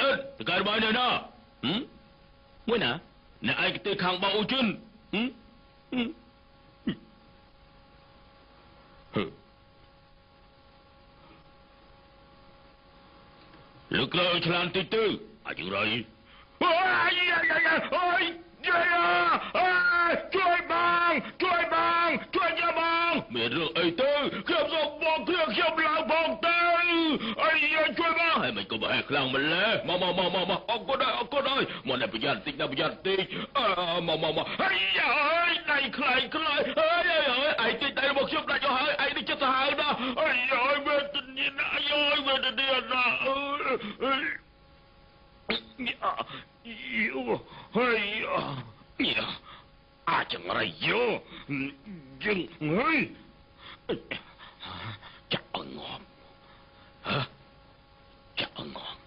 ជិនតកែរបស់នេះណាមួយណាអ្នកឯកទេសខាងបោកអ៊ូជិនលើកលើឆ្លានតិចទៅអាចរៃអូយអូយជួយបងជួយបងជួយយកបងមានរឿងអីទៅខ្ញុំសូមបងគ្រឿងខ្ញុំឡើងបងទៅអីជួយបងហើយមិនក៏បើខ្លាំងម្លេះមកមកមកមកមកអរគុណអរគុណអើយមកនេះប្រយ័ត្នតិចណាប្រយ័ត្នតិចមកមកមកហើយអើយដៃខ្លាយខ្លាយអើយអើយឯតិចដៃរបស់ខ្ញុំដាច់អស់ហើយឯនេះចិត្តសាហាវណាស់អើយអើយវេទនាណាស់អើយវេទនាណាស់អើយហើយអាចចង្រៃយោយើងហើយចាក់ឲ្យងាប់ហ៎ចាក់ឲ្យងាប់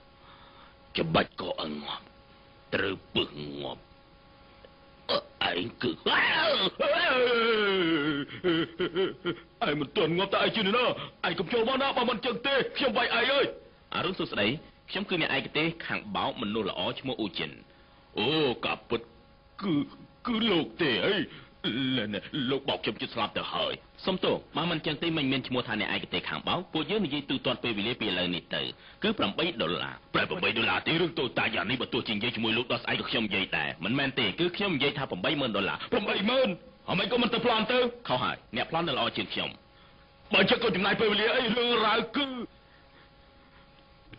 ច្បាច់កឲ្យងាប់ត្រូវពឹសងាប់ឯងគឺឯងមិនទាន់ងាប់តែឯងជឿណាឯងកុំចូលមកណាបើមិនចឹងទេខ្ញុំវាយឯងអើយអរុណសួស្តីខ្ញុំគឺអ្នកឯកទេសខាងបោកមនុស្សល្អឈ្មោះអ៊ូជិនអូកាពិតគឺលោកទេអីលោកបោកខ្ញុំជិតស្លាប់ទៅហើយសុំទោសបើមិនចឹងទេមិនមានឈ្មោះថាអ្នកឯកទេសខាងបោកពួកយើងនិយាយទូទាត់ពេលវេលាពីឥឡូវនេះទៅគឺ8ដុល្លារប្រែ8ដុល្លារទេរឿងតូចតាចយ៉ាងនេះបើទោះជានិយាយជាមួយលោកដល់ស្អែកក៏ខ្ញុំនិយាយដែរមិនមែនទេគឺខ្ញុំនិយាយថា80000ដុល្លារ80000អ្មេក៏មិនទៅប្លន់ទៅខុសហើយអ្នកប្លន់នៅល្អជាងខ្ញុំបើចឹងក៏ចំណាយពេលវេលាអីរឿងរ៉ាវគឺ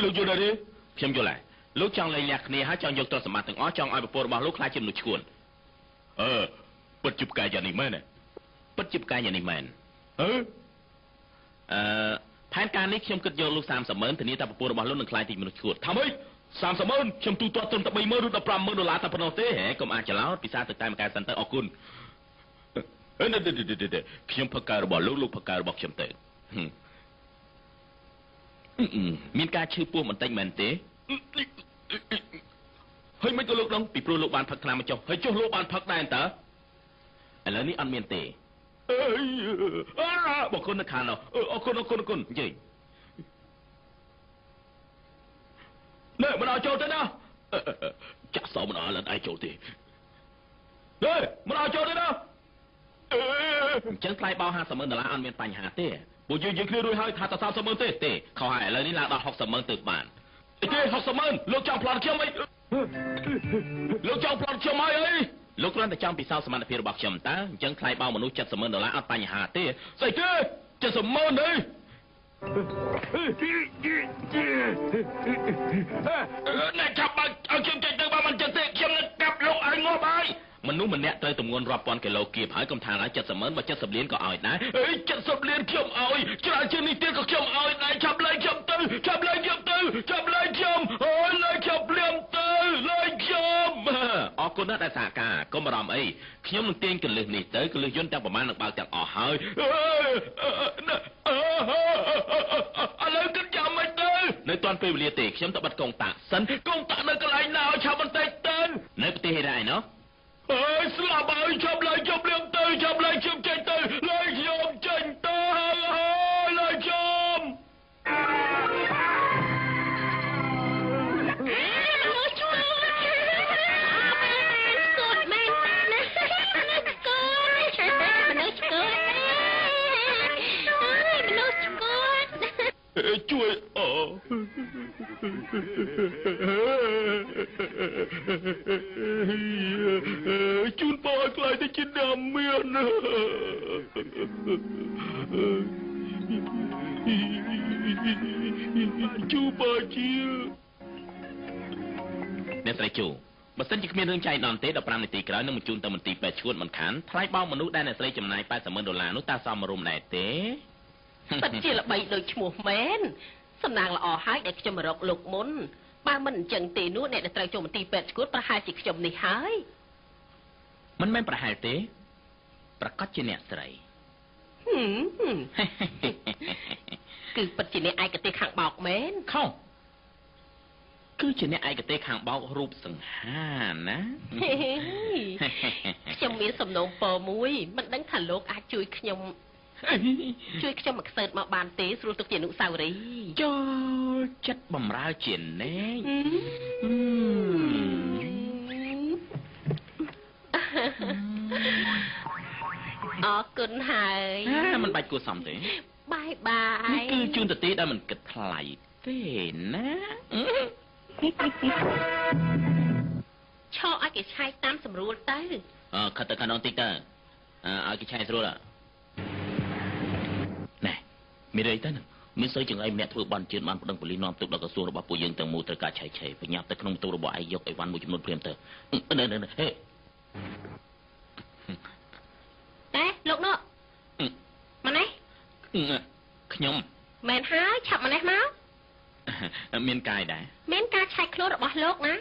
លោកយល់ដែរទេខ្ញុំយល់ហើយលោកចង់លែងលះគ្នាហើយចង់យកទ្រព្យសម្បត្តិទាំងអស់ចង់ឲ្យប្រពន្ធរបស់លោកខ្លាចជាមនុស្សឈួនអឺពិតជាផ្កាយយ៉ាងនេះមែនទេពិតជាផ្កាយយ៉ាងនេះមែនអឺផែនការនេះខ្ញុំគិតយកលោក30ម៉ឺនធានាថាប្រពន្ធរបស់លោកនឹងខ្លាចជាមនុស្សឈួនថាម៉េច30ម៉ឺនខ្ញុំទូទាត់ត្រឹមតែ30000ឬ150,000ដុល្លារតែប៉ុណ្ណោះទេហេកុំអាចច្រឡោតពិសាទៅតែមួយកែសិនទៅអរគុណអឺនេះខ្ញុំផឹកកែរបស់លោកលោកផឹកកែរបស់ខ្ញុំទៅមានការឈឺពោះបន្តិចមែនទេហើយមិនក៏លោកដឹងពីព្រោះលោកបានផឹកថ្នាំមកចុះហើយចុះលោកបានផឹកដែរតើឥឡូវនេះអត់មានទេអើយអរគុណនៅខាងនោះអរគុណអរគុណអរគុណនិយាយនេះមិនឲ្យចូលទេណាចាក់សោមិនឲ្យលិនឯងចូលទេនេះមិនឲ្យចូលទេណាអញ្ចឹងថ្លៃបោ50ម៉ឺនដុល្លារអត់មានបញ្ហាទេពួកយើងយើងគ្នារួចហើយថាត30ម៉ឺនទេទេខុសហើយឥឡូវនេះឡើងដល់60ម៉ឺនទៅបានទេ60ម៉ឺនលោកចង់ប្លន់ខ្ញុំអីលោកចង់ប្លន់ខ្ញុំហើយអីលោកគ្រាន់តែចង់ពិសោធន៍សមត្ថភាពរបស់ខ្ញុំតើអញ្ចឹងថ្លៃបោមនុស្ស70ម៉ឺនដុល្លារអត់បញ្ហាទេស្អីទេ70ម៉ឺនអីអ្នកចាប់បើឲ្យខ្ញុំចេញទៅបើមិនចឹងទេខ្ញុំនឹងកាប់លោកឲ្យងាប់ហើយមនុស្សម្នាក់ត្រូវទម្ងន់រាប់ពាន់គីឡូគៀបហើយកុំថាឡើយ70ម៉ឺនបើ70លានក៏ឲ្យដែរអេ70លានខ្ញុំឲ្យច្រើនជាងនេះទៀតក៏ខ្ញុំឲ្យដែរចាប់លែងខ្ញុំទៅចាប់លែងខ្ញុំទៅចាប់លែងខ្ញុំអូយលែងខ្ញុំភ្លាមទៅលែងខ្ញុំអរគុណណាស់ដែលសហការកុំបារម្ភអីខ្ញុំនឹងទាញកលឹះនេះទៅកលឹះយន្តទាំងប្រមាណនឹងបើកទាំងអស់ហើយឥឡូវគិតយ៉ាងម៉េចទៅនៅទាន់ពេលវេលាទេខ្ញុំទៅបិទកុងតាក់សិនកុងតាក់នៅកន្លែងណាឲ្យឆាប់បន្តិចទៅនៅប្រទេសហេរ៉ាឯណោះអើយស្លាប់ហើយចាប់លែងខ្ញុំលៀងទៅចាប់លែងខ្ញុំចេញទៅលែងខ្ញុំចេញទៅហើយលែងខ្ញុំជួយអូជូនពរឲ្យខ្លាយទៅជាអ្នកមានជូបាជាអ្នកស្រីជូបើសិនជាគ្មានរឿងចៃដន្យទេ15នាទីក្រោយនឹងបញ្ជូនទៅមន្ទីរពេទ្យឈួតមិនខានថ្លៃបោកមនុស្សដែលអ្នកស្រីចំណាយ80ម៉ឺនដុល្លារនោះតើសមរម្យដែរទេពិតជាល្បីដូចឈ្មោះមែនសំណាងល្អហើយដែលខ្ញុំមករកលោកមុនបើមិនអញ្ចឹងទេនោះអ្នកដែលត្រូវចូលមន្ទីរពេទ្យឈួតប្រហែលជាខ្ញុំនេះហើយមិនមែនប្រហែលទេប្រកាសជាអ្នកស្រីគឺពិតជាអ្នកឯកទេសខាងបោកមែនខុសគឺជាអ្នកឯកទេសខាងបោករូបសង្ហាណាខ្ញុំមានសំណូមពរមួយមិនដឹងថាលោកអាចជួយខ្ញុំ ជួយខ្ញុំមកខ្សើតមកបានទេស្រួលទុកជាអនុស្សាវរីយ៍ចា ចិត្តបំរើជាណែង អរគុណហើយ មិនបាច់គួរសមទេ បាយបាយ នេះគឺជូនទៅទេដែលមិនគិតថ្លៃទេណា ឈរឲ្យគេឆែកតាមស្រួលទៅ អឺខិតទៅខាងនោះតិចទៅ ឲ្យគេឆែកស្រួលណែ មានអីទៅនឹង មានស្រីចង្អៃម្នាក់ធ្វើបន់ជឿន បានប្តឹងប៉ូលីសនាំទុកដល់ក្រសួងរបស់ពួកយើងទាំងមូល ត្រូវការឆែកឆេ បញ្ញាប់ទៅក្នុងទូរបស់ឯង យកអីវ៉ាន់មួយចំនួនព្រាមទៅ ណែណែហេ តែលោកនោះម៉ណេះ ខ្ញុំ មែនហើយ ឆាប់ម៉ណេះមក មានកាយដែរ មានការឆែកខ្លួនរបស់លោកណា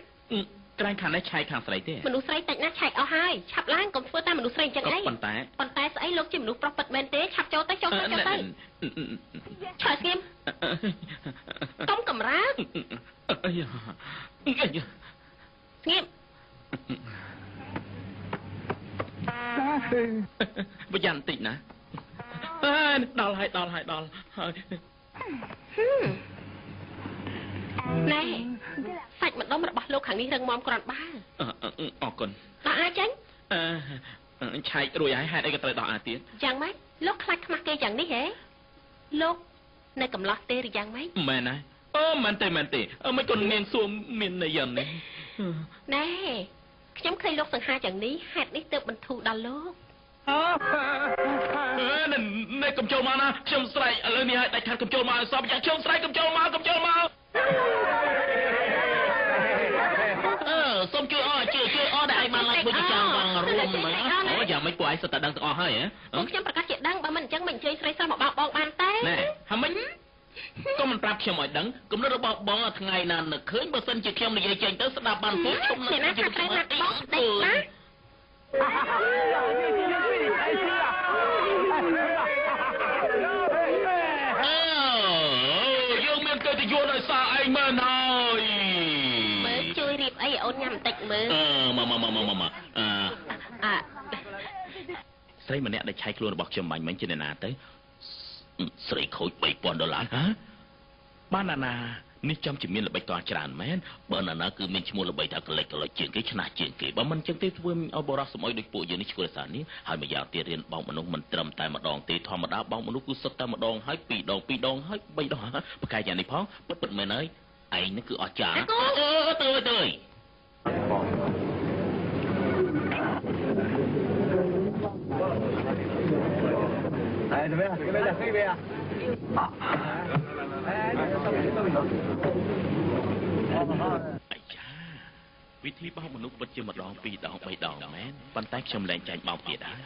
ក្រែងខាងនេះឆែកខាងស្រីទេ មនុស្សស្រីតិចណាស់ឆែកអស់ហើយ ឆាប់ឡើង កុំធ្វើតាមមនុស្សស្រីអញ្ចឹងអី ប៉ុន្តែ ប៉ុន្តែស្អី លោកជាមនុស្សប្រុសពិតមែនទេ ឆាប់ចូលទៅ ចូលទៅ ចូលទៅ ឆើស្ងៀមកុំកម្រើក ស្ងៀម ប្រយ័ត្នបន្តិចណា ដល់ហើយ ដល់ហើយ ដល់ហើយ ណែ សាច់ម្ដុំរបស់លោកខាងនេះរឹងមាំគ្រាន់បើ អរគុណ ដោះអាចេញ អឺឆែករួចហើយ ហេតុអីក៏ត្រូវដោះអាទៀត យ៉ាងម៉េច លោកខ្លាចខ្មាស់គេយ៉ាងនេះហ៎ លោកនៅកំឡោះទេឬយ៉ាងម៉េច មែនហើយ អូ មែនទេ មែនទេ មិនក៏នាងសួរមានន័យយ៉ាងនេះ ណែ ខ្ញុំឃើញលោកសង្ហាយ៉ាងនេះ ហេតុនេះទើបបន្ធូរដល់លោក អឺណែ កុំចូលមកណា ខ្ញុំស្រែកឥឡូវនេះឲ្យដាច់ខាត់ កុំចូលមកឲ្យសពយ៉ាង ខ្ញុំស្រែក កុំចូលមក កុំចូលមក អឺសូមជួយអ ជួយជួយអ ដែលឯងបានឡើងមួយចង់វងរួម អូ យ៉ាងម៉េច ពួកឯងសុទ្ធតែដឹងទាំងអស់ហើយហ៎ ពួកខ្ញុំប្រកាសជាដឹង បើមិនអញ្ចឹង មិនអញ្ជើញស្រីស្រស់មកបោកបងបានទេ ណែ ហាមិញក៏មិនប្រាប់ខ្ញុំឲ្យដឹង គំនិតរបស់បងថ្ងៃណានឹកឃើញ បើសិនជាខ្ញុំនិយាយចេញទៅស្ដាប់បាន ពូឈុំ នឹងណា ថាត្រូវណាត់បងដេកណា អើយើងមានកិត្តិយសដោយសារឯងមែនហើយ មើលជួយរៀបអីឲ្យអូនញ៉ាំបន្តិចមើល អឺមកមកមកមកមក អឺអាស្រីម្នាក់ដែលឆែកខ្លួនរបស់ខ្ញុំបាញ់មិញជាអ្នកណាទៅ ស្រីខូច3000ដុល្លារហ៎ បានណាណានេះចំជាមានល្បិចកលច្រើនមែន បើណាណាគឺមានឈ្មោះល្បីថាកលិចកលិចជាងគេ ឆ្នះជាងគេ បើមិនចឹងទេ ធ្វើឲ្យបរោះសំអុយដូចពួកយើងនេះឈួលសារនេះហើយ។ ម្យ៉ាងទៀត រៀនបោកមនុស្សមិនត្រឹមតែម្ដងទេ ធម្មតាបោកមនុស្សគឺសុទ្ធតែម្ដងហើយ ពីរដង ពីរដងហើយ បីដង ប្រកែកយ៉ាងនេះផង ពិតពិតមែនហើយ ឯងនេះគឺអស្ចារ្យ អឺទៅទៅ 哎，怎么样？这边这边啊！哎， អាយ៉ា វិធីបោកមនុស្សពិតជាម្ដង ពីរដង បីដងមែន ប៉ុន្តែខ្ញុំលែងចាញ់បោកទៀតហើយ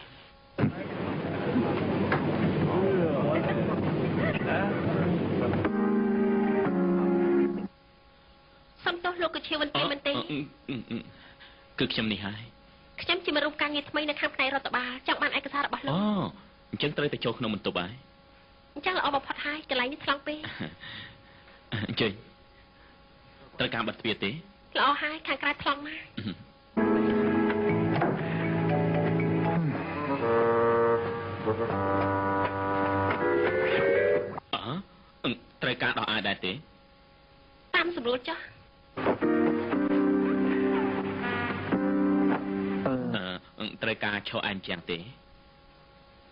សំទោស លោកកជាវន្ទីមែនទេ គឺខ្ញុំនេះហើយ ខ្ញុំជាមរុំការងារថ្មីនៅខាងផ្នែករដ្ឋបាល ចង់បានឯកសាររបស់លោក អូ អញ្ចឹងត្រូវតែចូលក្នុងបន្ទប់ហើយ អញ្ចឹងល្អបំផុតហើយ កន្លែងនេះថ្លង់ពេក អញ្ជើញ ត្រូវការបិទទ្វារទេ ល្អហើយ ខាងក្រៅថ្លង់ណាស់ អឺត្រូវការដោះអាវដែរទេ តាមសម្រួលចុះ ត្រូវការឈរអែមជាងទេ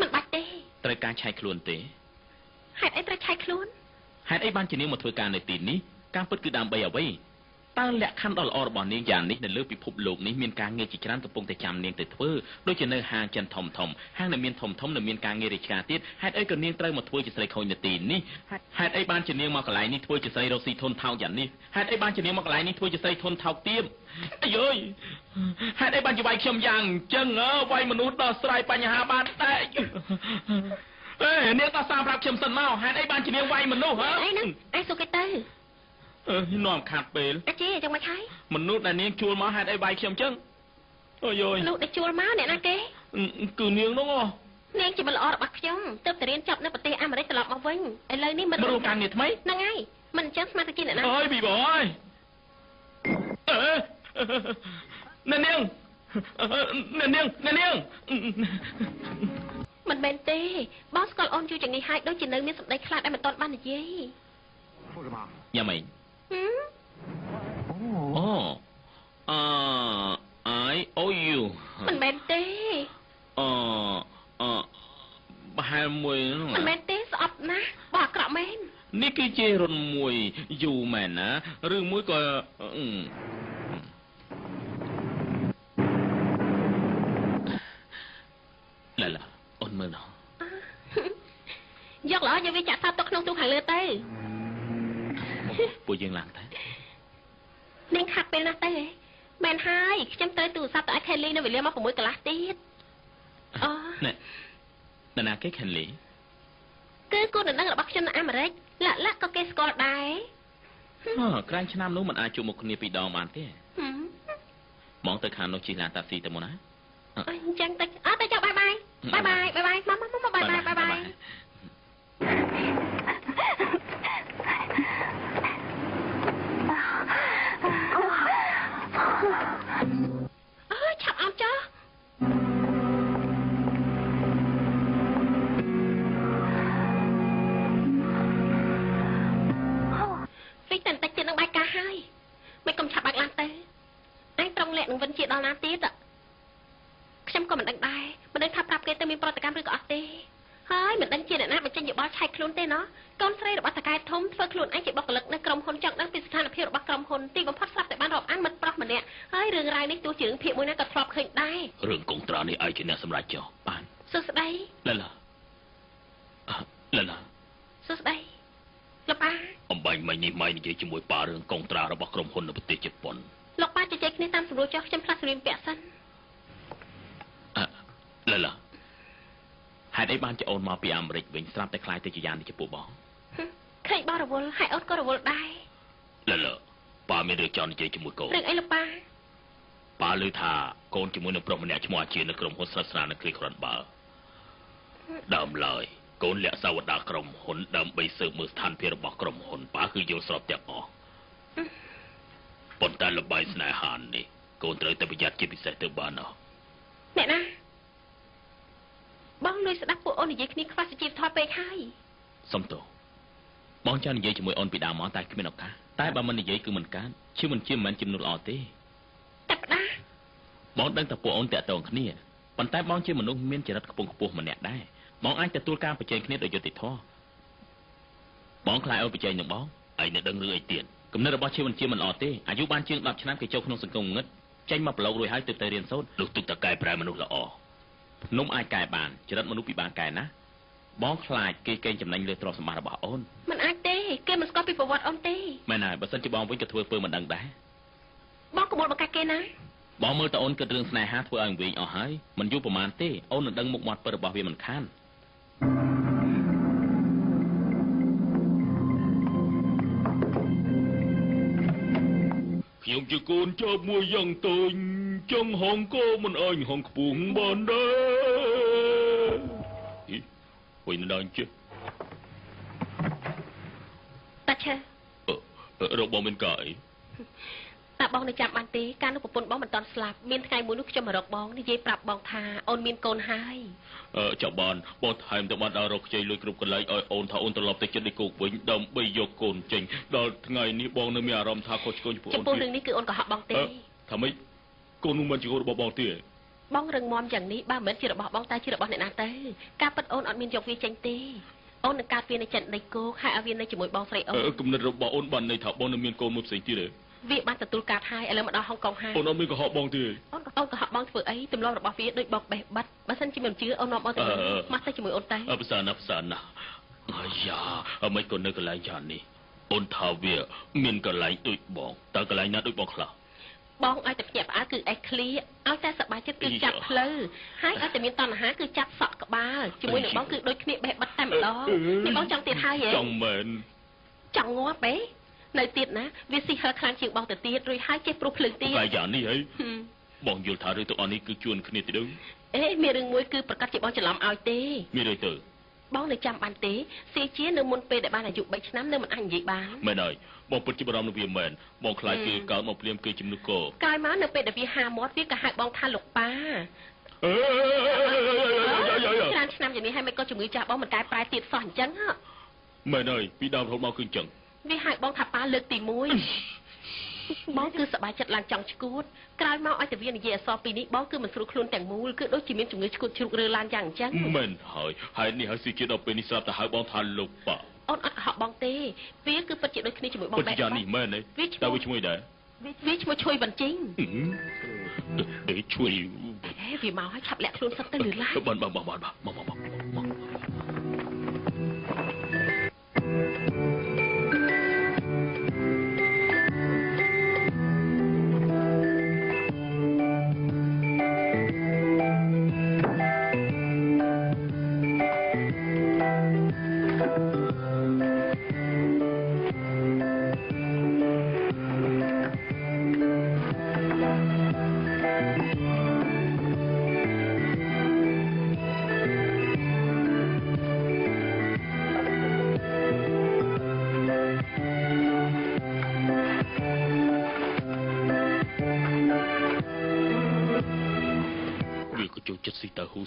មិនបាច់ទេ ត្រូវការឆែកខ្លួនទេ ហេតុអីត្រូវឆែកខ្លួន ហេតុអីបានជានាងមកធ្វើការនៅទីនេះ ការពិតគឺដើម្បីអ្វី តើលក្ខខណ្ឌដ៏ល្អរបស់នាងយ៉ាងនេះ នៅលើពិភពលោកនេះមានការងារជាច្រើនកំពុងតែចាំនាងទៅធ្វើ ដូចជានៅហាងចិនធំធំ ហាងដែលមានធំធំ នៅមានការងាររាជការទៀត ហេតុអីក៏នាងត្រូវមកធ្វើជាស្រីខូចនៅទីនេះ ហេតុអីបានជានាងមកកន្លែងនេះធ្វើជាស្រីរកស៊ីធនថោកយ៉ាងនេះ ហេតុអីបានជានាងមកកន្លែងនេះធ្វើជាស្រីធនថោកទាប អាយអើយ ហេតុអីបានជាវាយខ្ញុំយ៉ាងអញ្ចឹង វាយមនុស្សដោះស្រាយបញ្ហាបានតែ អេនាងដោះសារប្រាប់ខ្ញុំសិនមក ហេតុអីបានជានាងវាយមនុស្សហ៎ អីហ្នឹងឯងសុខគេទៅ អឺនាំខាត់ពេល អាជី យ៉ាងម៉េចហើយ មនុស្សដែលនាងជួលមក ហេតុអីវាយខ្ញុំចឹង អូយយ មនុស្សដែលជួលមកអ្នកណាគេ គឺនាងនោះ នាងជាមិត្តល្អរបស់ខ្ញុំ ទើបតែរៀនចប់នៅប្រទេសអាមេរិកត្រឡប់មកវិញ ឥឡូវនេះមិន រួមការងារថ្មី ហ្នឹងហើយ មិនអញ្ចឹងស្មានតែជាអ្នកណា អើយប៊ីបងអើយ អឺអ្នកនាង អ្នកនាង អ្នកនាង មិនមែនទេ បងស្គាល់អូនយូរជាងនេះហើយ ដូចជានៅមានសម្ដីខ្លះដែលមិនទាន់បាននិយាយ។ ញ៉ាំអីអូអ I O U មិនមែនទេអអប្រហែលមួយមិនមែនទេស្អប់ណាស់បើអាក្រក់មែននេះគឺជារុនមួយយូមែនណាឬមួយក៏ឡាឡាអូនមើលណោះយកល្អយកវាចាក់សាបទុកក្នុងទូខាងលើទៅពួកយើងឡើងទៅនាងខាត់ពេលណាស់ទៅមែនហើយខ្ញុំត្រូវទូរស័ព្ទទៅឲ្យខេលីនៅវេលាមក6កន្លះទៀតអូណែនរណាគេខេលីគឺគូដណ្ដឹងរបស់ខ្ញុំនៅអាមេរិកលាក់លាក់ក៏គេស្គាល់ដែរក្រែងឆ្នាំនោះមិនអាចជួបមុខគ្នាពីរដងបានទេមកទៅខាងនោះជិះឡានតាក់ស៊ីទៅមុនណាអញ្ចឹងទៅអត់ទៅចុះបាយបាយបាយបាយបាយបាយមកមកមកបាយបាយបាយបាយអើឆាប់អោបចុះវិញតែបន្តិចទៀតនឹងបាយការហើយមិនកុំឆាប់បើកឡានទៅអញត្រង់លាក់នឹងវិនជាដល់ណាទៀតខ្ញុំក៏មិនដឹងដែរមិនដឹងថាប្រាប់គេទៅមានប្រតិកម្មឬក៏អត់ទេហើយមិនដឹងជាអ្នកណាបញ្ចេញយោបល់ឆែកខ្លួនទេណោះកូនស្រីរបស់តកែធំធ្វើខ្លួនឯងជាបុគ្គលិកនៅក្រុមហ៊ុនចង់ដឹងពីស្ថានភាពរបស់ក្រុមហ៊ុនទីបំផុតស្រាប់តែបានរាប់អានមិត្តប្រុសម្នាក់ហើយរឿងរ៉ាវនេះទោះជារឿងភាគមួយណាក៏ធ្លាប់ឃើញដែររឿងកុងត្រានេះឯងជាអ្នកសម្រេចចុះបានសួស្តីឡាឡាឡាឡាសួស្តីលោកប៉ាអំបញ្ញមិញនេះម៉ៃនិយាយជាមួយប៉ារឿងកុងត្រារបស់ក្រុមហ៊ុននៅប្រទេសជប៉ុនលោកប៉ាជជែកគ្នាតាមសម្រួលចុះខ្ញុំផ្លាស់សម្លៀកពាក់សិនឡាឡាហេតុអីបានជាអូនមកពីអាមេរិកវិញស្រាប់តែខ្លាយទៅជាយ៉ាងនេះចំពោះបងឃើញបងរវល់ហើយអូនក៏រវល់ដែរឡាឡាប៉ាមានរឿងចង់និយាយជាមួយកូនរឿងអីលោកប៉ាប៉ាឮថាកូនជាមួយនឹងប្រុសម្នាក់ឈ្មោះអាជានៅក្រុមហ៊ុនស្និទ្ធស្នាលនៅគ្លីក្រាន់បើដើមឡើយកូនលាក់សាវតាក្រុមហ៊ុនដើម្បីស៊ើបមើលស្ថានភាពរបស់ក្រុមហ៊ុនប៉ាគឺយល់ស្របទាំងអស់ប៉ុន្តែល្បែងស្នេហានេះកូនត្រូវតែប្រយ័ត្នជាពិសេសទៅបានអស់អ្នកណាបងលួចស្ដាប់ពួកអូននិយាយគ្នាខ្វះសុជីវធម៌ពេកហើយសុំទោសបងចង់និយាយជាមួយអូនពីដើមមកតែគ្មានឱកាសតែបើមិននិយាយគឺមិនកើតជាមិនជាមិនមែនជាមនុស្សល្អទេតែផ្ដាបងដឹងតែពួកអូនតាក់ទងគ្នាប៉ុន្តែបងជាមនុស្សមានចរិតខ្ពង់ខ្ពស់ម្នាក់ដែរបងអាចទទួលការប្រជែងគ្នាដោយយុត្តិធម៌បងខ្លាចអូនប្រជែងនឹងបងឯងនៅដឹងរឿងអីទៀតគំនិតរបស់ជាមិនជាមិនល្អទេអាយុបានជាង10ឆ្នាំគេចូលក្នុងសង្គមងឹតចេញមកប្រឡូករួចហើយទើបទៅរៀនសូត្រលុះទុកតកែប្រែមនុស្សល្អភ្នំអាចកែបានចរិតមនុស្សពិបាកកែណាបងខ្លាចគេកេងចំណេញលើទ្រព្យសម្បត្តិរបស់អូនមិនអាចទេគេមិនស្គាល់ពីប្រវត្តិអូនទេមែនហើយបើសិនជាបងវិញក៏ធ្វើពើមិនដឹងដែរបងកុំបង្កាច់គេណាបងមើលតអូនគិតរឿងស្នេហាធ្វើឲ្យវិញអស់ហើយមិនយូរប្រហែលទេអូននឹងដឹងមុខមាត់ពិតរបស់វាមិនខានខ្ញុំជាកូនចោបមួយយ៉ាងតូចចង់ហងកោមិនអញហងខ្ពស់បានដែរអីវិញដល់ជិះតាឆេរកបងមានកាអីតាបងនៅចាំបានទេកាលនោះប្រពន្ធបងមិនតាន់ស្លាប់មានថ្ងៃមួយនោះខ្ញុំមករកបងនិយាយប្រាប់បងថាអូនមានកូនហើយចាប់បានបងថែមទៅបានដល់រកខ្ចីលុយគ្រប់កន្លែងឲ្យអូនថាអូនត្រឡប់ទៅចិត្តដីគោកវិញដើម្បីយកកូនចេញដល់ថ្ងៃនេះបងនៅមានអារម្មណ៍ថាខុសឆ្គងចំពោះអូនចំពោះរឿងនេះគឺអូនកុហកបងទេថាម៉េចកូននោះមិនជាកូនរបស់បងទេបងរឹងមាំយ៉ាងនេះបើមិនមែនជារបស់បងតែជារបស់អ្នកណាទៅការពិតអូនអត់មានយកវាចេញទេអូននឹងកើតវានៅចិនដីគោកហើយឲ្យវានៅជាមួយបងស្រីអូនគំនិតរបស់អូនបានន័យថាបងនៅមានកូនមួយផ្សេងទៀតទេវាបានទទួលការហើយឥឡូវមកដល់ហុងកុងហើយអូនអត់មានកុហកបងទេអូនកុហកបងធ្វើអីទម្លាប់របស់វាដូចបងបេះបិទបើសិនជាមិនជឿអូននាំអូនទៅមកទៅជាមួយអូនតែភាសាណាភាសាណាអាយ៉ាមិនក៏នៅកន្លែងចាននេះអូនថាវាមានកន្លែងដូចបងតើកន្លែងណាដូចបងខ្លះបងឲ្យតែភ្ញាក់ផ្អើលគឺអេសឃ្លៀឲ្យតែសប្បាយចិត្តគឺចាប់ផ្លូវហើយឲ្យតែមានតណ្ហាគឺចាប់សក់ក្បាលជាមួយនឹងបងគឺដូចគ្នាបេះបិទតែម្ដងនេះបងចង់ទៀតហើយហ៎ចង់មែនចង់ងាប់ហ៎នៅទៀតណាវាស៊ីហិលខ្លាំងជាងបងទៅទៀតរួចហើយចេះព្រុសភ្លើងទៀតតែយ៉ាងនេះហីបងយល់ថារឿងទាំងអស់នេះគឺជួនគ្នាទៅដឹងអេមានរឿងមួយគឺប្រកាសជាបងច្រឡំឲ្យទេមានរឿងទៅបងនៅចាំបានទេស៊ីជានៅមុនពេលដែលបានអាយុ3ឆ្នាំនៅមិនអាចនិយាយបានមែនហើយបងពិតជាបារម្ភនឹងវាមែនបងខ្លាចគេកើតមកភ្លាមគេជំនួសកោក្រោយមកនៅពេលដែលវាហាមាត់វាក៏ហៅបងថាលោកប៉ាច្រើនឆ្នាំយ៉ាងនេះហើយមិនក៏ជំងឺចាស់បងមិនកែប្រែទៀតសោះអញ្ចឹងមែនហើយពីដើមរហូតមកគឺអញ្ចឹង វាហៅបងថាប៉ាលើកទី1បងគឺសប្បាយចិត្តឡើងចង់ឈួតក្រោយមកឲ្យតែវានិយាយអសរពីនេះបងគឺមិនស្រួលខ្លួនទាំងមូលគឺដូចជាមានជំងឺឈួតជ្រុករើឡើងយ៉ាងអញ្ចឹងមែនហើយហើយនេះហើយស៊ីជាដល់ពេលនេះស្រាប់តែហៅបងថាលោកប៉ាអូនអត់កុហកបងទេវាគឺពិតជាដូចគ្នាជាមួយបងដែរយ៉ាងនេះមែនទេតើវាឈ្មោះដែរវាឈ្មោះឈុយបញ្ជីងអេជួយវាមកហើយឆាប់លាក់ខ្លួនសិតទៅលឿនឡើងបានបានបានមកមកមក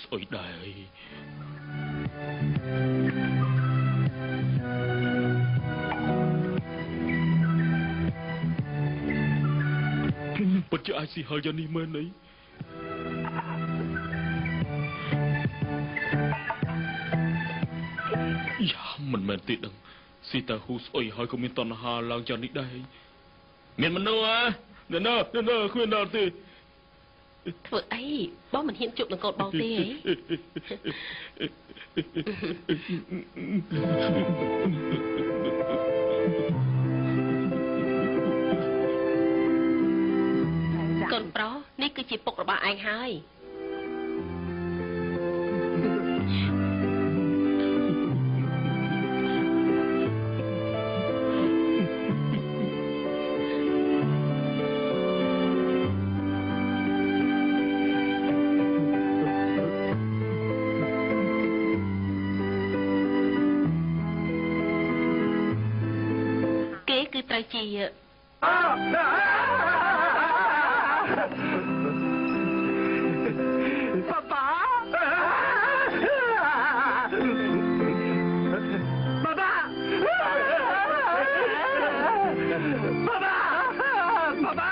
ស្អុយដែរពិតជាអាចស៊ីហើយយ៉ាងនេះមែនអីយ៉ាមិនមែនទេដឹងស៊ីតើហ៊ូស្អុយហើយក៏មានតណ្ហាឡើងយ៉ាងនេះដែរមានមនុស្សហ៎ណែណែគ្មានដល់ទេធ្វើអីបងមិនហ៊ានជួបនឹងកូនបងទេកូនប្រុសនេះគឺជាពុករបស់ឯងហើយត្រូវជាប៉ាប៉ាប៉ាប៉ាប៉ាប៉ាប៉ាប៉ា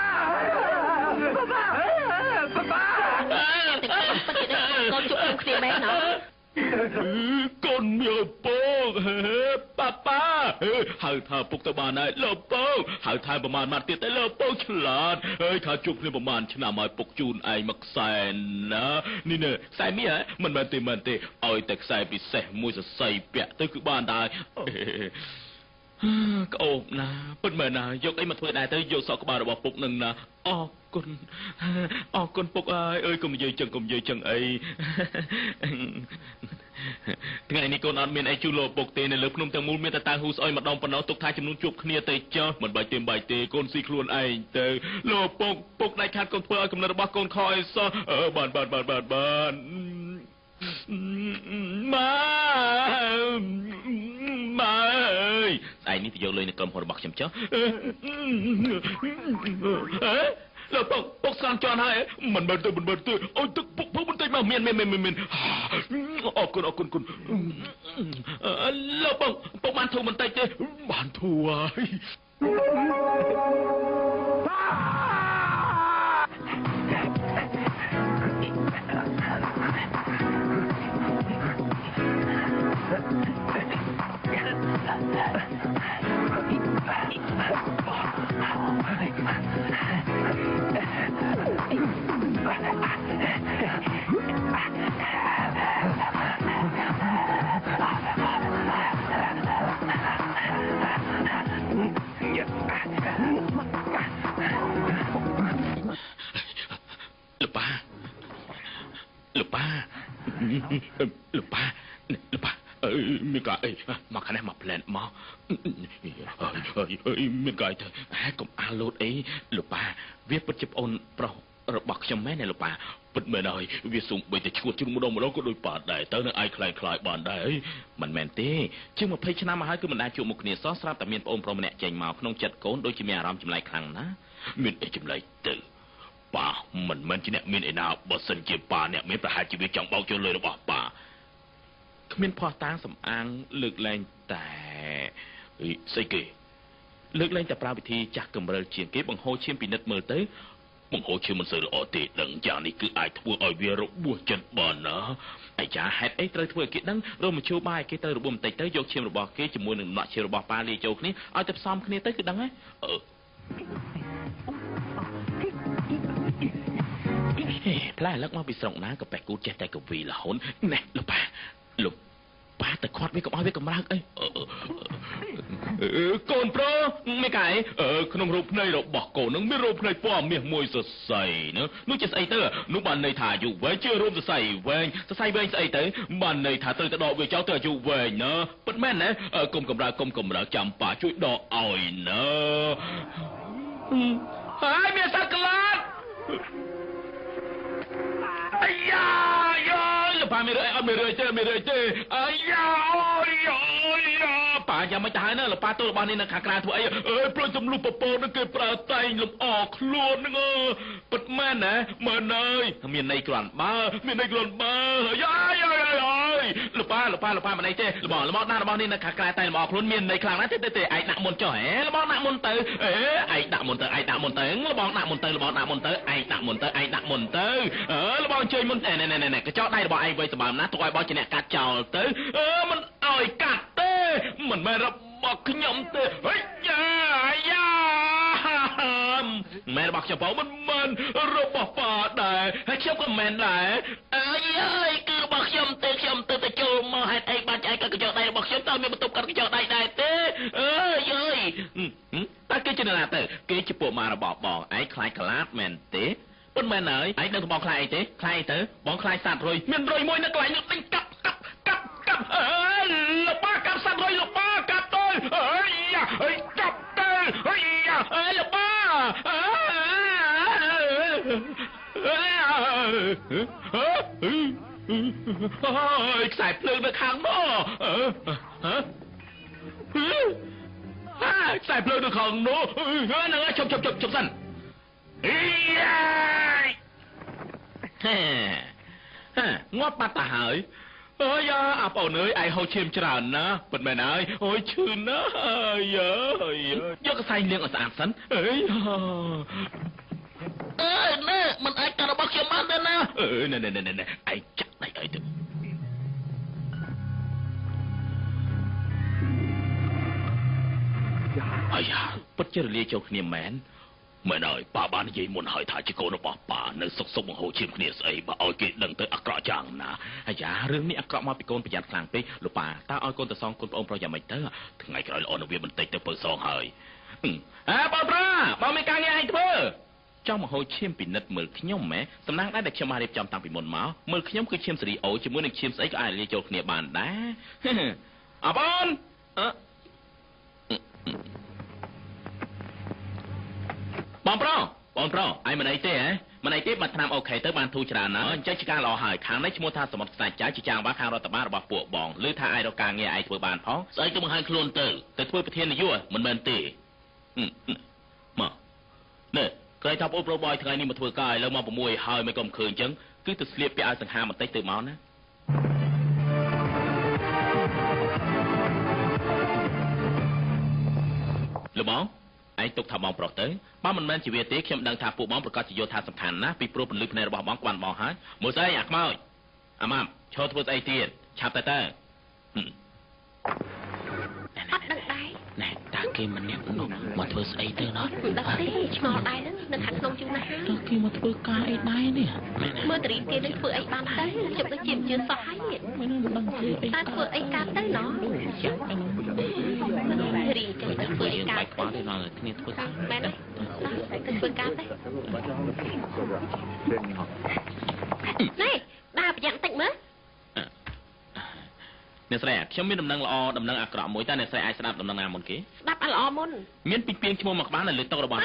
ប៉ាប៉ា ពិតជាកូនជួបគ្នាមែនណោះកូនមានពងប៉ាប៉ាហៅថាពុកទៅបានហើយលោកពងហៅថែប្រមាណម៉ាត់ទៀតតែលោកពងឆ្លាតហើយថាជួបគ្នាប្រមាណឆ្នាំហើយពុកជូនឯងមកខ្សែណានេះនេះខ្សែមាសមិនមែនទេមែនទេឲ្យតែខ្សែពិសេសមួយសរសៃពាក់ទៅគឺបានដែរក្អូបណាពិតមែនណាយកអីមកធ្វើដែរទៅយកសក់ក្បាលរបស់ពុកនឹងណាអរគុណអរគុណពុកអើយអើយកុំនិយាយចឹងកុំនិយាយចឹងអីថ្ងៃនេះកូនអត់មានអីជូនលោកពុកទេនៅលើភ្នំទាំងមូលមានតែតៅហ៊ូស្អុយម្ដងប៉ុណ្ណោះទុកថាចំនួនជួបគ្នាទៅចុះមិនបាច់ទេមិនបាច់ទេកូនស៊ីខ្លួនឯងទៅលោកពុកពុកដាច់ខាតកូនធ្វើឲ្យកំណត់របស់កូនខអីសោះបានបានបានបានបានម៉ាម៉ាអើយស្អែកនេះទៅយកលុយនៅក្រុមហ៊ុនរបស់ខ្ញុំចុះអេលោកពុកពុកស្រាំជន់ហើយមិនមែនទេមិនមែនទេអូយទឹកពុកពុកបន្តិចមកមានមានមានមានអរគុណអរគុណគុណលោកពុកពុកបានធូរបន្តិចទេបានធូរហើយ លោកប៉ាលោកប៉ាលោកប៉ាលោកប៉ាអើមានកាអីមកខាងនេះមកផ្លែនមកអើយមានកាអីទៅកុំអាលូតអីលោកប៉ាវាពិតជាប្អូនប្រុសរបស់ខ្ញុំមែនទេលោកប៉ាពិតមែនហើយវាសុំបីតែឈួតជ្រុងម្ដងម្ដងក៏ដូចប៉ាដែរទៅនឹងឯងខ្លែងខ្លាយបានដែរមិនមែនទេជាង20ឆ្នាំមកហើយគឺមិនដែលជួបមុខគ្នាសោះស្រាប់តែមានប្អូនប្រុសម្នាក់ចេញមកក្នុងចិត្តកូនដូចជាមានអារម្មណ៍ចម្លែកខ្លាំងណាស់មានអីចម្លែកទៅប៉ាមិនមែនជាអ្នកមានឯណាបើសិនជាប៉ាអ្នកមានប្រហែលជាវាចង់បោកចូលលុយរបស់ប៉ាគ្មានភ័ស្តុតាងសំអាងលើកលែងតែស្អីគេ លើកលែងតែប្រើវិធីចាស់កម្រិលជាងគេបង្ហូរឈាមពិនិត្យមើលទៅបង្ហូរឈាមមិនសូវល្អទេដឹងយ៉ាងនេះគឺអាចធ្វើឲ្យវារបួសចិត្តបានណាអាយ៉ាហេតុអីត្រូវធ្វើឲ្យគេដឹងរមជួបាយគេត្រូវរបួសបន្តិចទៅយកឈាមរបស់គេជាមួយនឹងដំណក់ឈាមរបស់ប៉ាលាយចូលគ្នាឲ្យទៅផ្សំគ្នាទៅគឺដឹងហើយអឺផ្លែលឹកមកពីស្រុកណាក៏បេះគូចេះតែកវីលហ៊ុនណែលោកប៉ាលោកប៉ាទៅខាត់វាកុំឲ្យវាកម្រើកអីកូនប្រុសមេកែក្នុងរូបភ្នែករបស់កូននឹងមានរូបភ្នែកពណ៌មាសមួយសរសៃណានោះជាស្អីទៅនោះបានន័យថាអាយុវែងជារូបសរសៃវែងសរសៃវែងស្អីទៅបានន័យថាត្រូវទៅដកវាចោលទៅអាយុវែងណាពិតមែនណាកុំកម្រើកកុំកម្រើកចាំប៉ាជួយដកឲ្យណាហើយមានសត្វក្លាតអាយ៉ាយោលប៉ាមានរឿងអីអត់មានរឿងទេមានរឿងទេអាយ៉ាអូយអូយប៉ាយ៉ាងមិនទៅហើយណាលប៉ាទូរបស់នេះនៅខាងក្រៅធ្វើអីអើយប្រួយសំលុះពពកនឹងគេប្រើតែងលំអខ្លួនហ្នឹងពិតមែនណាមែនហើយមានន័យគ្រាន់បើមានន័យគ្រាន់បើយ៉ាយ៉ាយ៉ាលប៉ាលប៉ាលប៉ាមិនអីទេលបងលបងដាក់របស់នេះនៅខាងក្រៅតែលំអខ្លួនមានន័យខ្លាំងណាស់ទេទេឯងដាក់មុនចុះហេលបងដាក់មុនទៅអេឯងដាក់មុនទៅឯងដាក់មុនទៅលបងដាក់មុនទៅលបងដាក់មុនទៅឯងដាក់មុនទៅឯងដាក់មុនទៅអឺលបងអញ្ជើញមុនណែណែណែកញ្ចក់ដៃរបស់ឯងវៃសម្បើមណាទុកឲ្យបងជាអ្នកកាត់ចោលទៅអឺមិនឲ្យកាត់ទេមិនមែនរបស់ខ្ញុំទេហេយ៉ាយ៉ាមែនរបស់ខ្ញុំបងមិនមែនរបស់ប៉ាដែរហើយខ្ញុំក៏មិនដែរអើយអើយគឺរបស់ខ្ញុំទេខ្ញុំទៅទៅចូលមកហេតុអីបានឆ្អែតកាត់កញ្ចក់ដៃរបស់ខ្ញុំតើមានបន្ទប់កាត់កញ្ចក់ដៃដែរទេអើយអើយតើគេជាណាទៅគេជាពួកម៉ារបស់បងឯងខ្លាចក្លាតមែនទេប៉ុន្មានហើយឯងដឹងបងខ្លាចអីទេខ្លាចអីទៅបងខ្លាចសត្វរុយមានរុយមួយនៅកន្លែងនោះដេញកាប់កាប់កាប់កាប់អើយលប៉ាកាប់សត្វរុយលប៉ាកាប់ទៅអើយអើយកាប់ទៅអើយអើយលប៉ាអើយខ្សែភ្លើងនៅខាងនោះហ៎ខ្សែភ្លើងនៅខាងនោះហ្នឹងហើយជប់ជប់ជប់ជប់សិនអីយ៉ាហេងាប់បាត់ទៅហើយអើយអាបងអើយឯងហូរឈាមច្រើនណាស់ពិតមែនហើយអូយឈឺណាស់អើយយកកសែងលាងឲ្យស្អាតសិនអើយអើយណែមិនអាចកាត់របស់ខ្ញុំបានទេណាអើយណែណែណែណែឯងចាក់ដៃអីទៅអាយ៉ាពិតជារលាយចូលគ្នាមែនមែនហើយប៉ាបាននិយាយមុនហើយថាជាកូនរបស់ប៉ានៅសុកសុកបង្ហូរឈាមគ្នាស្អីបើឲ្យគេដឹងទៅអាក្រក់យ៉ាងណាអាយ៉ារឿងនេះអាក្រក់មកពីកូនប្រយ័ត្នខ្លាំងពេកលោកប៉ាតើឲ្យកូនទៅសងគុណប្អូនប្រុសយ៉ាងម៉េចទៅថ្ងៃក្រោយល្អនៅវាបន្តិចទៅពើសងហើយអើបងប្រុសបងមានការងារឲ្យធ្វើចង់មកហូរឈាមពិនិត្យមើលខ្ញុំម៉ែសំណាងដែរដែលខ្ញុំបានរៀបចំតាំងពីមុនមកមើលខ្ញុំគឺឈាមសេរីអូជាមួយនឹងឈាមស្អីក៏អាចលាយចូលគ្នាបានដែរអបងអឺបងប្រុសបងប្រុសឯងមិនអីទេហ៎មិនអីទេបាត់ថ្នាំអូខេទៅបានធូរច្រើនណាស់អញ្ចឹងជាការល្អហើយខាងនេះឈ្មោះថាសមុទ្រស្ដេចចៅជាចាងបាខាងរដ្ឋបាលរបស់ពួកបងឬថាឯងរកការងារឯងធ្វើបានផងស្អីទៅបង្ហាញខ្លួនទៅទៅធ្វើប្រធាននាយកមិនមែនទេមកនេះគេថាបងប្រុសបយថ្ងៃនេះមកធ្វើការឥឡូវមក6ហើយមិនក៏មិនឃើញអញ្ចឹងគឺទៅស្លៀកពាក់ឲ្យសង្ហាបន្តិចទៅមកណាលោកបងឯងទុកថាបងប្រុសទៅបើមិនមែនជាវាទេខ្ញុំដឹងថាពួកបងប្រកាសជាយល់ថាសំខាន់ណាស់ពីព្រោះពន្លឺភ្នែករបស់បងក្បានបងហើយមើលស្អីអាខ្មោចអាម៉ាំឈរធ្វើស្អីទៀតឆាប់តែទៅអត់ដឹងដែរណែតើគេម្នាក់នោះមកធ្វើស្អីទៅណោះមិនដឹងទេឆ្ងល់ដែរហ្នឹងនៅខាងក្នុងយូរណាស់ហើយតើគេមកធ្វើការអីដែរនេះមើលតរីគេនឹងធ្វើអីបានទៅខ្ញុំដូចជាមិនជឿសោះហើយមិនដឹងធ្វើអីតើធ្វើអីកើតទៅណោះរីចឹងទៅធ្វើអីកើត ក្បាលទេណោះគ្នាធ្វើការមែនទេទៅធ្វើការទៅនេះដើរប្រយ័ត្នតិចមើលអ្នកស្រីខ្ញុំមានដំណឹងល្អដំណឹងអាក្រក់មួយតើអ្នកស្រីអាចស្ដាប់ដំណឹងណាមុនគេស្ដាប់អាល្អមុនមានពីពីងឈ្មោះមកក្បាលនៅលើតុរបស់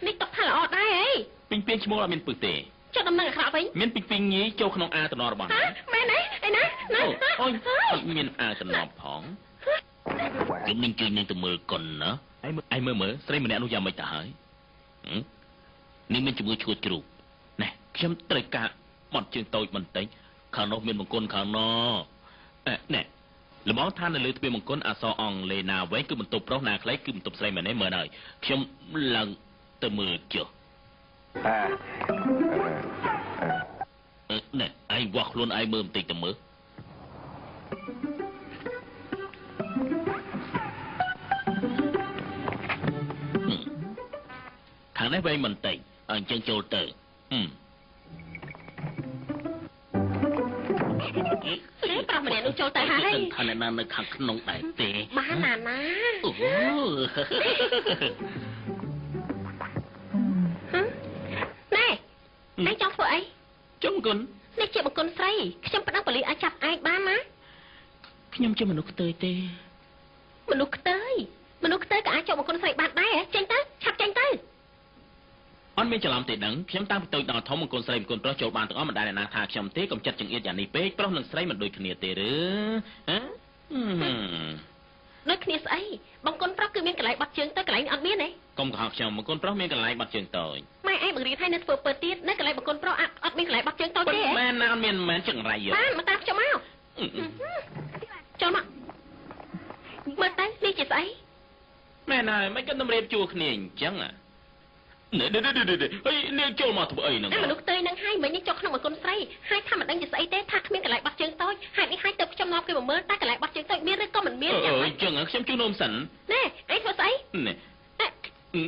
នេះតុថាល្អដែរអីពីពីងឈ្មោះអត់មានពឹសទេចុះដំណឹងអាក្រក់វិញមានពីពីងញីចូលក្នុងអាតំណរបស់មែនអីអីណាណាអូយអត់មានអាតំណផងខ្ញុំនឹងជួយនឹងទៅមើលកុនណាឯងមើលមើលស្រីម្នាក់នោះយ៉ាងម៉េចទៅហើយនេះមានជំងឺឈួតជ្រូកណែខ្ញុំត្រូវការបត់ជើងតូចបន្តិចខាងនោះមានបង្គន់ខាងណោះណែ លបងថានៅលើទ្វារមង្គលអក្សរអង់គ្លេសណាវែងគឺបន្ទប់ប្រុសណាខ្លីគឺបន្ទប់ស្រីមែនទេមើលហើយខ្ញុំឡើងទៅមើលចុះណែឯងវាស់ខ្លួនឯងមើលបន្តិចទៅមើលខាងនេះវែងបន្តិចអញ្ចឹងចូលទៅប្រុសម្នាក់នោះចូលទៅហើយថាអ្នកណានៅខាងក្នុងដែរទេបានណាណាអូណែឯងចង់ធ្វើអីចុះបង្គន់នេះជាបង្គន់ស្រីខ្ញុំប្តឹងប៉ូលីសឲ្យចាប់ឯងបានណាខ្ញុំជាមនុស្សខ្ទើយទេមនុស្សខ្ទើយមនុស្សខ្ទើយក៏អាចចូលបង្គន់ស្រីបានដែរចេញទៅឆាប់ចេញទៅអត់មានច្រឡំទេដឹងខ្ញុំតាំងពីតូចដល់ធំមង្គលស្រីមង្គលប្រុសចូលបានទាំងអស់មិនដែលអ្នកណាថាខ្ញុំទេកុំចិត្តចង្អៀតយ៉ាងនេះពេកប្រុសនិងស្រីមិនដូចគ្នាទេឬហ៎ដូចគ្នាស្អីបង្គន់ប្រុសគឺមានកន្លែងបត់ជើងទៅកន្លែងអត់មានទេកុំកុហកខ្ញុំមង្គលប្រុសមានកន្លែងបត់ជើងតូចម៉ែឯងបង្រៀនឲ្យនៅធ្វើពើទៀតនៅកន្លែងបង្គន់ប្រុសអត់មានកន្លែងបត់ជើងតូចទេមែនណាអត់មានមែនចង្រៃបានមកតាមខ្ញុំមកចូលមកមើលទៅនេះជាស្អីមែនហើយមិនក៏តម្រៀបជួគ្នាអញ្ចឹងនេះនេះនេះអីនាងចូលមកធ្វើអីហ្នឹងមនុស្សខ្ទើយហ្នឹងហើយមិញនេះចូលក្នុងមង្គលស្រីហើយថាមិនដឹងជាស្អីទេថាគ្មានកន្លែងបត់ជើងតូចហេតុនេះហើយទៅខ្ញុំនាំគេមកមើលតែកន្លែងបត់ជើងតូចមានឬក៏មិនមានយ៉ាងអញ្ចឹងខ្ញុំជូននំសិនណែអីធ្វើស្អីនេះ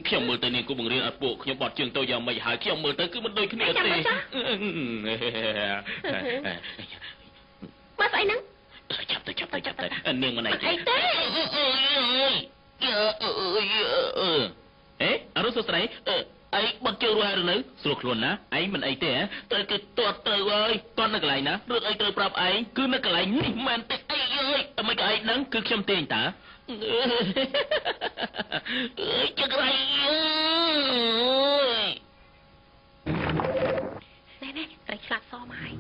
ខ្ញុំមើលទៅនាងគូបង្រៀនឲ្យពួកខ្ញុំបត់ជើងតូចយ៉ាងម៉េចហើយខ្ញុំមើលទៅគឺមិនដូចគ្នាទេមើលស្អីហ្នឹងចាប់ទៅចាប់ទៅចាប់ទៅនាងមិនអីទេអីទេអេអរុសស្រីអីបត់ជើងរួចហើយនៅស្រួលខ្លួនណាឯងមិនអីទេត្រូវគេទាត់ទៅហើយគាត់នៅកន្លែងណារឿងអីត្រូវប្រាប់ឯងគឺនៅកន្លែងនេះមែនទេអីអើយតែមិនក៏ឯងដឹងគឺខ្ញុំទេតាអើយចឹងហើយណែណែត្រីឆ្លាតសមកហើយ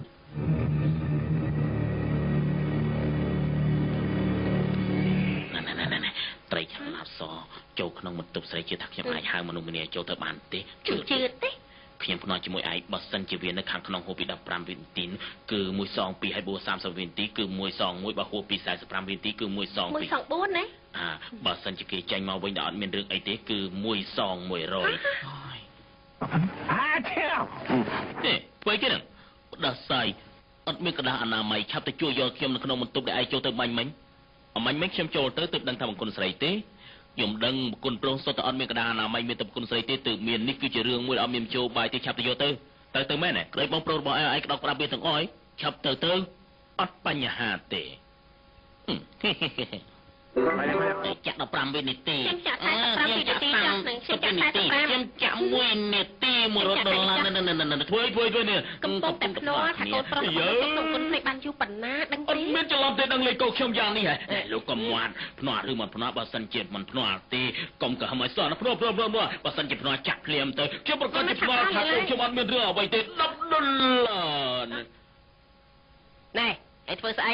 ណែណែត្រីឆ្លាតសចូលក្នុងបន្ទប់ស្រីជាថាខ្ញុំអាចហៅមនុស្សម្នាចូលទៅបានទេជឿទេខ្ញុំភ្នាល់ជាមួយឯងបើសិនជាវានៅខាងក្នុងហួសពី15វិនាទីគឺ1សង2ហើយ4 30វិនាទីគឺ1សង1បើហួសពី45វិនាទីគឺ1សង2 1សង4ណាអាបើសិនជាគេចេញមកវិញដល់អត់មានរឿងអីទេគឺ1សង100អាធៀវទេធ្វើគេហ្នឹងដោះស្រាយអត់មានក្រដាសអនាម័យឆាប់ទៅជួយយកខ្ញុំនៅក្នុងបន្ទប់ដែលឯងចូលទៅបាញ់មិញអមាញ់មិញខ្ញុំចូលទៅទើបដឹងថាបង្គន់ស្រីទេខ្ញុំដឹងបង្គន់ប្រុសសុទ្ធតែអត់មានក្រដាសអនាម័យមានតែបង្គន់ស្រីទេទើបមាននេះគឺជារឿងមួយដែលអត់មានចូលបាយទេឆាប់ទៅយកទៅទៅទៅមែនទេក្តីបងប្រុសរបស់ឯងឯងក្តោបក្តាប់វាទាំងអស់ឆាប់ទៅទៅអត់បញ្ហាទេចាក់15វិនាទីខ្ញុំចាក់45វិនាទីចាក់នឹងខ្ញុំចាក់45ខ្ញុំចាក់1នាទី100ដុល្លារធ្វើធ្វើនេះកំពុងតែភ្នាល់ថាកូនប្រុសរបស់ខ្ញុំគុណភ្លេចបានយូរប៉ុណ្ណាដឹងទេអត់មានច្រឡំទេដឹងលេខកូនខ្ញុំយ៉ាងនេះហ៎លោកកុំមាត់ភ្នាល់ឬមិនភ្នាល់បើសិនជាមិនភ្នាល់ទេកុំក៏ហំឲ្យសោះភ្នាល់ភ្នាល់ភ្នាល់បើសិនជាភ្នាល់ចាក់ភ្លាមទៅខ្ញុំប្រកាសជាភ្នាល់ថាកូនខ្ញុំអត់មានរឿងអ្វីទេ10ដុល្លារណែឯងធ្វើស្អី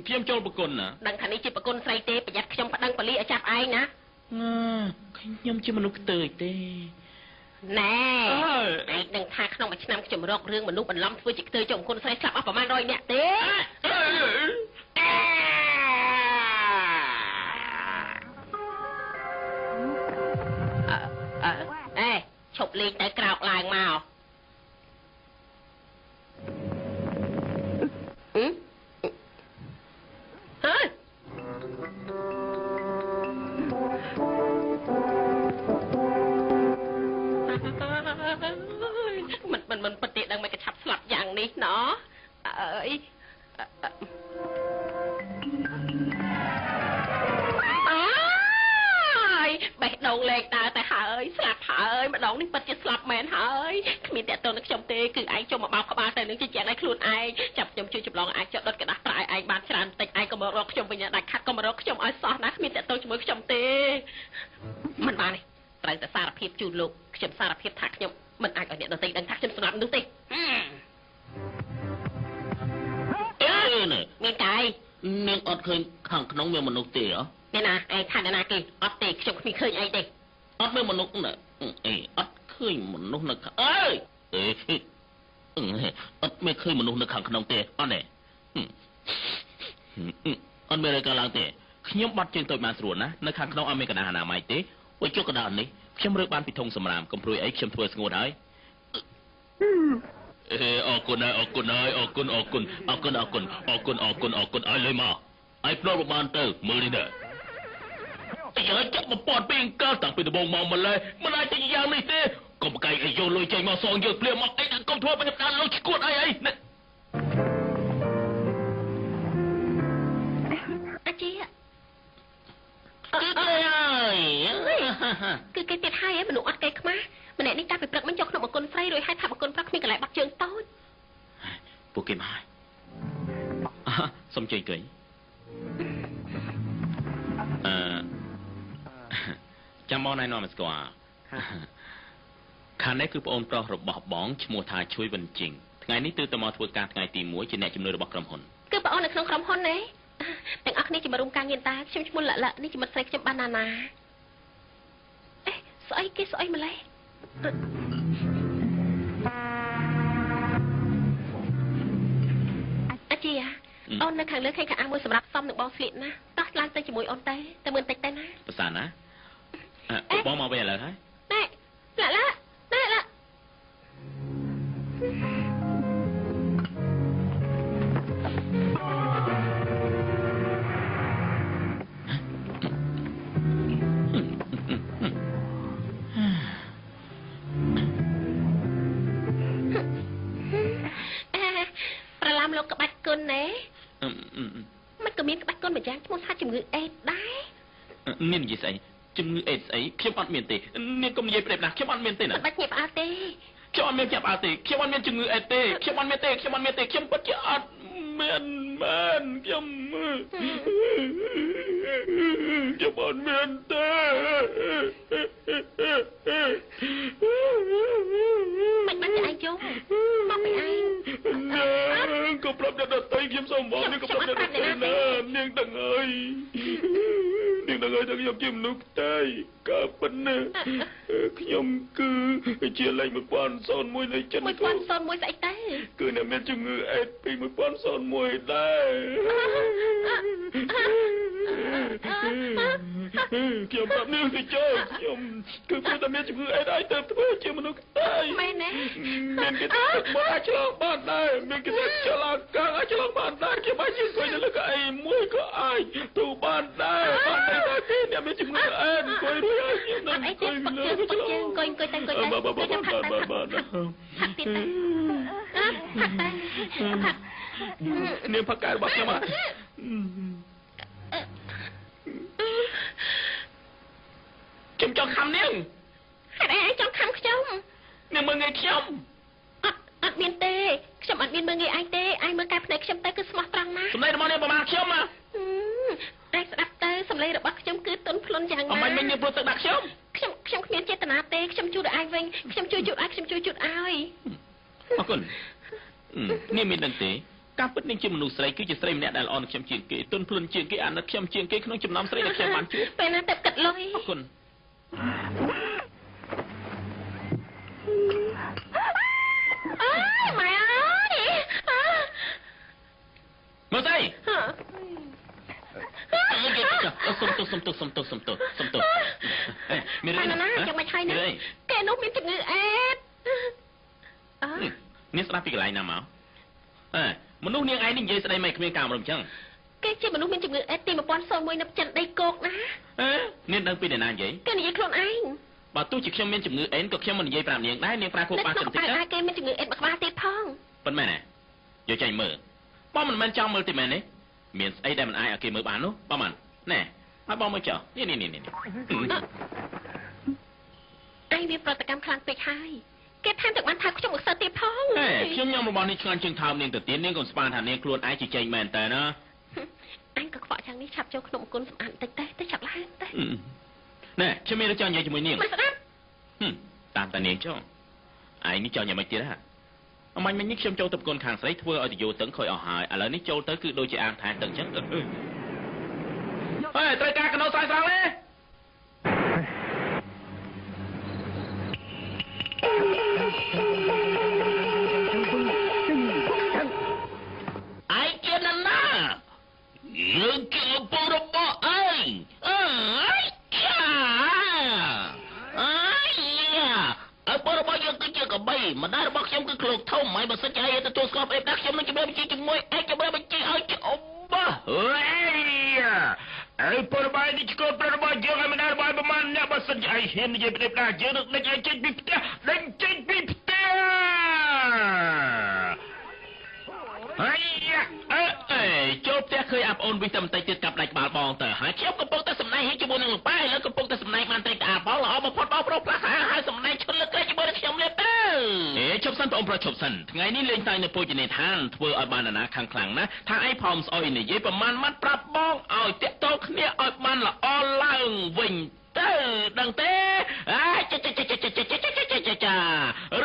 ខ្ញុំចូលប្រគុណណាដឹងថានេះជាប្រគុណស្រីទេប្រយ័ត្នខ្ញុំប្តឹងប៉ូលីសឲ្យចាប់ឯងណាខ្ញុំជាមនុស្សខ្ទើយទេណែឯងដឹងថាក្នុងមួយឆ្នាំខ្ញុំរករឿងមនុស្សបន្លំធ្វើជាខ្ទើយចូលប្រគុណស្រីស្លាប់អស់ប្រហែល100នាក់ទេអេឈប់លេងទៅក្រោកឡើងមកហើយមិនមិនប្រតិដឹងមិនកឆាប់ស្លាប់យ៉ាងនេះណោះអើយអើយបេះដូងលេខដើរតែហើយស្លាប់ហើយម្ដងនេះពិតជាស្លាប់មែនហើយគ្មានតាក់ទងនឹងខ្ញុំទេគឺឯងចូលមកបោកក្បាលតែនឹងជជែកឲ្យខ្លួនឯងចាប់ខ្ញុំជួយចម្លងអាចចុះដុតกระดาษប្រាក់ឲ្យឯងបានច្រើនតិចឯងក៏មករកខ្ញុំវិញដាច់ខាត់ក៏មករកខ្ញុំឲ្យសោះណាគ្មានតាក់ទងជាមួយខ្ញុំទេមិនបានទេត្រូវតែសារភាពជូនលោកខ្ញុំសារភាពថាខ្ញុំមិនអាចឲ្យអ្នកដទៃដឹងថាខ្ញុំសម្លាប់នោះទេមានកាយនាងអត់ឃើញខាងក្នុងមានមនុស្សទេហ៎អ្នកណាឯងថាអ្នកណាគេអត់ទេខ្ញុំគ្មានឃើញអីទេអត់មានមនុស្សណាអេអត់ឃើញមនុស្សនៅអើយអេអត់មានឃើញមនុស្សនៅខាងក្នុងទេអត់ទេ អត់មានរឿងកើតឡើងទេខ្ញុំបាត់ជើងតូចបានស្រួលណាស់នៅខាងក្នុងអត់មានកណ្ដាលអនាម័យទេអូយចុះកណ្ដាលនេះខ្ញុំរើបានពីធុងសម្រាមកុំព្រួយអីខ្ញុំធ្វើស្ងួតហើយអេអរគុណហើយអរគុណហើយអរគុណអរគុណអរគុណអរគុណអរគុណអរគុណអរគុណឲ្យលុយមកឲ្យផ្លោតបានទៅមើលនេះណាយកចាក់1000ពីអង្កលតាំងពីដំបូងមកម្លេះមិនអាចទៅយ៉ាងនេះទេកុំបកែកឲ្យយកលុយចេញមកសងយើងភ្លាមមកអីកុំធ្វើបែបដានលុយឈួតអីអីអាជីគឺគេហើយគឺគេទៀតហើយមនុស្សអត់គេខ្មាស់ម្នាក់នេះកាលពីព្រឹកមិញចូលក្នុងបង្គន់ស្រីរួចហើយថាបង្គន់ប្រុសគ្មានកន្លែងបាត់ជើងតូចពួកគេមកហើយសុំជ័យអង្គុយអឺចាំបងណែនាំឲ្យស្គាល់ខាងនេះគឺប្អូនប្រុសរបស់បងឈ្មោះថាឈួយវិនជីងថ្ងៃនេះទើបតែមកធ្វើការថ្ងៃទី1ជាអ្នកជំនួយរបស់ក្រុមហ៊ុនគឺប្អូននៅក្នុងក្រុមហ៊ុនណាទាំងអស់គ្នាជាមករួមការងារតាខ្ញុំឈ្មោះលលនេះជាមិត្តស្រីខ្ញុំបានណាណាអេស្អីគេស្អីម្លេះអាជីអូននៅខាងលើឃើញខោអាវមួយសម្រាប់សំនឹងបងស្លៀកណាតោះឡើងទៅជាមួយអូនទៅតែមើលតិចទៅណាប្រសាណាបងមកវិញឥឡូវហើយណែលលណែលប្រឡាំលោកក្បាច់គុណណែមិនក៏មានក្បាច់គុណមួយយ៉ាងឈ្មោះថាជំងឺអេដដែរមាននិយាយស្អីជំងឺអេដស្អីខ្ញុំអត់មានទេនាងកុំនិយាយប្រៀបណាខ្ញុំអត់មានទេណាបាច់ញាប់អើទេខ្ញុំអត់មានញាប់អើទេខ្ញុំអត់មានជំងឺអេដទេខ្ញុំអត់មានទេខ្ញុំអត់មានទេខ្ញុំពិតជាអត់មានមែនខ្ញុំខ្ញុំអត់មានទេមិនបានតែឯងយំមកពីឯងនាងក៏ប្រាប់អ្នកដទៃខ្ញុំសូមបងនាងក៏ប្រាប់អ្នកដទៃណានាងដឹងហើយនាងដឹងហើយថាខ្ញុំជាមនុស្សផ្ទៃកើប៉ុណ្ណាខ្ញុំគឺជាលេខ1001នៃចិន1001ស្អីទៅគឺអ្នកមានជំងឺអេដពី1001ដែរខ្ញុំប្រាប់នាងទៅចូលខ្ញុំគឺព្រោះតែមានជំងឺអេដឲ្យទៅធ្វើជាមនុស្សខ្ទៃមែនទេមានគេទឹកមកអាចឆ្លងបានដែរមានគេទឹកឆ្លងកាងអាចឆ្លងបានដែរខ្ញុំអាចអង្គុយនៅលើកៅអីមួយក៏អាចទូបានដែរបានតែគេអ្នកមានជំងឺអេដអង្គុយរួចហើយខ្ញុំនឹងអង្គុយលើជើងអង្គុយអង្គុយទៅអង្គុយទៅបាទផាក់ទៅផាក់ទៀតទៅផាក់ទៅផាក់នាងផាក់កែរបស់ខ្ញុំខ្ញុំចង់ខំនាងហេតុអីឯងចង់ខំខ្ញុំនាងមើលងាយខ្ញុំអត់មានទេខ្ញុំអត់មានមើលងាយឯងទេឯងមើលកែភ្នែកខ្ញុំទៅគឺស្មោះត្រង់ណាស់សម្លេងរបស់នាងប្រមាណខ្ញុំណាឯងស្ដាប់ទៅសម្លេងរបស់ខ្ញុំគឺទន់ភ្លន់យ៉ាងណាអមមិញនាងព្រោះទឹកដាក់ខ្ញុំខ្ញុំខ្ញុំគ្មានចេតនាទេខ្ញុំជូតឲ្យឯងវិញខ្ញុំជួយជូតឲ្យខ្ញុំជួយជូតឲ្យអរគុណនាងមានដឹងទេការពិតនាងជាមនុស្សស្រីគឺជាស្រីម្នាក់ដែលល្អនឹងខ្ញុំជាងគេទន់ភ្លន់ជាងគេអាណិតខ្ញុំជាងគេក្នុងចំណោមស្រីដែលខ្ញុំបានជួបពេលណាទៅគិតលុយអរគុណអើយម៉ែអើយមើលស្អីសុំទោសសុំទោសសុំទោសសុំទោសសុំទោសមានរឿងណាយ៉ាងម៉េចហើយណាគេនោះមានជំងឺអេដអើនេះស្ដាប់ពីកន្លែងណាមកអេមនុស្សនាងឯងនេះនិយាយស្ដីមិនគ្មានការអប់រំចឹងគេជាមនុស្សមានជំងឺអេដទី1001នៅចិនដីគោកណាអេនាងដឹងពីអ្នកណានិយាយគេនិយាយខ្លួនឯងបើទោះជាខ្ញុំមានជំងឺអេដក៏ខ្ញុំមិននិយាយប្រាប់នាងដែរនាងប្រើខួរក្បាលចឹងតិចទៅគេមានជំងឺអេដមួយក្បាលទៀតផងប៉ុន្មានណាយកចេញមើលបងមិនមែនចង់មើលទេមែនទេមានស្អីដែលមិនអាចឲ្យគេមើលបាននោះបងមិនណែឲ្យបងមើលចុះនេះនេះនេះនេះឯងមានប្រតិកម្មខ្លាំងពេកហើយគេថែមទាំងបានថាខ្ញុំមកសើទៀតផងហេខ្ញុំញ៉ាំរបស់នេះឆ្ងាញ់ជាងថើមនាងទៅទៀតនាងកុំស្មានថានាងខ្លួនឯងជាចេញមែនតើណាអញក៏ខ្វក់យ៉ាងនេះឆាប់ចូលក្នុងគុណសម្អាតតិចទៅទៅឆាប់ឡើងទៅណែខ្ញុំមានរឿងចង់និយាយជាមួយនាងមិនស្ដាប់តាមតានាងចុះឯងនេះចង់យ៉ាងម៉េចទៀតហ่ะអមាញ់មិញនេះខ្ញុំចូលទៅប្រគុណខាងស្រីធ្វើឲ្យតយោតឹងខូចអស់ហើយឥឡូវនេះចូលទៅគឺដូចជាអាងថែតឹងចឹងហេត្រូវការកណោស្រ័យស្រង់ទេឯងជាណាណាយើងជា ឪពុករបស់ឯងអើយចាអើយឪពុករបស់យើងគឺជាកបីម្ដាយរបស់ខ្ញុំគឺឃ្លោកធំហើយបើសិនជាឯងទទួលស្គាល់ប្អូនដែរខ្ញុំនឹងជម្រាបបញ្ជីជាមួយឯងជម្រាបបញ្ជីឲ្យច្បាស់អើពុករបស់នេះឆ្កល់ប្រុសរបស់យើងឲ្យម្ដាយរបស់ប្រមាណអ្នកបើសិនជាឯងហ៊ាននិយាយប្តីផ្ដាយើងនឹងដេញឯងចេញពីផ្ទះដេញចេញពីផ្ទះហើយអើអេចូលផ្ទះឃើញអាប្អូនវិសតែបន្តិចទៀតកាប់ដាច់ក្បាលបងទៅហើយខ្ញុំកំពុងតែសម្ដែងឲ្យជាមួយនឹងលោកប៉ាឥឡូវកំពុងតែសម្ដែងបានត្រេកអាបងល្អបំផុតបងប្រុសផ្លាស់ហើយសម្ដែងឈុនលើកក្រែជាមួយនឹងខ្ញុំលេបទៅអេជប់សិនបងប្រុសជប់សិនថ្ងៃនេះលេងតែនៅពោជនីឋានធ្វើឲ្យបានណាខាងខ្លាំងណាស់ថាឯងផោមស្អុយនិយាយប្រមាណម៉ាត់ប្រាប់បងឲ្យតាក់ទងគ្នាឲ្យបានល្អឡើងវិញទៅដឹងទេអាចាចាចាចាចាចាចាចា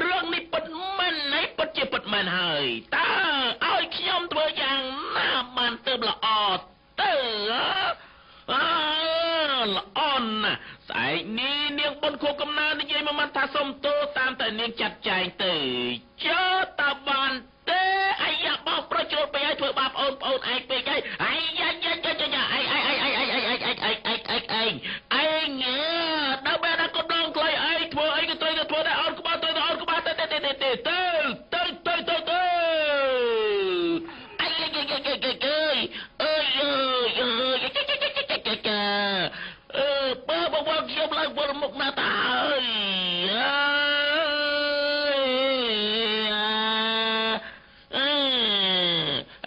រឿងនេះពិតមែនហើយពិតជាពិតមែនហើយតើឲ្យខ្ញុំធ្វើយ៉ាងណាបានទៅល្អទៅអើល្អណាស់ស្អែកនេះនាងបុនខួបកំណើនិយាយមកមិនថាសុំទោសតាមតែនាងចាត់ចែងទៅចើតើបានទេអាយ៉ាបោកប្រជ្រុលពេកហើយធ្វើបាបអូនប្អូនឯងពេកហើយអាយ៉ាយ៉ាយ៉ាយ៉ាអៃអៃអៃអៃអៃអៃអៃអៃអៃអៃអៃអៃងើដល់បែរដល់កុំដងខ្លីអីធ្វើអីក៏ត្រូវតែធ្វើដែរអូនក្បាលត្រូវតែអូនក្បាលទៅទៅទៅទៅទៅទៅទៅទៅទៅអៃអៃអៃអៃអៃអើយអើយអើយចាចាចាចាចាអឺបើបងខ្ញុំឡើងវិលមុខណាតាហើយ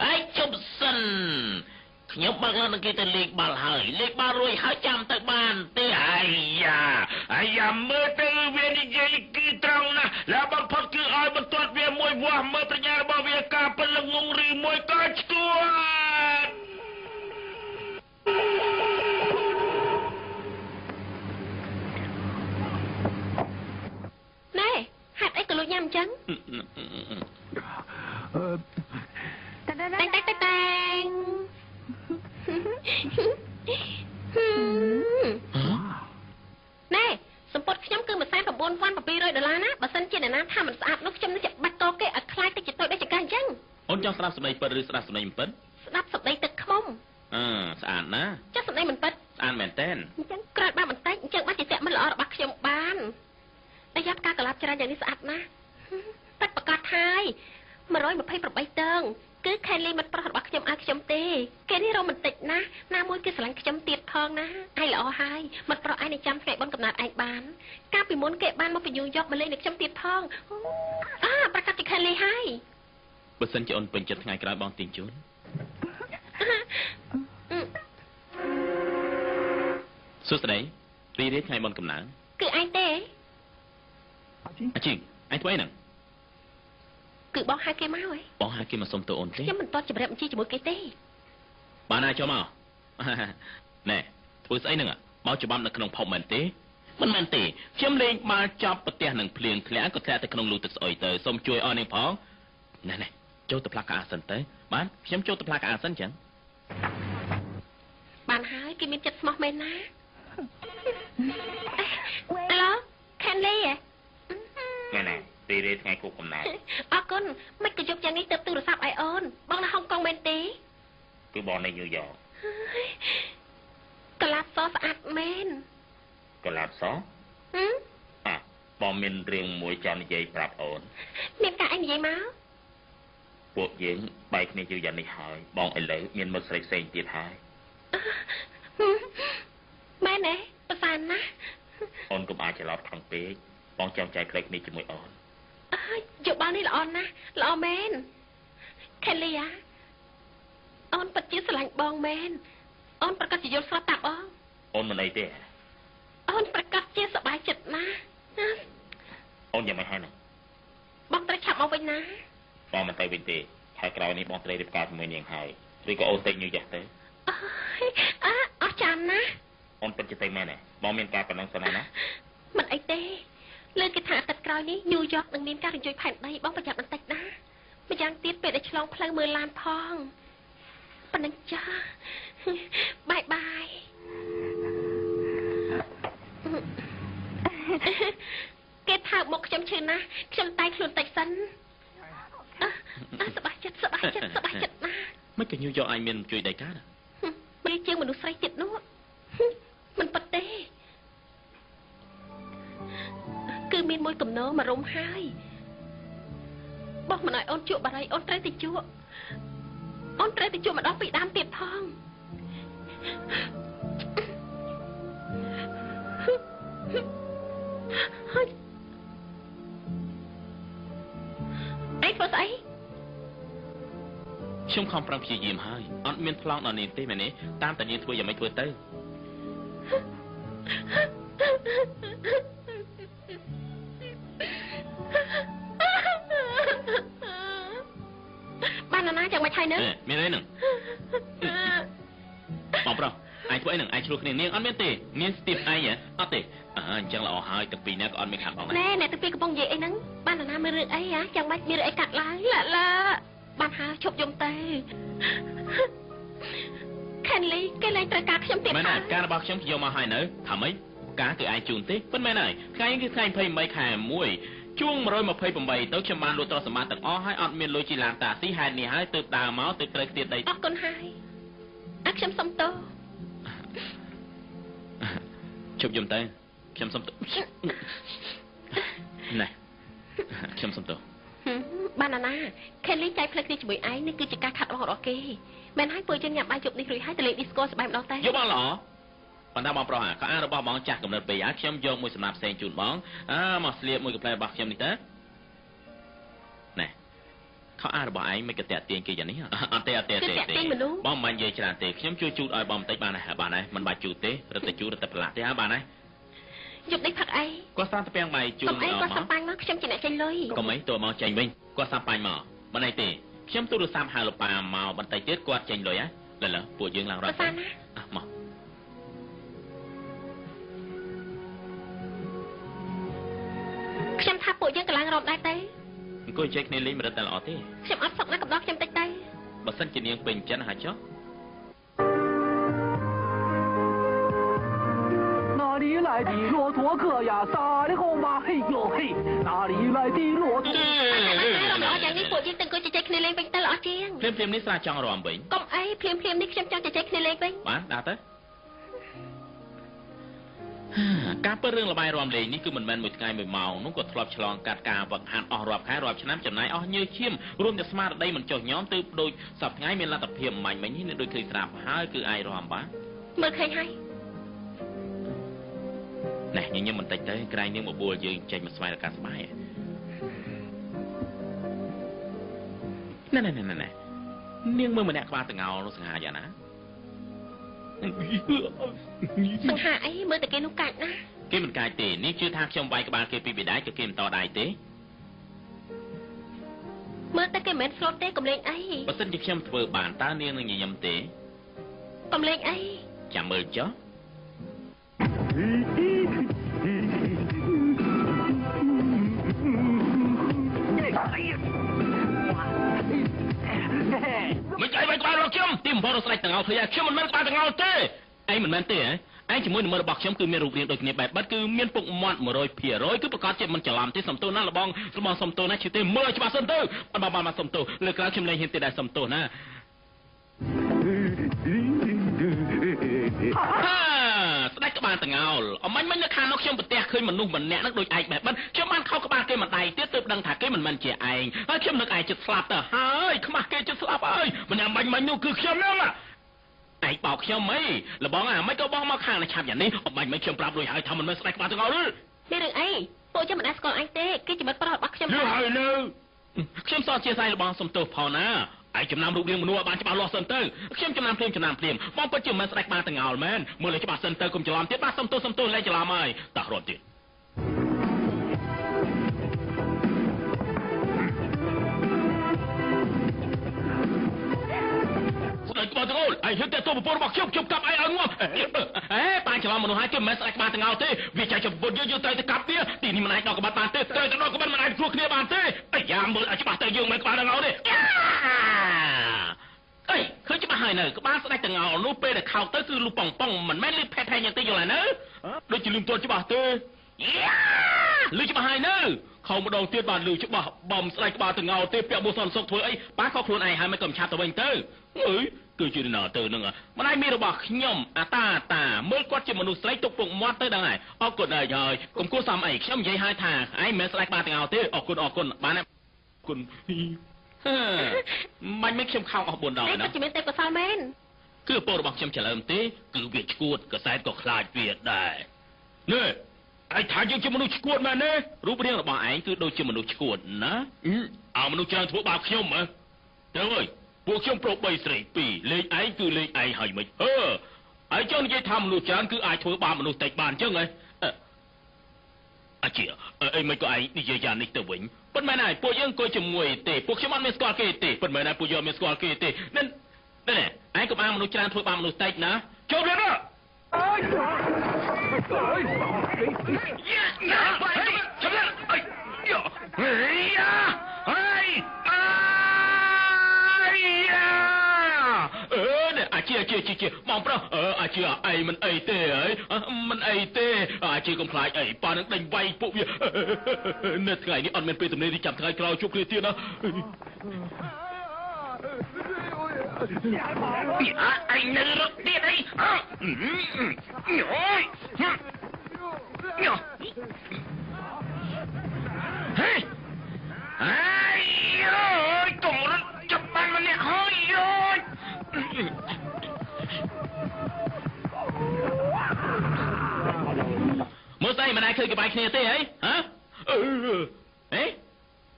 អើយជប់សិនខ្ញុំបើកឡើងនឹងគេទៅលេងបាល់ហើយលេងបាល់រួចហើយចាំទៅបានទេអាយ៉ាអាយ៉ាមើលទៅវានិយាយគឺត្រង់ណាស់แล้วបំផុតគឺឲ្យបន្ទាត់វាមួយវាស់មើលប្រាជ្ញារបស់វាការពិតល្ងងឬមួយក៏ឆ្កួតណែហេតុអីក៏លួចញ៉ាំអញ្ចឹងតែតែតែតែណែសម្ពត់ខ្ញុំគឺ19700ដុល្លារណាបើសិនជាអ្នកណាថាមិនស្អាតនោះខ្ញុំនឹងច្បាច់កគេឲ្យខ្លាចទៅជាតូចដូចចង្កេះអញ្ចឹងអូនចង់ស្ដាប់សម្ដីពិតឬស្ដាប់សម្ដីមិនពិតស្ដាប់សម្ដីទឹកខ្មុំអឺស្អាតណាចុះសម្ដីមិនពិតស្អាតមែនតើអញ្ចឹងក្រាត់បានបន្តិចអញ្ចឹងបានជាតាក់មិនល្អរបស់ខ្ញុំបានតែយ៉ាប់ការកលាប់ច្រើនយ៉ាងនេះស្អាតណាស់តែប្រកាសហើយ128តឹងគឺខេលីមិត្តប្រុសរបស់ខ្ញុំឲ្យខ្ញុំទេគេនេះរ៉ូមែនទិកណាស់ណាមួយគេស្រឡាញ់ខ្ញុំទៀតផងណាឯងល្អហើយមិត្តប្រុសឯងនឹងចាំថ្ងៃបុណ្យកំណើតឯងបានកាលពីមុនគេបានមកពីញូវយ៉កមកលេងនឹងខ្ញុំទៀតផងអាប្រកាសជាខេលីហើយបើសិនជាអូនពេញចិត្តថ្ងៃក្រោយបងទាញជូនសួស្តីរីរាយថ្ងៃបុណ្យកំណើតគឺឯងទេអាជីងឯងធ្វើអីហ្នឹងគឺបងហៅគេមកហ៎បងហៅគេមកសុំទោសអូនទេខ្ញុំមិនទាន់ជម្រាបបញ្ជីជាមួយគេទេបានណាចូលមកណែធ្វើស្អីហ្នឹងមកច្បាប់នៅក្នុងផុបមែនទេមិនមែនទេខ្ញុំលេងបាល់ចាប់ប្រទះនឹងភ្លៀងធ្លាក់ក៏ធ្លាក់ទៅក្នុងលូទឹកស្អុយទៅសូមជួយអស់នេះផងណែណែចូលទៅផ្លាស់កៅអៅសិនទៅបានខ្ញុំចូលទៅផ្លាស់កៅអៅសិនចឹងបានហើយគេមានចិត្តស្មោះមែនណាអាឡូខេនលីណែណែរីរាយថ្ងៃគូកំណើតអរគុណមិនក៏យប់យ៉ាងនេះទៅទូរស័ព្ទឲ្យអូនបងនៅហុងកុងមែនទេគឺបងនៅញូវយ៉កកលាប់សស្អាតមែនកលាប់សហឹមអាបងមានរឿងមួយចង់និយាយប្រាប់អូនមានការអីនិយាយមកពួកយើងបែកគ្នាយូរយ៉ាងនេះហើយបងឥឡូវមានមិត្តស្រីផ្សេងទៀតហើយមែនទេប្រសើរណាស់អូនកុំអាចច្រឡំខំពេកបងចង់ចែកផ្លេចគ្នាជាមួយអូនអើយយោបល់នេះល្អណាស់ល្អមែនខេលីអាអូនពិតជាស្រឡាញ់បងមែនអូនប្រកាសជាយល់ស្របតាមបងអូនមិនអីទេអូនប្រកាសជាសប្បាយចិត្តណាស់អូនយ៉ាងម៉េចហើយណាបងត្រូវឆាប់មកវិញណាបងមិនទៅវិញទេខែក្រោយនេះបងត្រូវរៀបការជាមួយនាងហើយឬក៏អូនទៅញូវយ៉ាស់ទៅអើយអើអស់ចាំណាអូនពិតជាទៅមែនទេបងមានការប៉ុណ្ណឹងសិនណាមិនអីទេលើគេថាអាទិត្យក្រោយនេះញូវយ៉កនឹងមានការរញ្ជួយផែនដីបងប្រយ័ត្នបន្តិចណាម្យ៉ាងទៀតពេលដែលឆ្លងផ្លូវមើលឡានផងប៉ុណ្ណឹងចាបាយបាយគេថាមកខ្ញុំឈឺណាស់ខ្ញុំតែខ្លួនតិចសិនអើសប្បាយចិត្តសប្បាយចិត្តសប្បាយចិត្តណាស់មិនក៏ញូវយ៉កឯងមានជួយដីកាណា មិនជា ជាងមនុស្សស្រីទៀតនោះមិនពិតទេគឺមានមួយកំណរមករំហើយបោះមិនឲ្យអូនជក់បារីអូនត្រូវតែជក់អូនត្រូវតែជក់ម្ដងពីដើមទៀតផងហើយឯងធ្វើស្អីខ្ញុំខំប្រឹងព្យាយាមហើយអត់មានប្លង់ដល់នាងទេមែនទេតាមតែនាងធ្វើយ៉ាងម៉េចធ្វើទៅបានណាយ៉ាងម៉េចហើយនឹងមានអីនឹងបងប្រុសឯងធ្វើអីនឹងឯងឆ្លោះគ្នានាងអត់មានទេមានស្ទាបឯងហ៎អត់ទេអញ្ចឹងល្អហើយទាំងពីរនាក់ក៏អត់មានខាត់បងដែរណែអ្នកទាំងពីរកំពុងនិយាយអីហ្នឹងបានណាមានរឿងអីហ៎ចាំបាច់មានរឿងអីកាត់ឡើងឡាឡាបានហើយឈប់យំទៅខេនលីគេលែងត្រូវការខ្ញុំទៀតហើយមែនហើយការរបស់ខ្ញុំយកមកហើយនៅថាម៉េចការគឺឯងជូនទេប៉ុន្មានហើយថ្ងៃនេះគឺថ្ងៃ23ខែ1ជួង128ទៅខ្ញុំបានលក់ទ្រព្យសម្បត្តិទាំងអស់ហើយអត់មានលុយជិះឡានតាស៊ីហេតុនេះហើយទើបដើរមកទើបត្រូវទៀតដីអរគុណហើយអើខ្ញុំសុំទោសជប់យំទៅខ្ញុំសុំទោសណែខ្ញុំសុំទោសបានណាខេនលីចែកផ្លូវគ្នាជាមួយឯងនេះគឺជាការខាត់បងរបស់គេមែនហើយពួកយើងញ៉ាំបាយយប់នេះរួចហើយទៅលេងឌីស្កូសប្បាយម្ដងតែយកបងល្អប៉ុន្តែបងប្រុសខោអាវរបស់បងចាស់កំណត់ពេកហើយខ្ញុំយកមួយសម្រាប់ផ្សេងជូនបងអើមកស្លៀកមួយកំផ្លែរបស់ខ្ញុំនេះទៅណែខោអាវរបស់ឯងមិនក៏តាក់ទាញគេយ៉ាងនេះអត់ទេអត់ទេទេបងមិននិយាយច្រើនទេខ្ញុំជួយជូតឲ្យបងបន្តិចបានហើយបានហើយមិនបាច់ជូតទេរត់តែជូតរត់តែប្រឡាក់ទេហើយបានហើយយប់នេះផឹកអីគាត់សាំតាពាំងបាយជូនមកគាត់សាំប៉ាញ់មកខ្ញុំជាអ្នកចេញលុយកុំអីតួមកចេញវិញគាត់សាំប៉ាញ់មកមិនអីទេខ្ញុំទូរស័ព្ទហៅលោកប៉ាមកបន្តិចទៀតគាត់ចេញលុយហ៎លើលើពួកយើងឡើងរត់មកខ្ញុំថាពួកយើងកម្លាំងរត់ដែរទេអង្គុយជែកគ្នាលេងមិនរត់តែល្អទេខ្ញុំអត់សុខណាស់កំដរខ្ញុំតិចទេបើសិនជានាងពេញចិត្តហើយចុះ哪里来的骆驼哥呀？撒的好马嘿呦嘿，哪里来的骆驼？ ល្អយ៉ាងនេះពួកយើងទាំងអង្គុយជជែកគ្នាលេងវិញទៅល្អជាងភ្លាមភ្លាមនេះស្រាចង់រាំវិញកុំអីភ្លាមភ្លាមនេះខ្ញុំចង់ជជែកគ្នាលេងវិញបាទដាក់ទៅការពិតរឿងលបាយរាំលេងនេះគឺមិនមែនមួយថ្ងៃមួយម៉ោងនោះក៏ធ្លាប់ឆ្លងកាត់ការវឹកហាត់អស់រាប់ខែរាប់ឆ្នាំចំណាយអស់ញើសឈាមរួមទាំងស្មារតីមិនចុះញោមទើបដូចសប្តាហ៍ថ្ងៃមានលទ្ធភាពមាញ់មិញនេះដូចឃើញស្រាប់ហើយគឺអាចរាំបាទមើលឃើញហើយណែញញឹមបន្តិចទៅក្រែងនាងបបួលយើងចេញមកស្វែងរកការស្បាយណែណែណែណែនាងមើលម្នាក់ក្បាលតងោលនោះសង្ហាយ៉ាងណាសង្ហាអីមើលតែគេនោះកាច់ណាគេមិនកាច់ទេនេះជឿថាខ្ញុំវាយក្បាលគេពីបិដៃក៏គេមិនតដៃទេមើលតែគេមិនមែនស្លូតទេកំលេងអីបើសិនជាខ្ញុំធ្វើបានតើនាងនឹងញញឹមទេកំលេងអីចាំមើលចុះមិនចៃវាយក្បាលរបស់ខ្ញុំទីបំផុតរស្ដេចទាំងអស់ឃើញខ្ញុំមិនមែនក្បាលទាំងអស់ទេឯងមិនមែនទេហ៎ឯងជាមួយនឹងរបស់ខ្ញុំគឺមានរូបរាងដូចគ្នាបែបបិទគឺមានពុកមាត់100%គឺប្រកាសជាមិនច្រឡំទេសំទោសណាលបងលបងសំទោសណាឈឺទេមើលឲ្យច្បាស់សិនទៅបាទបាទសំទោសលើក្រោយខ្ញុំលែងហ៊ានទេដែរសំទោសណាស្ដេចក្បាលតងោលអមាញ់មិញនៅខាងនោះខ្ញុំប្រទះឃើញមនុស្សម្នាក់នឹងដូចឯងបែបបិទខ្ញុំបានខោក្បាលគេមួយដៃទៀតទើបដឹងថាគេមិនមែនជាឯងហើយខ្ញុំនឹកឯងចិត្តស្លាប់ទៅហើយខ្មាស់គេចិត្តស្លាប់ហើយម្នាក់មាញ់មិញនោះគឺខ្ញុំហ្នឹងឯងបោកខ្ញុំអីលបងអាមិនក៏បងមកខាងនេះឆាប់យ៉ាងនេះអមាញ់មិញខ្ញុំប្រាប់រួចហើយថាមិនមែនស្ដេចក្បាលតងោលនេះរឿងអីពួកខ្ញុំមិនដែលស្គាល់ឯងទេគេជាមិត្តប្រុសរបស់ខ្ញុំយល់ហើយនៅខ្ញុំសោកជាស្អីលបងសុំទោសផងណាឯងចំណាំរូបរាងមនុស្សឲ្យបានច្បាស់លាស់សិនទៅខ្ញុំចំណាំភ្លាមចំណាំភ្លាមបងពិតជាមិនស្ដេចក្បាលតងោលមែនមើលឲ្យច្បាស់សិនទៅកុំច្រឡំទៀតបាទសុំទោសសុំទោសលែងច្រឡំហើយតោះរត់ទៀតស្ដេចក្បាលតងោលឯងហ៊ានតែទោសប្រពន្ធរបស់ខ្ញុំខ្ញុំកាប់ឯងឲ្យងាប់អេបានច្រឡំមនុស្សហើយគេមិនមែនស្ដេចក្បាលតងោលទេវាចែកចំពុតយើងយើងត្រូវតែកាប់វាទីនេះមិនអាចដល់ក្បាត់បានទេត្រូវតែដល់ក្បាត់មិនអាចគ្រោះគ្នាបានទេអាយ៉ាមើលឲ្យច្បាស់ទៅយើងមិនក្បាលតងោលទេអីឃើញច្បាស់ហើយនៅក្បាលស្ដេចតងោលនោះពេលដែលខោកទៅគឺលុះប៉ងប៉ងមិនមែនលឺផេះផេះយ៉ាងទេយល់ហើយនៅដូចជាលឺមិនទាន់ច្បាស់ទេលឺច្បាស់ហើយនៅខោម្ដងទៀតបានលឺច្បាស់បំស្ដេចក្បាលតងោលទេពាក់មួកសន្តិសុខធ្វើអីប៉ាខោខ្លួនឯងហើយមិនក៏ឆាប់ទៅវិញទៅអើយ គឺជាណាទៅនឹងម្ដាយមីរបស់ខ្ញុំអាតាតាមើលគាត់ជាមនុស្សស្រីទុកពុកមាត់ទៅដឹងហើយអរគុណហើយហើយកុំគួរសមអីខ្ញុំនិយាយឲ្យថាឯងមិនមែនស្ដេចក្បាលទាំងអស់ទេអរគុណអរគុណបានគុណបាញ់មិនខ្ញុំខោអស់4ដងណាគាត់ជាមានទេពកោសលមែនគឺឪពុករបស់ខ្ញុំច្រឡំទេគឺវាឈួតកសែតក៏ខ្លាចវាដែរនេះឯងថាយើងជាមនុស្សឈួតមែនទេរូបរាងរបស់ឯងគឺដូចជាមនុស្សឈួតណាអើមនុស្សច្រើនធ្វើបាបខ្ញុំហ៎ទៅអើយពួកខ្ញុំប្រុស3ស្រី2លេខឯងគឺលេខឯងហើយមិនអឺឯងចង់និយាយថាមនុស្សច្រើនគឺអាចធ្វើបាបមនុស្សតិចបានអញ្ចឹងហ៎អាជាអីមិនក៏ឯងនិយាយយ៉ាងនេះទៅវិញប៉ុន្មានហើយពួកយើងអង្គុយជាមួយទេពួកខ្ញុំអត់មានស្គាល់គេទេប៉ុន្មានហើយពួកយើងអត់មានស្គាល់គេទេនេះនេះឯងកុំអាងមនុស្សច្រើនធ្វើបាបមនុស្សតិចណាចូលលឿនណាអើយយ៉ាយ៉ាចាំលឿនអីយ៉ាយ៉ាហេអាយ៉ាអឺនេះអាជាជាជាបងប្រុសអឺអាជាអីមិនអីទេអីមិនអីទេអាជាកុំខ្លាចអីប៉ានឹងដេញវាយពួកវានៅថ្ងៃនេះអត់មានពេលទំនេរទីចាំថ្ងៃក្រោយជួបគ្នាទៀតណា អញនៅរត់ទៀតអីអូយហេអាយអូយកុំរត់ចាប់បានម្នាក់ហើយអូយមើលស្អីមិនអាចឃើញគេបាយគ្នាទេហីហ៎អេ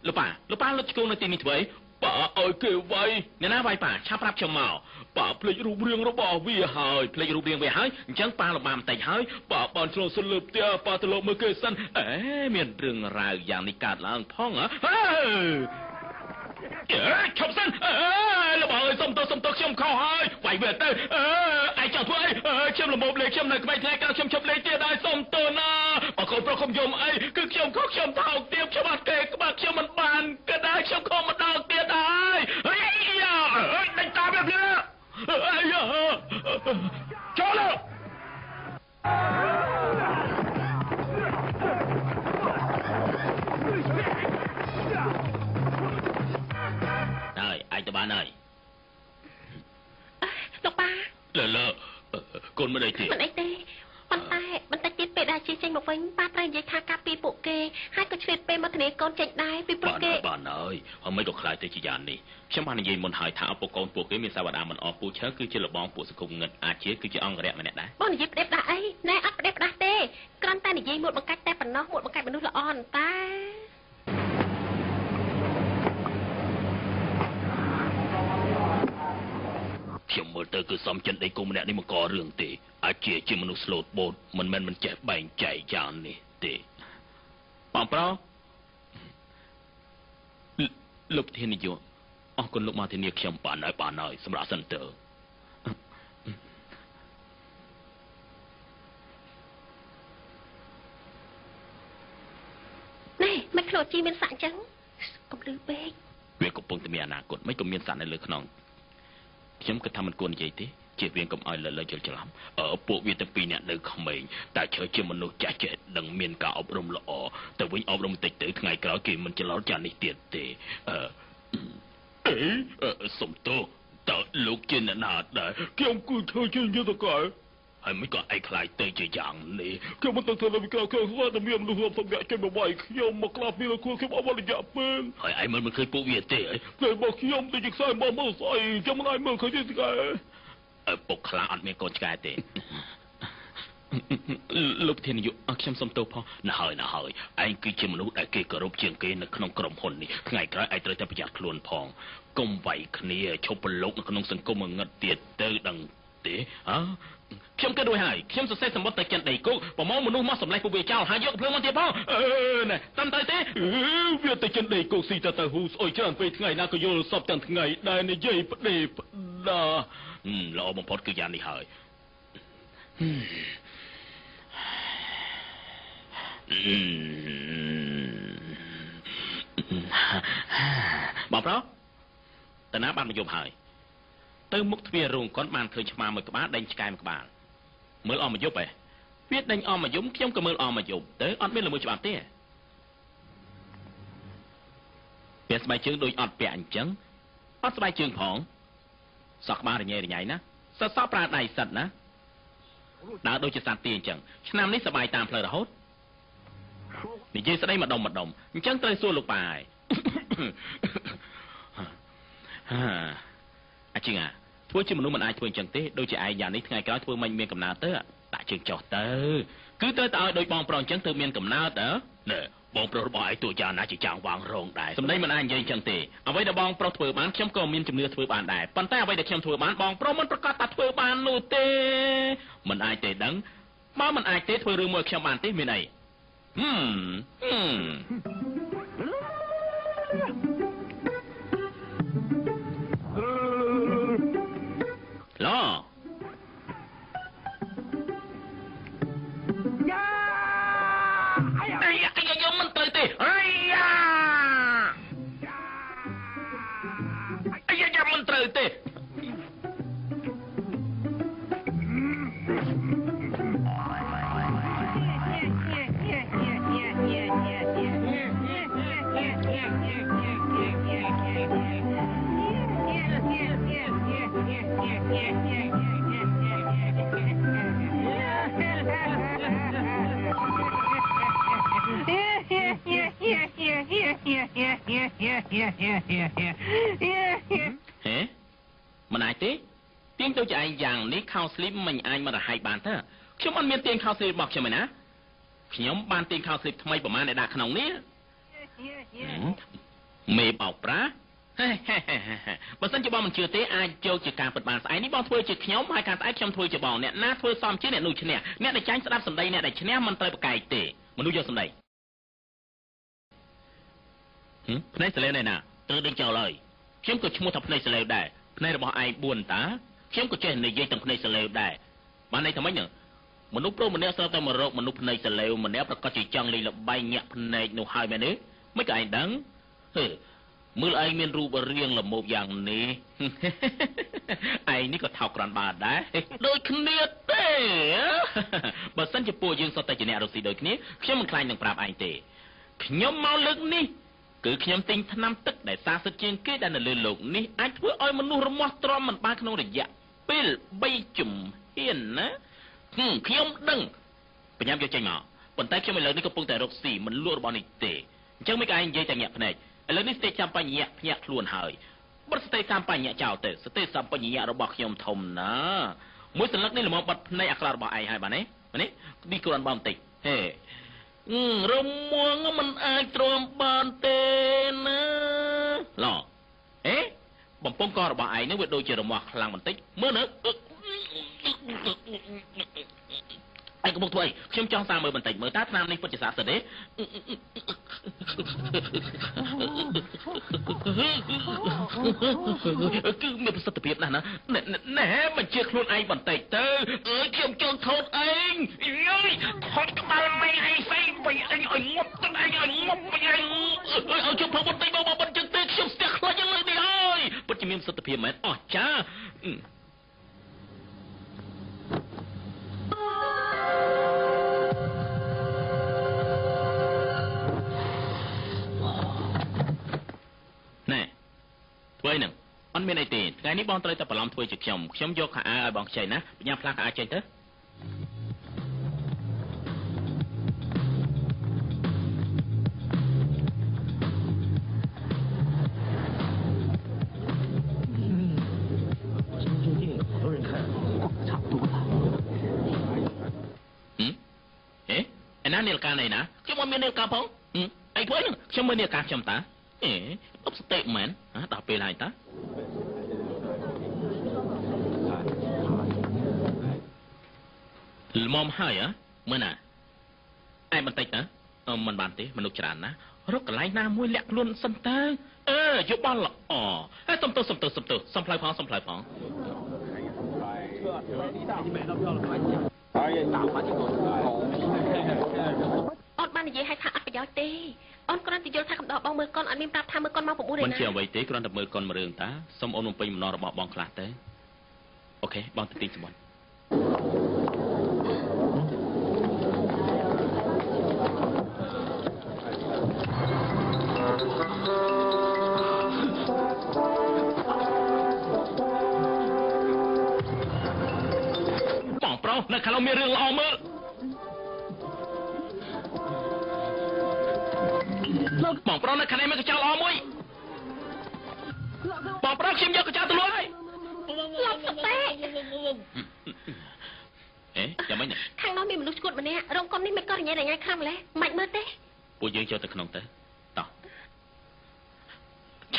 លោកប៉ាលោកប៉ាលុតឆ្កងនៅទីនេះធ្វើអីប៉ាឲ្យគេវាយអ្នកណាវាយប៉ាឆាប់ប្រាប់ខ្ញុំមកប៉ាភ្លេចរូបរាងរបស់វាហើយភ្លេចរូបរាងវាហើយអញ្ចឹងប៉ាលំបាកបន្តិចហើយប៉ាបានឆ្លងសិនលើផ្ទះប៉ាទៅលោកមើលគេសិនអេមានរឿងរ៉ាវយ៉ាងនេះកើតឡើងផងហ៎អេឈប់សិនអេលោកអើយសុំទោសសុំទោសខ្ញុំខុសហើយវាយវាទៅអេឯងចង់ធ្វើអីខ្ញុំលំមលេខខ្ញុំនៅក្បែរថ្ងៃក្រោយខ្ញុំឈប់លេខទៀតហើយសុំទោសណាបើកូនប្រុសខ្ញុំយំអីគឺខ្ញុំខុសខ្ញុំថោកទាបខ្ញុំអត់គេក្បាក់ខ្ញុំមិនបានកដាខ្ញុំខុសម្ដងទៀតហើយអីយ៉ាអើយដេញតាមវាភ្លាមអីយ៉ាចូលលើហើយអាចទៅបានហើយលោកប៉ាលើលើកូនមិនអីទេមិនអីទេប៉ុន្តែបន្តិចទៀតពេលដែលជាចេញមកវិញប៉ាត្រូវនិយាយថាការពីពួកគេហើយក៏ឆ្លៀតពេលមកធានាកូនចេញដែរពីព្រោះគេបានហើយហើយមិនក៏ខ្លាចទៅជាយ៉ាងនេះខ្ញុំបាននិយាយមុនហើយថាឪពុកកូនពួកគេមានសាវតាមិនអស់ពូឈើគឺជាលបងពួកសង្គមងឹតអាចជាគឺជាអង្គរៈម្នាក់ដែរបងនិយាយផ្ដេសផ្ដាស់អីណែអត់ផ្ដេសផ្ដាស់ទេគ្រាន់តែនិយាយមួតបង្កាច់តែប៉ុណ្ណោះមួតបង្កាច់មនុស្សល្អអន្តាខ្ញុំមើលទៅគឺសំចិនដីគម្នាក់នេះមកករឿងទេអាចជាជាមនុស្សស្លូតបូតមិនមែនមិនចេះបែងចែកយ៉ាងនេះទេបងប្រុសលោកធានាយកអរគុណលោកមកធានាខ្ញុំបានហើយបានហើយសម្រាប់សិនទៅនេះមិនខ្លួនជីមានសាក់អញ្ចឹងកុំលឺពេកវាកំពុងតែមានអនាគតមិនក៏មានសាក់នៅលើខ្នងខ្ញុំគិតថាមិនគួរនិយាយទេជៀសវាងកុំឲ្យលើលើយល់ច្រឡំអឺពួកវាទាំងពីរនាក់នៅក្មេងតែឈើជាមនុស្សចាស់ចេះដឹងមានការអប់រំល្អទៅវិញអប់រំបន្តិចទៅថ្ងៃក្រោយគេមិនច្រឡំចានេះទៀតទេអឺអេសុំទោសតើលោកជាអ្នកណាដែរខ្ញុំគឺធ្វើជាយុទ្ធករហើយមិនក៏ឯងខ្លាចទៅជាយ៉ាងនេះខ្ញុំមិនទៅធ្វើវិក្រខ្ញុំស្គាល់តែមានមនុស្សរាប់អ្នកចេញមកវាយខ្ញុំមកក្លាប់ពីលើខ្ញុំអស់រយៈពេលហើយឯងមើលមិនឃើញពួកវាទេពេលមកខ្ញុំទៅជាខ្សែមកមើលស្អីខ្ញុំមិនឲ្យមើលឃើញទេស្កែឪពុកខ្លាអត់មានកូនឆ្កែទេលោកធានាយកខ្ញុំសុំទោសផងណាហើយណាហើយឯងគឺជាមនុស្សដែលគេគោរពជាងគេនៅក្នុងក្រុមហ៊ុននេះថ្ងៃក្រោយឯងត្រូវតែប្រយ័ត្នខ្លួនផងកុំវាយគ្នាឈប់ប្រឡូកនៅក្នុងសង្គមងងឹតទៀតទៅដឹងទេអើខ្ញុំគិតរួចហើយខ្ញុំសរសេរសម្បត្តិទៅចិនដីគោកប្រមូលមនុស្សមកសម្លេះពួកវាចោលហើយយកភ្លើងមកទៀតផងអឺណែតាមទៅទេវាទៅចិនដីគោកស៊ីទៅហ៊ូស្អុយច្រើនពេលថ្ងៃណាក៏យល់សពទាំងថ្ងៃដែលនិយាយផ្ដេផ្ដាល្អបំផុតគឺយ៉ាងនេះហើយបងប្រុសតាណាបានមកយំហើយទៅមុខទ្វាររោងកុនបានឃើញឆ្មាមួយក្បាលដេញឆ្កែមួយក្បាលមើលអស់មួយយប់ហ៎វាដេញអស់មួយយំខ្ញុំក៏មើលអស់មួយយប់ទៅអត់មានល្មើច្បាប់ទេពាក់ស្បែកជើងដូចអត់ពាក់អញ្ចឹងអត់ស្បែកជើងផង សក់ក្បាលរញ៉េរញ៉ៃណាសសក់ប្រើដៃសិតណាដើរដូចជាសត្វទាអញ្ចឹងឆ្នាំនេះសบายតាមផ្លូវរហូតនិយាយស្ដីម្ដុំម្ដុំអញ្ចឹងត្រូវសួរលោកប៉ាហើយអាជាងអាធ្វើជាមនុស្សមិនអាចធ្វើអញ្ចឹងទេដូចជាឯងយ៉ាងនេះថ្ងៃក្រោយធ្វើមិនមានកំណើតទៅដាក់ជើងចុះទៅគឺត្រូវតែឲ្យដូចបងប្រុសអញ្ចឹងទៅមានកំណើតហ៎ណែបងប្រុសរបស់ឯងទោះយ៉ាងណាជាចាងវាងរងដែរសម្ដីមិនអាចនិយាយអញ្ចឹងទេអ្វីដែលបងប្រុសធ្វើបានខ្ញុំក៏មានជំនឿធ្វើបានដែរប៉ុន្តែអ្វីដែលខ្ញុំធ្វើបានបងប្រុសមិនប្រកាសថាធ្វើបាននោះទេមិនអាចទេដឹងបើមិនអាចទេធ្វើរឿងមួយខ្ញុំបានទេមានអីឡយ៉ាអាយ៉ាអាយ៉ាមិនត្រូវទេអាយ៉ាអាយ៉ាមិនត្រូវទេហេមិនអាចទេទាញទៅជាឯងយ៉ាងនេះខោស្លីបមិនអាចមករហែកបានទេខ្ញុំអត់មានទាញខោស្លីបរបស់ខ្ញុំឯណាខ្ញុំបានទាញខោស្លីបថ្មីប្រហែលដែលដាក់ក្នុងនេះមេបោកប្រាបើសិនជាបងមិនជឿទេអាចយកជាការពិតបានស្អែកនេះបងធ្វើជាខ្ញុំហើយខាងស្អែកខ្ញុំធ្វើជាបងអ្នកណាធ្វើសមជាអ្នកនោះឈ្នះអ្នកដែលចាញ់ស្ដាប់សម្ដីអ្នកដែលឈ្នះមិនត្រូវប្រកែកទេមនុស្សយកសម្ដីភ្នែកសលេវណែណាត្រូវដេញចោលហើយខ្ញុំក៏ឈ្មោះថាភ្នែកសលេវដែរភ្នែករបស់ឯង4តាខ្ញុំក៏ចេះនិយាយទាំងភ្នែកសលេវដែរបានន័យថាម៉េចហ្នឹងមនុស្សប្រុសម្នាក់ស្រាប់តែមករកមនុស្សភ្នែកសលេវម្នាក់ប្រកាសជាចង់លេងល្បែងញាក់ភ្នែកនោះហើយមែនទេមិនក៏ឯងដឹងហឺមើលឯងមានរូបរាងល្មោបយ៉ាងនេះឯងនេះក៏ថោកក្រាន់បើដែរដូចគ្នាទេបើសិនជាពួកយើងសុទ្ធតែជាអ្នករកស៊ីដូចគ្នាខ្ញុំមិនខ្លាចនឹងប្រាប់ឯងទេខ្ញុំមកលើកនេះគឺខ្ញុំទិញថ្នាំទឹកដែលសាសិទ្ធជាងគេដែលនៅលើលោកនេះអាចធ្វើឲ្យមនុស្សរមាស់ទ្រាំមិនបានក្នុងរយៈពេល3ជំហានណាខ្ញុំដឹងបញ្ញាយកចេញមកប៉ុន្តែខ្ញុំឥឡូវនេះកំពុងតែរកស៊ីមិនលក់របស់នេះទេអញ្ចឹងមិនក៏ឯងនិយាយតែញាក់ភ្នែកឥឡូវនេះស្ទេចាំបញ្ញៈភ្ញាក់ខ្លួនហើយបិទស្ទេតាមបញ្ញៈចោលទៅស្ទេសម្បញ្ញៈរបស់ខ្ញុំធំណាមួយសន្លឹកនេះល្មមបិទភ្នែកអាក្រក់របស់ឯងហើយបាទនេះនេះនេះគ្រាន់បើបន្តិចហេរមួងមិនអាចទ្រាំបានទេណាឡអេបំពង់ករបស់ឯងនេះវាដូចជារមាស់ខ្លាំងបន្តិចមើលនៅឯងកំពុងធ្វើអីខ្ញុំចង់សាមើលបន្តិចមើលតើថ្នាំនេះពិតជាស័ក្តិសិទ្ធទេគឺមានប្រសិទ្ធភាពណាស់ណាណែបញ្ជាខ្លួនឯងបន្តិចទៅអើយខ្ញុំចង់ថតឯងអើយថតក្បាលមីឯងស្អីវិញឯងឲ្យងប់ទឹកឯងឲ្យងប់វិញឯងឲ្យជប់ផងបន្តិចមកបន្តិចទេខ្ញុំស្ទះខ្លាចយ៉ាងលើនេះហើយពិតជាមានប្រសិទ្ធភាពមែនអស្ចារ្យណែធ្វើអីហ្នឹងអត់មានអីទេថ្ងៃនេះបងត្រូវតែបន្លំធ្វើជាខ្ញុំខ្ញុំយកខោអាវឲ្យបងខ្ចីណាបញ្ញាផ្លាស់ខោអាវចេញទៅឯណានាឡិកាណៃណាខ្ញុំអត់មាននាឡិកាផងអីធ្វើហ្នឹងខ្ញុំមើលនាឡិកាខ្ញុំតាអេអបស្តិមែនដល់ពេលហើយតាល្មមហើយហ៎មើលណាឯងបន្តិចណាមិនបានទេមនុស្សច្រើនណារកកន្លែងណាមួយលាក់ខ្លួនសិនតើអឺយោបល់ល្អហើយសុំទោសសុំទោសសុំទោសសុំផ្លូវផងសុំផ្លូវផងអូនបាននិយាយឲ្យថាអត់ប្រយោជន៍ទេអូនគ្រាន់តែយល់ថាកំដរបងមើលកូនអត់មានប្រាប់ថាមើលកូនមក9ទេណាមិនជាអ្វីទេគ្រាន់តែមើលកូនមួយរឿងតាសូមអូនបំពេញបំណងរបស់បងខ្លះទៅអូខេបងទៅទិញសម្បត្តិ ប្រុសនៅខាងនោះមានរឿងល្អមើលបងប្រុសនៅខាងនេះមានកញ្ចក់ល្អមួយបងប្រុសខ្ញុំយកកញ្ចក់ទៅលក់ហើយលប់សតេអេយ៉ាងម៉េចខាងនោះមានមនុស្សឈួតម្នាក់រោងកុននេះមិនក៏រញ៉េរញ៉ៃខ្លាំងម្ល៉េះមិនមើលទេពួកយើងចូលទៅក្នុងទៅតោះ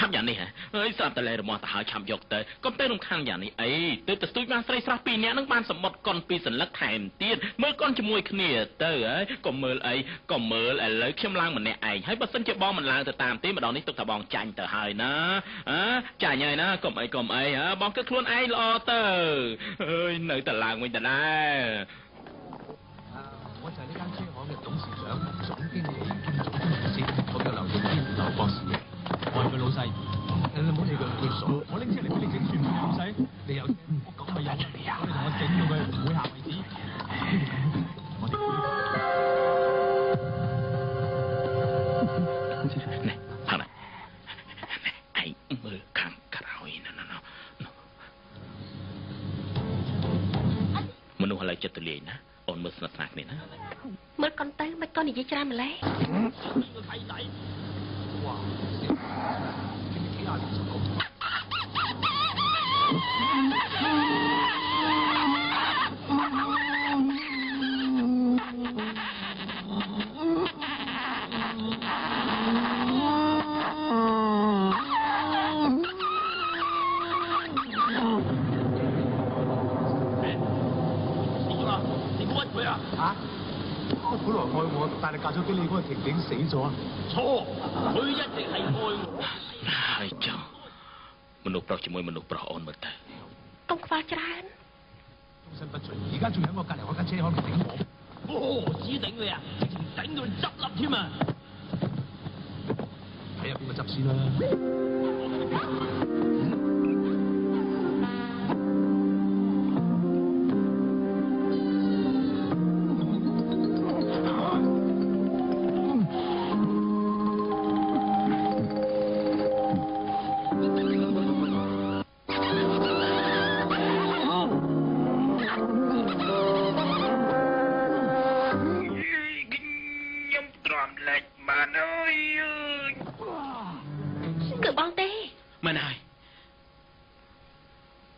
ឆាប់យ៉ាងនេះហ៎អើយស្រាប់តែលែរមាស់ទៅហើយឆាប់យកទៅកុំទៅរំខានយ៉ាងនេះអីទើបទៅស្ទូចបានស្រីស្រស់ពីរនាក់នឹងបានសម្បត្តិកុនពីរសន្លឹកថែមទៀតមើលកុនជាមួយគ្នាទៅហើយកុំមើលអីកុំមើលឥឡូវខ្ញុំឡើងម្នាក់ឯងហើយបើសិនជាបងមិនឡើងទៅតាមទេម្ដងនេះទុកថាបងចាញ់ទៅហើយណាអើចាញ់ហើយណាកុំអីកុំអីហ៎បងគិតខ្លួនឯងល្អទៅអើយនៅតែឡើងវិញដដែល我就係呢間車行嘅董事長、總經理兼總工程師，我叫劉永堅，劉博士。我係佢老細，你唔好理佢，佢傻。我拎車嚟俾你整算唔老細，你有我咁咪有，你同我整到佢唔會下為止。我哋នេះផាណាឯងមើលខាងក្រោយណាណាមនុស្សឥឡូវចិត្តទលាយណាអូនមើលស្និទ្ធស្នាលគ្នាណាមើលកុនទៅមិនក៏និយាយច្រើនម្ល៉េះ 本來愛我，但係嫁咗俾你嗰個婷婷死咗啊！錯，佢一直係愛我。ហើយចុះមនុស្សប្រុសជាមួយមនុស្សប្រុសអូនមើលទៅកុំខ្វល់ច្រើន終身不娶，而家仲喺我隔離嗰間車行度頂我。我何止頂你啊，直情頂到你執笠添啊！睇下邊個執先啦。គឺបងទេមែនហើយ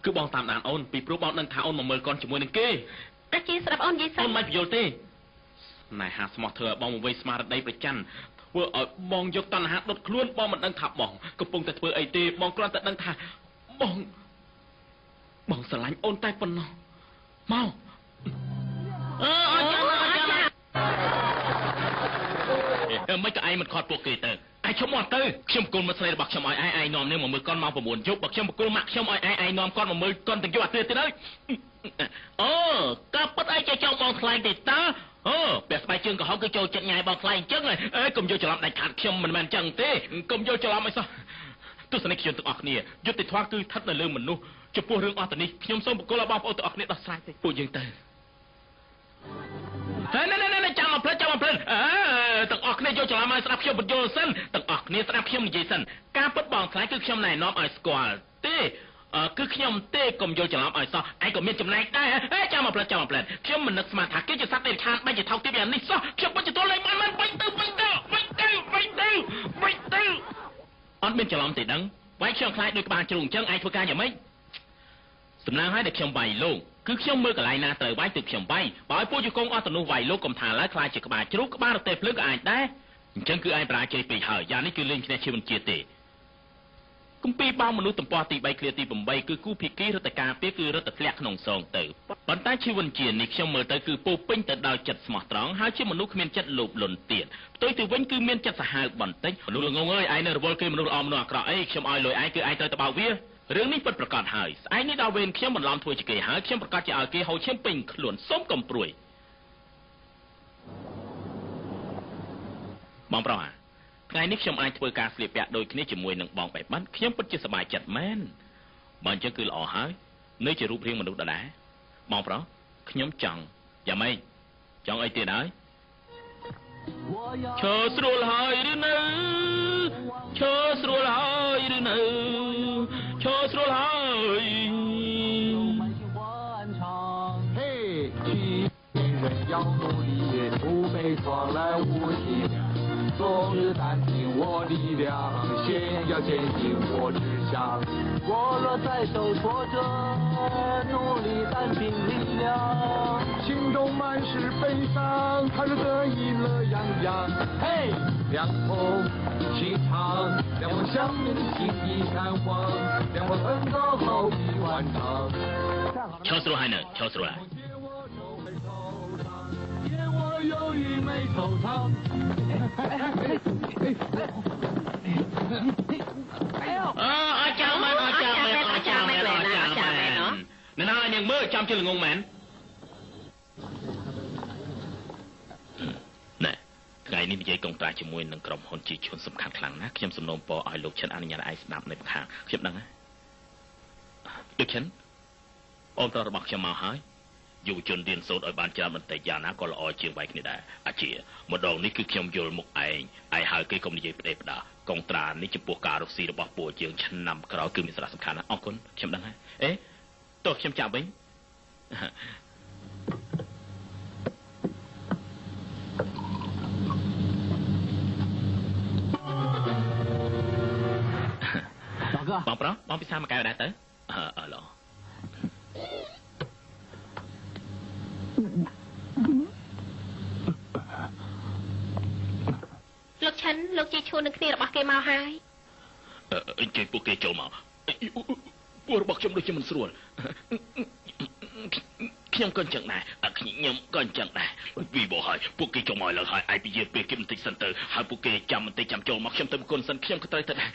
គឺបងតាមដានអូនពីព្រោះបងដឹងថាអូនមកមើលកូនជាមួយនឹងគេតែជាស្ដាប់អូននិយាយសិនអូនមិនបញ្យល់ទេស្នេហាស្មោះធ្វើឲ្យបងមកវិញស្មារតីប្រច័នធ្វើឲ្យបងយកតណ្ហាដុតខ្លួនបងមិនដឹងថាបងកំពុងតែធ្វើអីទេបងគ្រាន់តែដឹងថាបងស្រឡាញ់អូនតែប៉ុណ្ណោះមកអើអត់ចាំអត់ចាំមិនក៏ឯងមិនខត់ពួកគេទៅឯងឈប់មកទៅខ្ញុំបកគលមកស្រីរបស់ខ្ញុំឲ្យឯងឯងនាំនាងមកមើលកូនម៉ោង9យប់បើខ្ញុំបកគលម៉ាក់ខ្ញុំឲ្យឯងឯងនាំគាត់មកមើលកូនទាំងយប់អាទិត្យទៀតហើយអូកាពិតឯងចេះចង់បងថ្លៃទេតាអូពាក់ស្បែកជើងក្រហមគឺចូលចិត្តញ៉ាយបងថ្លៃអញ្ចឹងអេកុំយកច្រឡំដាច់ខាតខ្ញុំមិនមែនអញ្ចឹងទេកុំយកច្រឡំអីសោះទស្សនិកជនទាំងអស់គ្នាយុត្តិធម៌គឺស្ថិតនៅលើមនុស្សចំពោះរឿងអស់ទៅនេះខ្ញុំសូមបកគលឲ្យបងប្អូនទាំងអស់គ្នាដោះស្រាយទៅពួកយើងទៅហេណែណែចាំមកផ្លិតចាំមកផ្លិតអើទាំងអស់គ្នាយកច្រឡំឲ្យស្ដាប់ខ្ញុំបញ្យល់សិនទាំងអស់គ្នាស្ដាប់ខ្ញុំនិយាយសិនការពិតបងថ្លៃគឺខ្ញុំណែនាំឲ្យស្គាល់ទេគឺខ្ញុំទេកុំយល់ច្រឡំឲ្យសោះឯងក៏មានចំណែកដែរហេចាំមកផ្លិតចាំមកផ្លិតខ្ញុំមិននឹកស្មានថាគេជាសត្វដេរឆានបែរជាថោកទាបយ៉ាងនេះសោះខ្ញុំពិតជាទល់លេងបានមិនបាញ់ទៅបាញ់ទៅបាញ់ទៅបាញ់ទៅបាញ់ទៅអត់មានច្រឡំទេដឹងវាយខ្ញុំខ្លាចដូចក្បាលជ្រូកអញ្ចឹងឯងធ្វើការយ៉ាងម៉េចសំណាងឲ្យតែខ្ញុំវាយលោកគឺខ្ញុំមើលកន្លែងណាត្រូវវាយទើបខ្ញុំវាយបើឲ្យពួកជង្គង់អស់ទៅនោះវាយលោកកុំថាឡើយខ្លាចជាក្បាលជ្រូកក្បាលរទេះភ្លើងក៏អាចដែរអញ្ចឹងគឺឯងបរាជ័យពេកហើយយ៉ាងនេះគឺលេងឈ្នះជាមិនជាទេគម្ពីរបោមនុស្សទំព័រទី3ឃ្លាទី8គឺគូភិគីរតការពារគឺរតធ្លាក់ក្នុងសងទៅប៉ុន្តែជីវិតជានេះខ្ញុំមើលទៅគឺពោពេញទៅដោយចិត្តស្មោះត្រង់ហើយជាមនុស្សគ្មានចិត្តលោភលន់ទៀតផ្ទុយទៅវិញគឺមានចិត្តសាហាវបន្តិចមនុស្សល្ងងអើយឯងនៅរវល់គេមនុស្សល្អមនុស្សអាក្រក់អីខ្ញុំឲ្យលុយឯងគឺឯងត្រូវទៅបោកវារឿងនេះពិតប្រាកដហើយស្អែកនេះដល់វេនខ្ញុំបន្លំធ្វើជាគេហើយខ្ញុំប្រកាសជាឲ្យគេហូរឈាមពេញខ្លួនសូមកុំព្រួយបងប្រុសអាថ្ងៃនេះខ្ញុំអាចធ្វើការស្លៀកពាក់ដូចគ្នាជាមួយនឹងបងបែបបាត់ខ្ញុំពិតជាសប្បាយចិត្តមែនបើអញ្ចឹងគឺល្អហើយនៅជារូបរាងមនុស្សដដែលបងប្រុសខ្ញុំចង់យ៉ាងម៉េចចង់អីទៀតហើយឈើស្រួលហើយឬនៅឈើស្រួលហើយឬនៅឈើស្រួលហើយ 嘿，要努力，不悲怆来无凄凉。终日担尽我力量，先要坚定我志向。我若再受挫折，努力担尽力量。心中满是悲伤，还是得意乐洋洋。嘿，两头心肠，两我相连的心意难忘，两我奋斗好比万丈。敲死了还能敲死了。我有一枚惆怅。 អចាំមែនអចាំមែនអចាំមែនអចាំមែនណែណានាងមើលចាំជិះល្ងងមែនណែថ្ងៃនេះនិយាយកុងត្រាជាមួយនឹងក្រុមហ៊ុនជីឈុនសំខាន់ខ្លាំងណាស់ខ្ញុំសំណូមពរឲ្យលោកឈិនអនុញ្ញាតឲ្យស្ដាប់នៅខាងខ្ញុំដឹងហើយលោកឈិនអូនប្រុសរបស់ខ្ញុំមកហើយយុវជនរៀនសូត្រឲ្យបានច្រើនបន្តិចយ៉ាងណាក៏ល្អជាងវាយគ្នាដែរអាជាម្ដងនេះគឺខ្ញុំយល់មុខឯងឯងហើយគេកុំនិយាយផ្ដេសផ្ដាសកុងត្រានេះចំពោះការរកស៊ីរបស់ពួកយើងឆ្នាំក្រោយគឺមានសារៈសំខាន់ណាស់អរគុណខ្ញុំដឹងហើយអេតោះខ្ញុំចាប់វិញបងប្រុសបងពិសាមួយកែវដែរទៅអឺល្អលោកឆិនលោកជីឈួននឹងគ្នារបស់គេមកហើយអញ្ជើញពួកគេចូលមកពួករបស់ខ្ញុំដូចជាមិនស្រួលខ្ញុំក៏អញ្ចឹងដែរខ្ញុំក៏អញ្ចឹងដែរវីបោហើយពួកគេចូលមកលើហើយឯងពជាពេលគេបន្តិចសិនទៅហើយពួកគេចាំបន្តិចចាំចូលមកខ្ញុំទៅគុណសិនខ្ញុំក៏ត្រូវទៅដែរ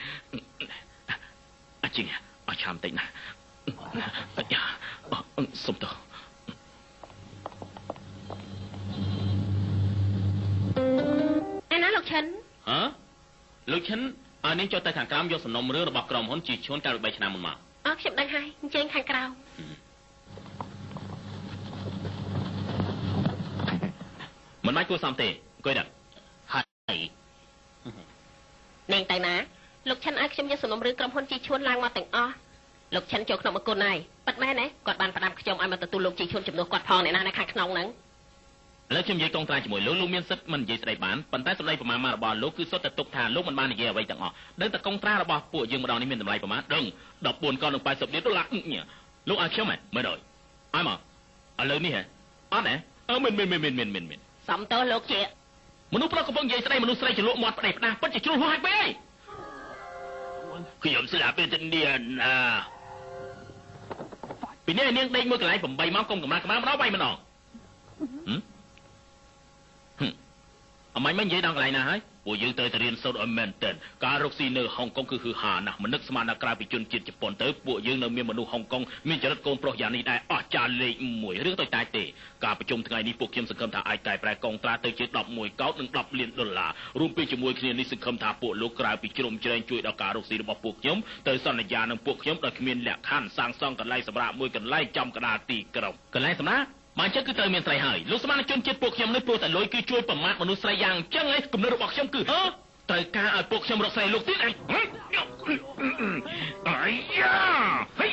អញ្ចឹងអឆាមបន្តិចណាសុំទោសឯណាលោកឈិនហ៎លោកឈិនឲ្យនាងចុះទៅខាងក្រោមយកសំណុំរឿងរបស់ក្រុមហ៊ុនជីឈួនកាលពី3ឆ្នាំមុនមកអើខ្ញុំដឹងហើយអញ្ជើញខាងក្រោមមិនបាច់គួរសមទេអង្គុយដល់ហើយនាងទៅណាលោកឈិនឲ្យខ្ញុំយកសំណុំរឿងក្រុមហ៊ុនជីឈួនឡើងមកទាំងអស់លោកឈិនចូលក្នុងមង្គលហើយប៉ិតមែនទេគាត់បានផ្ដាំខ្ញុំឲ្យមកទទួលលោកជីឈួនជំនួសគាត់ផងអ្នកណានៅខាងក្នុងហ្នឹងឥឡូវខ្ញុំនិយាយកងត្រាជាមួយលោកលោកមានសិទ្ធិមិននិយាយស្ដីបានប៉ុន្តែសម្ដីប្រមាណរបស់លោកគឺសុទ្ធតែទុកថាលោកមិនបាននិយាយអ្វីទាំងអស់ដឹងតែកងត្រារបស់ពួកយើងម្ដងនេះមានតម្លៃប្រមាណដឹង14កោនិង80លានដុល្លារលោកឲ្យខ្ញុំហ៎មើលដល់ឲ្យមកឥឡូវនេះហ៎អត់ហ៎អឺមិនមិនមិនមិនមិនមិនសំតោលោកជាមនុស្សប្រុសកំពុងនិយាយស្ដីមនុស្សស្រីចលក់មាត់ផ្ដេសផ្ដាសពិតជាជ្រុលហួសហេតុពេកខ្ញុំស្លាប់ពេលទៅនេះណាពីនេះនាងដេកមួយកន្លែង8ម៉ោងកុំកម្រាស់កម្រាស់ម្ដងវាយម្ដងអមមិននិយាយដល់កន្លែងណាហើយពួកយើងត្រូវតែរៀនសូត្រឲ្យមែនទែនការរកស៊ីនៅហុងកុងគឺហឺហាណាស់មិននឹកស្មានដល់ក្រៅពីជនជាតិជប៉ុនទៅពួកយើងនៅមានមនុស្សហុងកុងមានចរិតកូនប្រុសយ៉ាងនេះដែរអស់ចាលេខ1រឿងតូចតាចទេការប្រជុំថ្ងៃនេះពួកខ្ញុំសង្ឃឹមថាអាចកែប្រែកងត្រាទៅជា11កោតនិង10លានដុល្លាររួមពេលជាមួយគ្នានេះសង្ឃឹមថាពួកលោកក្រៅពីជ្រុំជ្រែងជួយដល់ការរកស៊ីរបស់ពួកខ្ញុំទៅសន្យានឹងពួកខ្ញុំដោយគ្មានលក្ខខណ្ឌសាងសង់កន្លែងសម្រាប់មួយកន្លែងចំកណ្ដាលទីក្រុងកន្លែងសម្រាប់មកចឹងគឺត្រូវមានស្រីហើយលោកស្មានជនជាតិពួកខ្ញុំនេះព្រោះតែលុយគឺជួយប្រមាថមនុស្សស្រីយ៉ាងចឹងឯងគំនិតរបស់ខ្ញុំគឺត្រូវការឲ្យពួកខ្ញុំរកស្រីលោកទៀតឯងអាយ៉ាហេ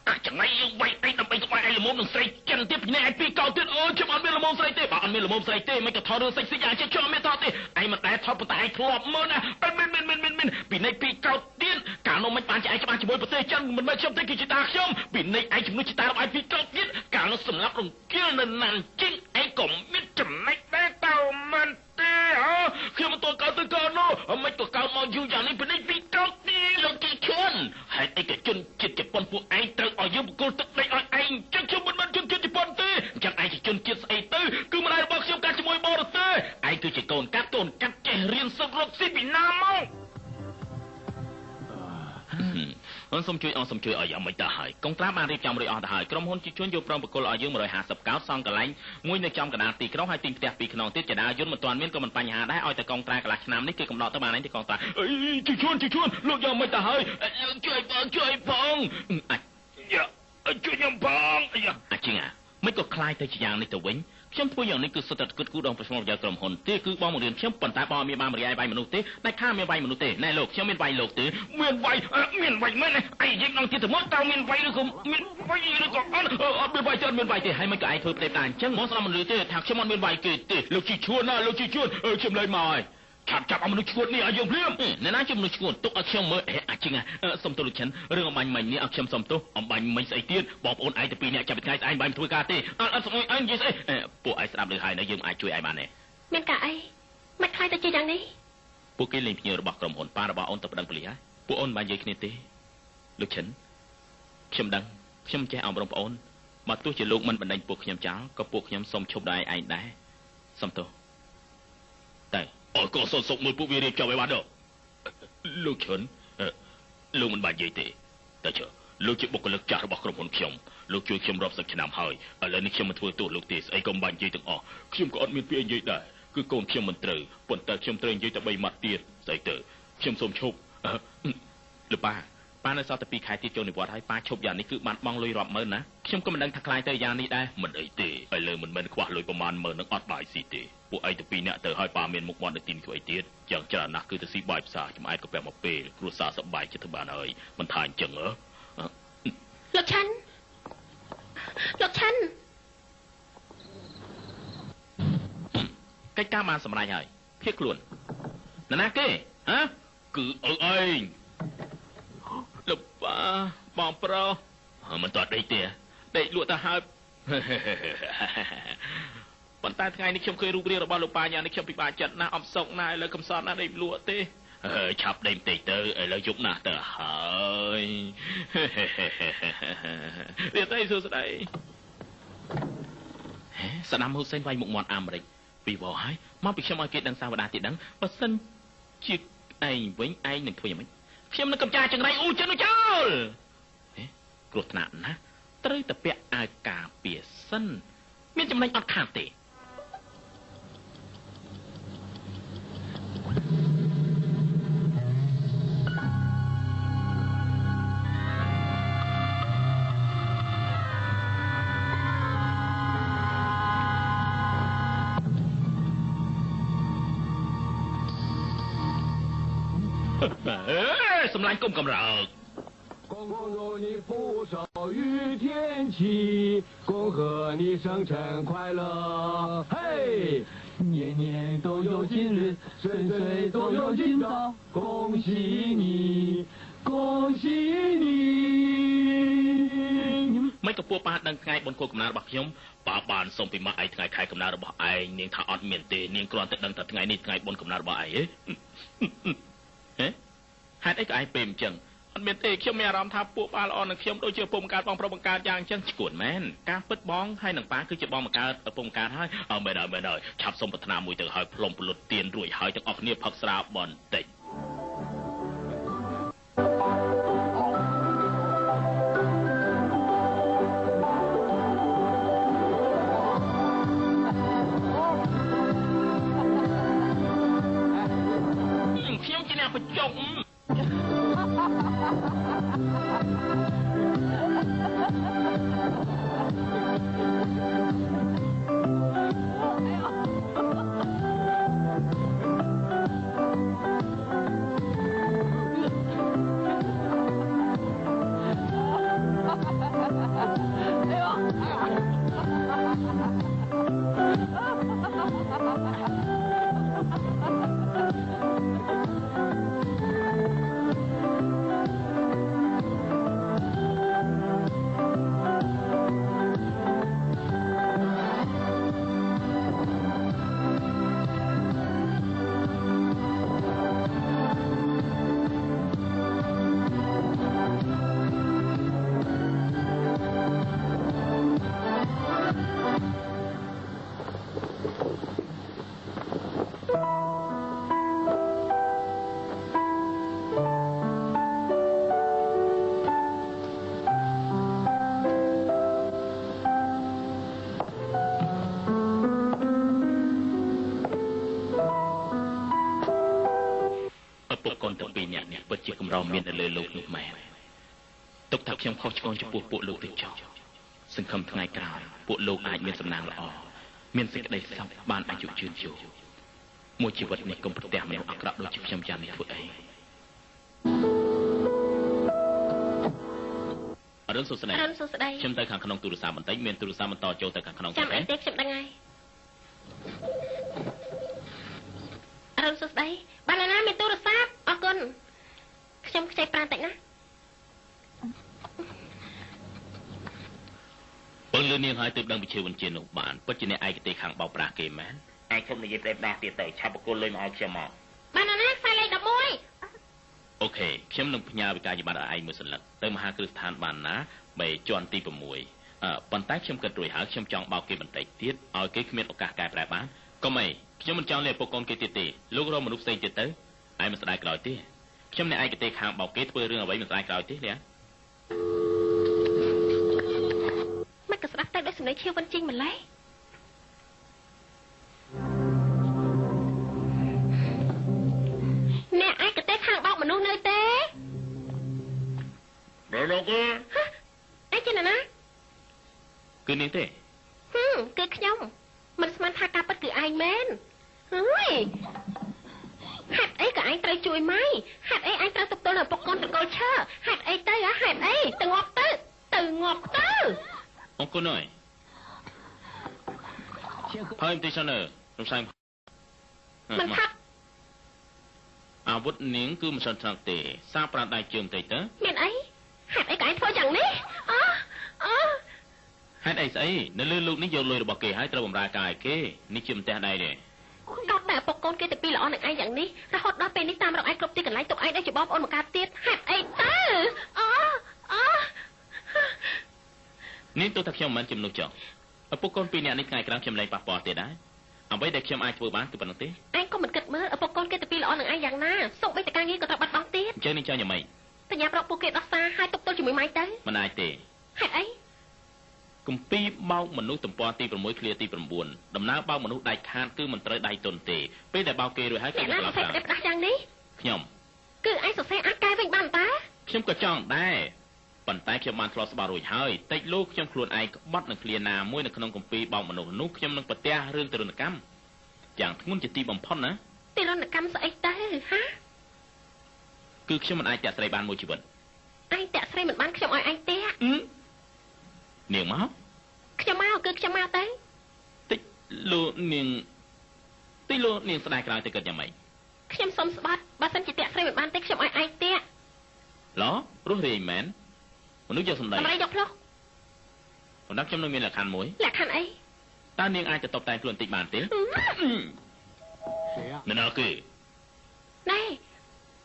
អាចថ្ងៃយើងវាយឯងដើម្បីកុំឲ្យឯងល្មមនឹងស្រីចិនទៀតពីនេះឯងពីរកោទៀតអូខ្ញុំអត់មានល្មមស្រីទេបើអត់មានល្មមស្រីទេមិនក៏ថតរឿងសិចសិចយ៉ាងចេះខ្ញុំអត់មានថតទេឯងមិនដែលថតប៉ុន្តែឯងធ្លាប់មើលណាមិនមិនមិនមិនមិនពីនេះពីរកោទៀតកាលនោះមិនបានជាឯងច្បាស់ជាមួយប្រទេសចិនមិនមែនខ្ញុំទេគឺជាតាខ្ញុំពីនេះឯងជំនួសជាតារបស់ឯងពីរកោទៀតកាលនោះសម្រាប់រង្គាលនៅណានជីងឯងក៏មានចំណេចដែរតើមិនទេហ៎ខ្ញុំមិនទាន់កើតទៅកើតនោះមិនក៏កើតមកយូរយ៉ាងនេះពីនេះពីរកោទៀតលោកជីឈុនហេតុអីក៏ជនជាតិជប៉ុនពួកឯងត្រូវឲ្យយើងបកគលទឹកដីឲ្យឯងចឹងខ្ញុំមិនមែនជនជាតិជប៉ុនទេចឹងឯងជាជនជាតិស្អីទៅគឺម្ដាយរបស់ខ្ញុំកាត់ជាមួយបរទេសឯងគឺជាកូនកាត់កូនកាត់ចេះរៀនសូត្ររកស៊ីពីណាមកអូនសូមជួយអូនសូមជួយឲ្យយ៉ាងម៉េចទៅហើយកងត្រាបានរៀបចំរួចអស់ទៅហើយក្រុមហ៊ុនជីជន់យកព្រមបកគលឲ្យយើង150កោតសង់កន្លែងមួយនៅចំកណ្ដាលទីក្រុងហើយទិញផ្ទះពីរខ្នងទៀតចដាយន្តមិនទាន់មានក៏មិនបញ្ហាដែរឲ្យតែកងត្រាកន្លះឆ្នាំនេះគេកំណត់ទៅបានហើយទីកងត្រាអីជីជន់ជីជន់លោកយ៉ាងម៉េចទៅហើយជួយបងជួយផងអាចជួយខ្ញុំផងអាជាង មិនក៏คล้ายទៅជាយ៉ាងនេះទៅវិញខ្ញុំធ្វើយ៉ាងនេះគឺសុទ្ធតែគិតគូរដល់ប្រយោជន៍ក្រុមហ៊ុនទេគឺបងមករៀនខ្ញុំប៉ុន្តែបងមានបានមរិយាយវាយមនុស្សទេតែខាមានវាយមនុស្សទេណែលោកខ្ញុំមានវាយលោកទេមានវាយមានវាយមែនឯងយើងដល់ទៀតទៅមកតើមានវាយឬក៏មានវាយឬក៏អត់អត់មានវាយទេអត់មានវាយទេហើយមិនក៏ឯងធ្វើផ្ទៃតាអញ្ចឹងមកស្ដាប់មិនលឺទេថាខ្ញុំអត់មានវាយគេទេលោកជីឈួនណាលោកជីឈួនខ្ញុំលែងមកហើយឆាប់ចាប់ឲ្យមនុស្សឈួតនេះឲ្យយើងភ្លាមអ្នកណាជាមនុស្សឈួតទុកឲ្យខ្ញុំមើលអាចជាងសុំទោសលោកឈិនរឿងអំបញ្ញមិញនេះឲ្យខ្ញុំសុំទោសអំបញ្ញមិញស្អីទៀតបងប្អូនឯងទៅពីរនាក់ចាប់ពីថ្ងៃស្អែកបាញ់ធ្វើការទេអត់អត់សុំឯងនិយាយស្អីពួកឯងស្ដាប់ឮហើយនៅយើងអាចជួយឯងបានទេមានការអីមិនខ្លាចទៅជាយ៉ាងនេះពួកគេលេងភ្ញៀវរបស់ក្រុមហ៊ុនប៉ារបស់អូនទៅប្តឹងប៉ូលីសហើយពួកអូនបាននិយាយគ្នាទេលោកឈិនខ្ញុំដឹងខ្ញុំចេះអប់រំប្អូនបើទោះជាលោកមិនបណ្ដេញពួកខ្ញុំចោលក៏ពួកខ្ញុំសូមឈប់ដល់ឯងដែរសុំទោសតែអើក៏សុកសុកមើលពួកវារៀបចំឲ្យបានដល់លោកឈិនលោកមិនបាននិយាយទេតែជឿលោកជាបុគ្គលិកចាស់របស់ក្រុមហ៊ុនខ្ញុំលោកជួយខ្ញុំរាប់សិបឆ្នាំហើយឥឡូវនេះខ្ញុំមិនធ្វើទោសលោកទេស្អីក៏មិនបាននិយាយទាំងអស់ខ្ញុំក៏អត់មានពាក្យនិយាយដែរគឺកូនខ្ញុំមិនត្រូវប៉ុន្តែខ្ញុំត្រូវនិយាយតែ3ម៉ាត់ទៀតស្អីទៅខ្ញុំសូមឈប់លោកប៉ាប៉ានៅសល់តែ2ខែទៀតចូលនិវត្តន៍ហើយប៉ាឈប់យ៉ាងនេះគឺបានបង់លុយរាប់ម៉ឺនណាខ្ញុំក៏មិនដឹងថាខ្លាយទៅយ៉ាងនេះដែរមិនអីទេឥឡូវមិនមែនខ្វះលុយប្រមាណម៉ឺននឹងអត់បាយស៊ីទេពួកឯងទៅពីរនាក់ទៅហើយប៉ាមានមុខមាត់នៅទីនេះធ្វើអីទៀតយ៉ាងច្រើនណាស់គឺទៅស៊ីបាយផ្សារចំអែតកាពះមកពេលគ្រួសារសប្បាយចិត្តទៅបានហើយមិនថាអញ្ចឹងហ៎លោកឆាន់លោកឆាន់កិច្ចការបានសម្រេចហើយភៀសខ្លួននរណាគេហ៎គឺឪឯងលោកប៉ាបងប្រុសមិនតដេកទេដេកលក់ទៅហើយប៉ុន្តែថ្ងៃនេះខ្ញុំឃើញរូបរាងរបស់លោកប៉ាយ៉ាងនេះខ្ញុំពិបាកចិត្តណាស់អផ្សុកណាស់ឥឡូវកំសត់ណាស់ដេកលក់ទេឆាប់ដេកបន្តិចទៅឥឡូវយប់ណាស់ទៅហើយទៀតអីសួស្ដីហេសាដាមហ៊ូសេនវាយមុខមាត់អាមេរិកពីវហើយមកពីខ្ញុំឲ្យគេដឹងសាវតាទៀតដឹងបើសិនជាឯងវិញឯងនឹងធ្វើយ៉ាងម៉េចខ្ញុំនឹងកំចាចង្រៃអ៊ូចិនចោលហេគ្រោះថ្នាក់ណាស់ត្រូវតែពាក់អាវការពារសិនមានចំណេញអត់ខាតទេសម្លាញ់គុំកម្រើក恭祝你福寿与天齐，恭贺你生辰快乐！嘿，年年都有今日，岁岁都有今朝，恭喜你，恭喜你！ មិនក៏ពួកប៉ាដឹងថ្ងៃបុណ្យខួបកំណើតរបស់ខ្ញុំប៉ាបានសុំពីម៉ាក់ឯងថ្ងៃខែកំណើតរបស់ឯងនាងថាអត់មានទេនាងគ្រាន់តែដឹងថាថ្ងៃនេះថ្ងៃបុណ្យកំណើតរបស់ឯងហេហេតុអីក៏ឯងពេលអញ្ចឹងអត់មានទេខ្ញុំមានអារម្មណ៍ថាពួកប៉ាល្អនឹងខ្ញុំដូចជាពុំបង្កើតបងប្រុសបង្កើតយ៉ាងអញ្ចឹងឈួនមែនការពិតបងហើយនឹងប៉ាគឺជាបងបង្កើតពុំបង្កើតហើយអើមែនហើយមែនហើយឆាប់សុំប្រាថ្នាមួយទៅហើយផ្លុំពលុតទៀនរួចហើយទាំងអស់គ្នាផឹកស្រាបន្តិចខ្ញុំជាអ្នកបញ្ចុក ពិតជាកម្រមាននៅលើលោកនោះមែនទុកថាខ្ញុំខុសឆ្គងចំពោះពួកលោកទៅចោះ សង្ឃឹមថ្ងៃក្រោយពួកលោកអាចមានសំណាងល្អមានសេចក្តីសុខបានអាយុយឺនយូរមួយជីវិតនេះកុំប្រទះមនុស្សអាក្រក់ដូចជាខ្ញុំយ៉ាងនេះធ្វើអីអរុនសុស្ដីអរុនសុស្ដីខ្ញុំទៅខាងក្នុងទូរស័ព្ទបន្តិចមានទូរស័ព្ទបន្តចូលទៅខាងក្នុងចាំអីទេខ្ញុំដឹងហើយអរុនសុស្ដីបានណាមានទូរស័ព្ទអរគុណខ្ញុំខ្ចីប្រានតិចណាពឹងលឺនាងហើយទើបដឹងវិជាវិជានោះបានពិតជាអ្នកឯកទេសខាងបោកប្រាស់គេមែនឯងខ្ញុំនិយាយប្រេបដាស់ទៀតទៅឆាប់បកគលលុយមកឲ្យខ្ញុំមកបានណាខ្សែលេខ11អូខេខ្ញុំនឹងផ្ញើវិការយបត្តិឲ្យឯងមួយសន្លឹកទៅមហាគ្រឹះស្ថានបានណា3ជាន់ទី6ប៉ុន្តែខ្ញុំគិតរួចហើយខ្ញុំចង់បោកគេបន្តិចទៀតឲ្យគេគ្មានឱកាសកែប្រែបានកុំអីខ្ញុំមិនចង់លេបពួកកូនគេទៀតទេលោករកមនុស្សផ្សេងទៀតទៅឯងមិនស្ដាយក្រោយទេខ្ញុំអ្នកឯកទេសខាងបោកគេធ្វើរឿងអ្វីមិនស្ដាយក្រោយទេលះមិនក៏ស្ដាប់តែដូចសំឡេងឈៀវវិនជីងម្លេះអ្នកឯកទេសខាងបោកមនុស្សនៅទេនៅលោកទេអីជាណាគឺនាងទេគឺខ្ញុំមិនស្មានថាការពិតគឺឯងមែនហើយហេតុអីក៏ឯងត្រូវជួយម៉ៃហេតុអីឯងត្រូវទប់ទល់នឹងឪពុកកូនត្រកូលឈើហេតុអីទៅហេតុអីទៅងាប់ទៅទៅងាប់ទៅអរគុណហើយហើយទីសិនរំសាយមិនថាប់អាវុធនាងគឺមិនសិនថ្នាក់ទេសាប្រាដៃជើងតិចទៅមានអីហេតុអីក៏ឯងធ្វើយ៉ាងនេះអូអូហេតុអីស្អីនៅលើលោកនេះយកលុយរបស់គេហើយត្រូវបម្រើការឲ្យគេនេះជាម្ទះដៃទេកោតតែឪពុកកូនគេទៅពីល្អនឹងឯងយ៉ាងនេះរហូតដល់ពេលនេះតាមរកឯងគ្រប់ទីកន្លែងទុកឯងដូចជាបងប្អូនមកកើតទៀតហេតុអីទៅអូអូនេះទោះថាខ្ញុំមិនមែនជាមនុស្សចុះឪពុកកូនពីរនាក់នេះថ្ងៃក្រោយខ្ញុំលែងប៉ះពាល់ទៀតដែរអ្វីដែលខ្ញុំអាចធ្វើបានគឺប៉ុណ្្នឹងទេឯងក៏មិនគិតមើលឪពុកកូនគេទៅពីល្អនឹងឯងយ៉ាងណាសូម្បីតែការងារក៏ត្រូវបាត់បង់ទៀតអញ្ចឹងនេះចង់យ៉ាងម៉េចបញ្ញាប្រកពួកគេដោះសារឲ្យទុកទល់ជាមួយម៉ៃទៅមិនអាចទេហេតុអីគម្ពីរបោកមនុស្សទំព័រទី6ឃ្លាទី9ដំណើរបោកមនុស្សដាច់ខាតគឺមិនត្រូវដៃទុនទេពេលដែលបោកគេរួចហើយគេត្រឡប់មកផ្ដាស់យ៉ាងនេះខ្ញុំគឺឯងសរសេរអាចកែវិញបានតាខ្ញុំក៏ចង់ដែរប៉ុន្តែខ្ញុំបានធ្លាប់ស្បាល់រួចហើយតិចលោកខ្ញុំខ្លួនឯងក្បត់នឹងឃ្លាណាមួយនៅក្នុងគម្ពីរបោកមនុស្សនោះខ្ញុំនឹងប្រទះរឿងទរណកម្មយ៉ាងធ្ងន់ជាទីបំផុតណាទរណកម្មស្អីទៅហាគឺខ្ញុំមិនអាចតាក់ស្រីបានមួយជីវិតឯងតាក់ស្រីមិនបានខ្ញុំឲ្យឯងតាក់នាងមកខ្ញុំមកគឺខ្ញុំមកទៅតិចលោកនាងតិចលោកនាងស្ដាយក្រោយទៅគិតយ៉ាងម៉េចខ្ញុំសុំស្បត់បើសិនជាតាក់ស្រីមិនបានទេខ្ញុំឲ្យឯងតាក់ឡរស់រាយមែនមនុស្សយកសម្ដីសម្ដីយកផ្លោះប៉ុន្តែខ្ញុំនៅមានលក្ខខណ្ឌមួយលក្ខខណ្ឌអីតើនាងអាចទៅតបតែងខ្លួនតិចបានទេនរណាគេណែ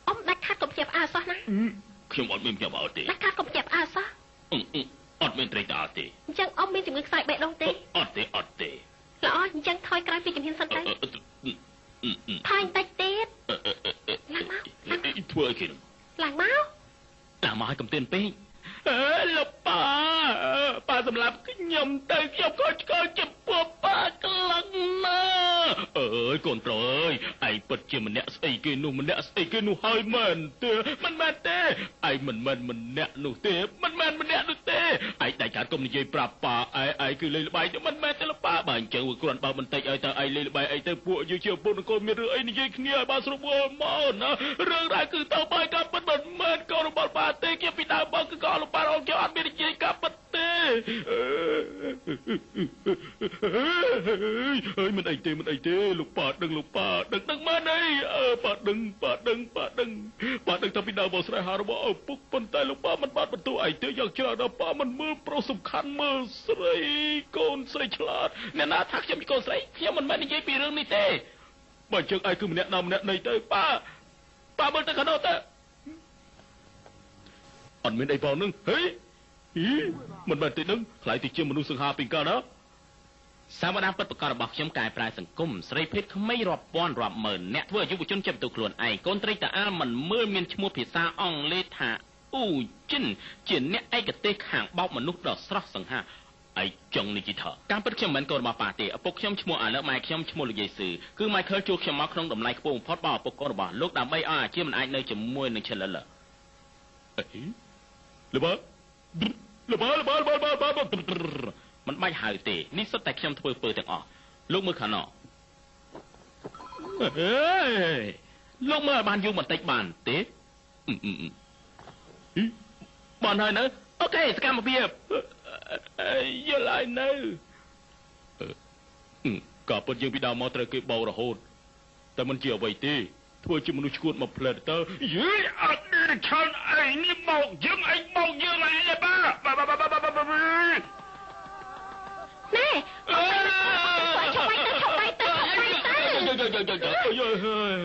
អ៊ំដាច់ខាតកុំជាផ្អើសោះណាខ្ញុំអត់មានជាផ្អើទេដាច់ខាតកុំជាផ្អើសោះអត់មានត្រីតើទេអញ្ចឹងអ៊ំមានជំងឺខ្សោយបេះដូងទេអត់ទេអត់ទេល្អអញ្ចឹងថយក្រោយពីជំហានសិនទៅថយបន្តិចទៀតឡើងមកធ្វើអីគេឡើងមកឡើងមកឲ្យកុំទឿនពេកអើលោកប៉ាប៉ាសម្រាប់ខ្ញុំទៅខ្ញុំក៏ឆ្កល់ចំពោះប៉ាខ្លាំងណាស់អើយកូនប្រុសអើយឯងពិតជាម្នាក់ស្អីគេនោះម្នាក់ស្អីគេនោះហើយមែនទេមិនមែនទេឯងមិនមែនម្នាក់នោះទេមិនមែនម្នាក់នោះទេឯងដាច់ខាតកុំនិយាយប្រាប់ប៉ាឯងឯងគឺលេងល្បែងទៅមិនមែនទេលោកប៉ាបើអញ្ចឹងវាគ្រាន់បើបន្តិចឲ្យតើឯងលេងល្បែងអីទៅពួកយើងជាពុនកូនមានរឿងអីនិយាយគ្នាឲ្យបានស្រួលមកណារឿងរ៉ាវគឺទៅបាយកាពិតមិនមែនកូនរបស់ប៉ាទេគេពីដើមមកគឺកូនរបស់ប៉ាអូនគេអត់មាននិយាយកាពិតទេហើយមិនអីទេមិនអីទេលោកប៉ាដឹងលោកប៉ាដឹងដឹងមែនអីប៉ាដឹងប៉ាដឹងប៉ាដឹងប៉ាដឹងថាពីដើមមកស្នេហារបស់ឪពុកប៉ុន្តែលោកប៉ាមិនបានបន្ទោសអីទេយ៉ាងច្រើនដល់ប៉ាមិនមើលប្រុសសំខាន់មើលស្រីកូនស្រីឆ្លាតអ្នកណាថាខ្ញុំជាកូនស្រីខ្ញុំមិនមែននិយាយពីរឿងនេះទេបើជើងឯងគឺម្នាក់ណាម្នាក់នៃទៅប៉ាប៉ាមើលទៅខាងនោះទៅអត់មានអីផងនឹងហេមិនមែនទេនឹងខ្លាយទៅជាមនុស្សសង្ហាពីកាលណាសាវតាពិតប្រកបរបស់ខ្ញុំកែប្រែសង្គមស្រីភេទក្មេងរាប់ពាន់រាប់ម៉ឺនអ្នកធ្វើឲ្យយុវជនចិត្តទៅខ្លួនឯងកូនត្រីតាអាលមិនមើលមានឈ្មោះភាសាអង់គ្លេសថាអ៊ូជីនជាអ្នកឯកទេសខាងបោកមនុស្សដ៏ស្រស់សង្ហាឯចង់និយាយថាការពិតខ្ញុំមិនមែនកូនរបស់ប៉ាទេឪពុកខ្ញុំឈ្មោះអាឡឹកម៉ែខ្ញុំឈ្មោះលោកយាយស៊ឺគឺម៉ៃខលជួលខ្ញុំមកក្នុងតម្លៃខ្ពស់បំផុតរបស់ឪពុកកូនរបស់លោកដើម្បីឲ្យអាជីពមិនអាចនៅជាមួយនឹងឆិលលអីលបើ លបើលបើលបើលបើមិនបាច់ហៅទេនេះសុទ្ធតែខ្ញុំធ្វើពើទាំងអស់លោកមើលខាងណោះអេលោកមើលឲ្យបានយូរបន្តិចបានទេបានហើយនៅអូខេសកម្មភាពយល់ហើយនៅក៏ពិតយើងពីដើមមកត្រូវគេបោករហូតតែមិនជាអ្វីទេធ្វើជាមនុស្សឈួតមកផ្លែតទៅយីអត់ឆាន់ឯងនេះបោកយើងឯងបោកយើងឯងទេបាបាបាបាបាបាណែឈប់បាយទៅឈប់បាយទៅឈប់បាយទៅ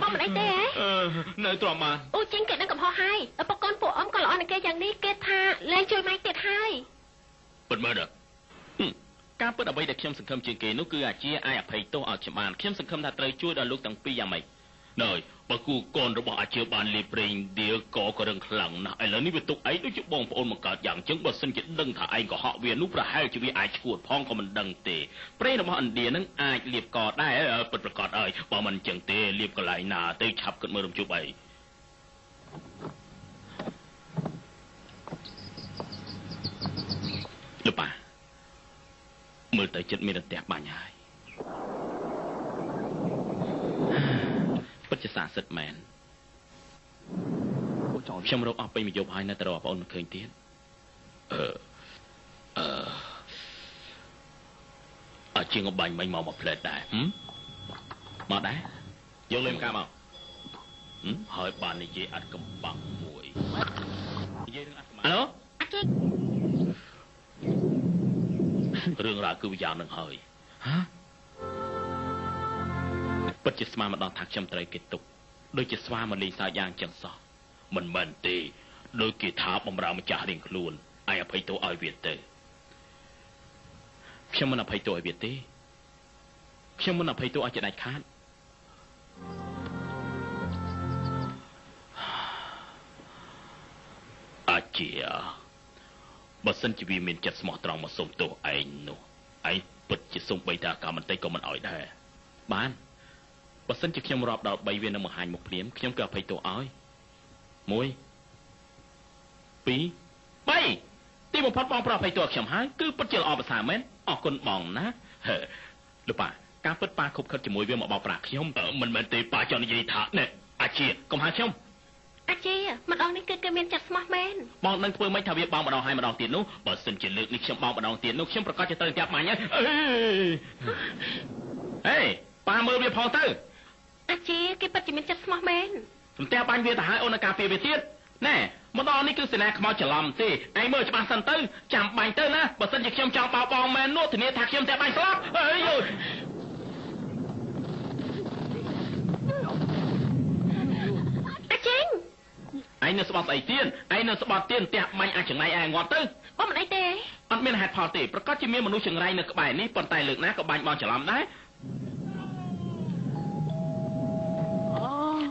បងមិនអីទេហ៎នៅទ្រាំបានអូជីងគេដឹងកំហុសហើយឪពុកកូនពួកអ៊ំក៏ល្អនឹងគេយ៉ាងនេះគេថាលែងជួយម៉ែទៀតហើយពិតមែនទេការពិតអ្វីដែលខ្ញុំសង្ឃឹមជាងគេនោះគឺអាជាអាចអភ័យទោសឲ្យខ្ញុំបានខ្ញុំសង្ឃឹមថាត្រូវជួយដល់លោកទាំងពីរយ៉ាងម៉េចណើយបើគូកូនរបស់អាជាបានលេបប្រេងដៀកក៏រឹងខ្លាំងណាស់ឥឡូវនេះវាទុកឯងដូចជាបងប្អូនបង្កើតយ៉ាងចឹងបើសិនជាដឹងថាឯងក៏ហក់វានោះប្រហែលជាវាអាចឈួតផងក៏មិនដឹងទេប្រេងរបស់ឥណ្ឌានឹងអាចលាបកដែរពិតប្រាកដហើយបើមិនចឹងទេលាបកន្លែងណាទៅឆាប់គិតមើលរំជប់អីលោកប៉ាមើលទៅចិត្តមានរន្ទះបាញ់ហើយពិតជាសាសិតមែនខ្ញុំរកអស់ពេញមួយយប់ហើយនៅតែរកបងអូនមិនឃើញទៀតអឺអឺអជាងបាញ់មិញមកមួយផ្លែតដែរមកដែរយកលេមកាមកហើយបាននិយាយអត់កំបាំងមួយនិយាយរឿងអត់កំបាំងអាឡូរឿងរ៉ាវគឺវាយ៉ាងនឹងហើយហាពិតជាស្មានម្ដងថាខ្ញុំត្រូវគេទុកដូចជាស្វាមកលេងសើចយ៉ាងចឹងសោះមិនមែនទេដោយគេថាបំរើម្ចាស់រៀងខ្លួនឯងអភ័យទោសឲ្យវាទៅខ្ញុំមិនអភ័យទោសឲ្យវាទេខ្ញុំមិនអភ័យទោសឲ្យជាដាច់ខាតអាជាបើសិនជាវាមានចិត្តស្មោះត្រង់មកសុំទោសឯងនោះឯងពិតជាសុំបីតាកាបន្តិចក៏មិនឲ្យដែរបានបើសិនជាខ្ញុំរាប់ដល់3វានឹងបង្ហាញមុខភ្លាមខ្ញុំក៏អភ័យទោសឲ្យ1 2 3ទីបំផុតបងប្រអភ័យទោសខ្ញុំហើយគឺពិតជាល្អប្រសើរមែនអរគុណបងណាលោកប៉ាការពិតប៉ាខុបខិតជាមួយវាមកបោកប្រាស់ខ្ញុំមិនមែនទេប៉ាចង់និយាយថាណែអាជាកុំហៅខ្ញុំអាជាម្ដងនេះគឺគេមានចិត្តស្មោះមែនបងនឹងធ្វើម៉េចថាវាបោកម្ដងហើយម្ដងទៀតនោះបើសិនជាលើកនេះខ្ញុំបោកម្ដងទៀតនោះខ្ញុំប្រកាសជាត្រូវចាប់បាញ់ហើយអេប៉ាមើលវាផងទៅអាជាគេពិតជាមានចិត្តស្មោះមែនសំទះបាញ់វាទៅហើយអូននៅការពារវាទៀតណែម្ដងនេះគឺសេនាខ្មោចច្រឡំទេឯងមើលច្បាស់សិនទៅចាំបាញ់ទៅណាបើសិនជាខ្ញុំចង់បោកបងមែននោះធានាថាខ្ញុំតែបាញ់ស្លាប់អើយយអាជីងឯងនៅស្បត់ស្អីទៀតឯងនៅស្បត់ទៀតផ្ទះបាញ់អាចចង្រៃឯងងាត់ទៅបងមិនអីទេអត់មានហេតុផលទេប្រកាសជាមានមនុស្សចង្រៃនៅក្បែរនេះប៉ុន្តែលើកណាក៏បាញ់បងច្រឡំដែរ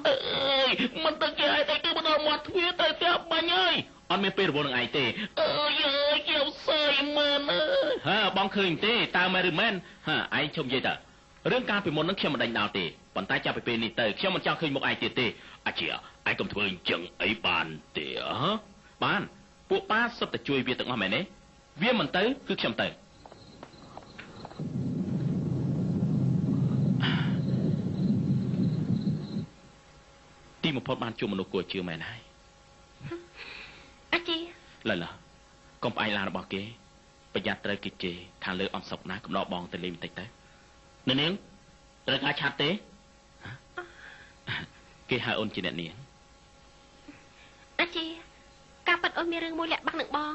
អើយមិនទៅគេឲ្យតែគឺមកដល់មាត់ទ្វារទៅផ្ទះបាញ់ហើយអត់មានពេលរវល់នឹងឯងទេអើយអើយខ្ញុំសើយមែនអើយហាបងឃើញទេតើមែនឬមែនហាឯងជុំនិយាយតើរឿងការពីមុននឹងខ្ញុំមិនដេញដោលទេប៉ុន្តែចាប់ពីពេលនេះទៅខ្ញុំមិនចង់ឃើញមុខឯងទៀតទេអាជាឯងកុំធ្វើអញ្ចឹងអីបានទេហ៎បានពួកប៉ាសុទ្ធតែជួយវាទាំងអស់មែនទេវាមិនទៅគឺខ្ញុំទៅទីបំផុតបានជួបមនុស្សគួរជឿមែនហើយអាជីឡើយឡើកុំផ្អែកឡានរបស់គេប្រយ័ត្នត្រូវគេជេរថាលើអំសុកណាកំដរបងទៅលេងបន្តិចទៅនៅនាងត្រូវការឆាត់ទេគេហៅអូនជាអ្នកនាងអាជីការប៉ັດអូនមានរឿងមួយលាក់បាំងនឹងបង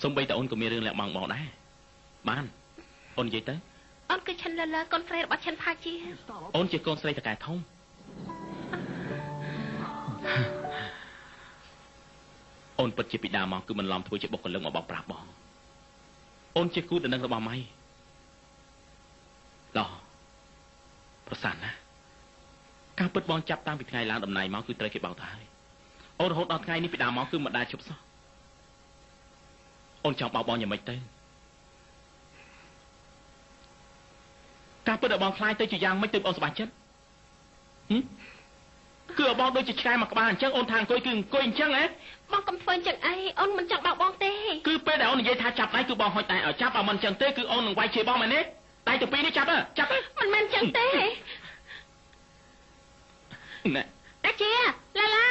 សូម្បីតែអូនក៏មានរឿងលាក់បាំងបងដែរបានអូននិយាយទៅអូនគឺឈិនលលកូនស្រីរបស់ឈិនផាជាអូនជាកូនស្រីតកែធំអូនពិតជាពីដើមមកគឺមិនឡំធ្វើជាបុគ្គលិកមកបោកប្រាស់បងអូនជាគូដណ្ដឹងរបស់ម៉ៃឡោះប្រសាណាការពិតបងចាប់តាំងពីថ្ងៃឡើងតំណែងមកគឺត្រូវគេបោកទៅហើយអូនរហូតដល់ថ្ងៃនេះពីដើមមកគឺមិនដែលជប់សោះអូនចង់បោកបងយ៉ាងម៉េចទៅការពិតឲ្យបងខ្លាយទៅជាយ៉ាងម៉េចទើបអូនសប្បាយចិត្តហឹម គឺបងដូចជាឆ្កែមួយក្បាលអញ្ចឹងអូនថាអង្គុយគឺអង្គុយអញ្ចឹងហ៎ បងកុំធ្វើអញ្ចឹងអីអូនមិនចង់បោកបងទេ គឺពេលដែលអូននិយាយថាចាប់ដៃគឺបងហុចដៃឲ្យចាប់បើមិនអញ្ចឹងទេគឺអូននឹងវាយជេរបងមែនទេដៃទៅពីរនេះចាប់ចាប់ មិនមែនអញ្ចឹងទេ ណែ អាជាឡាឡា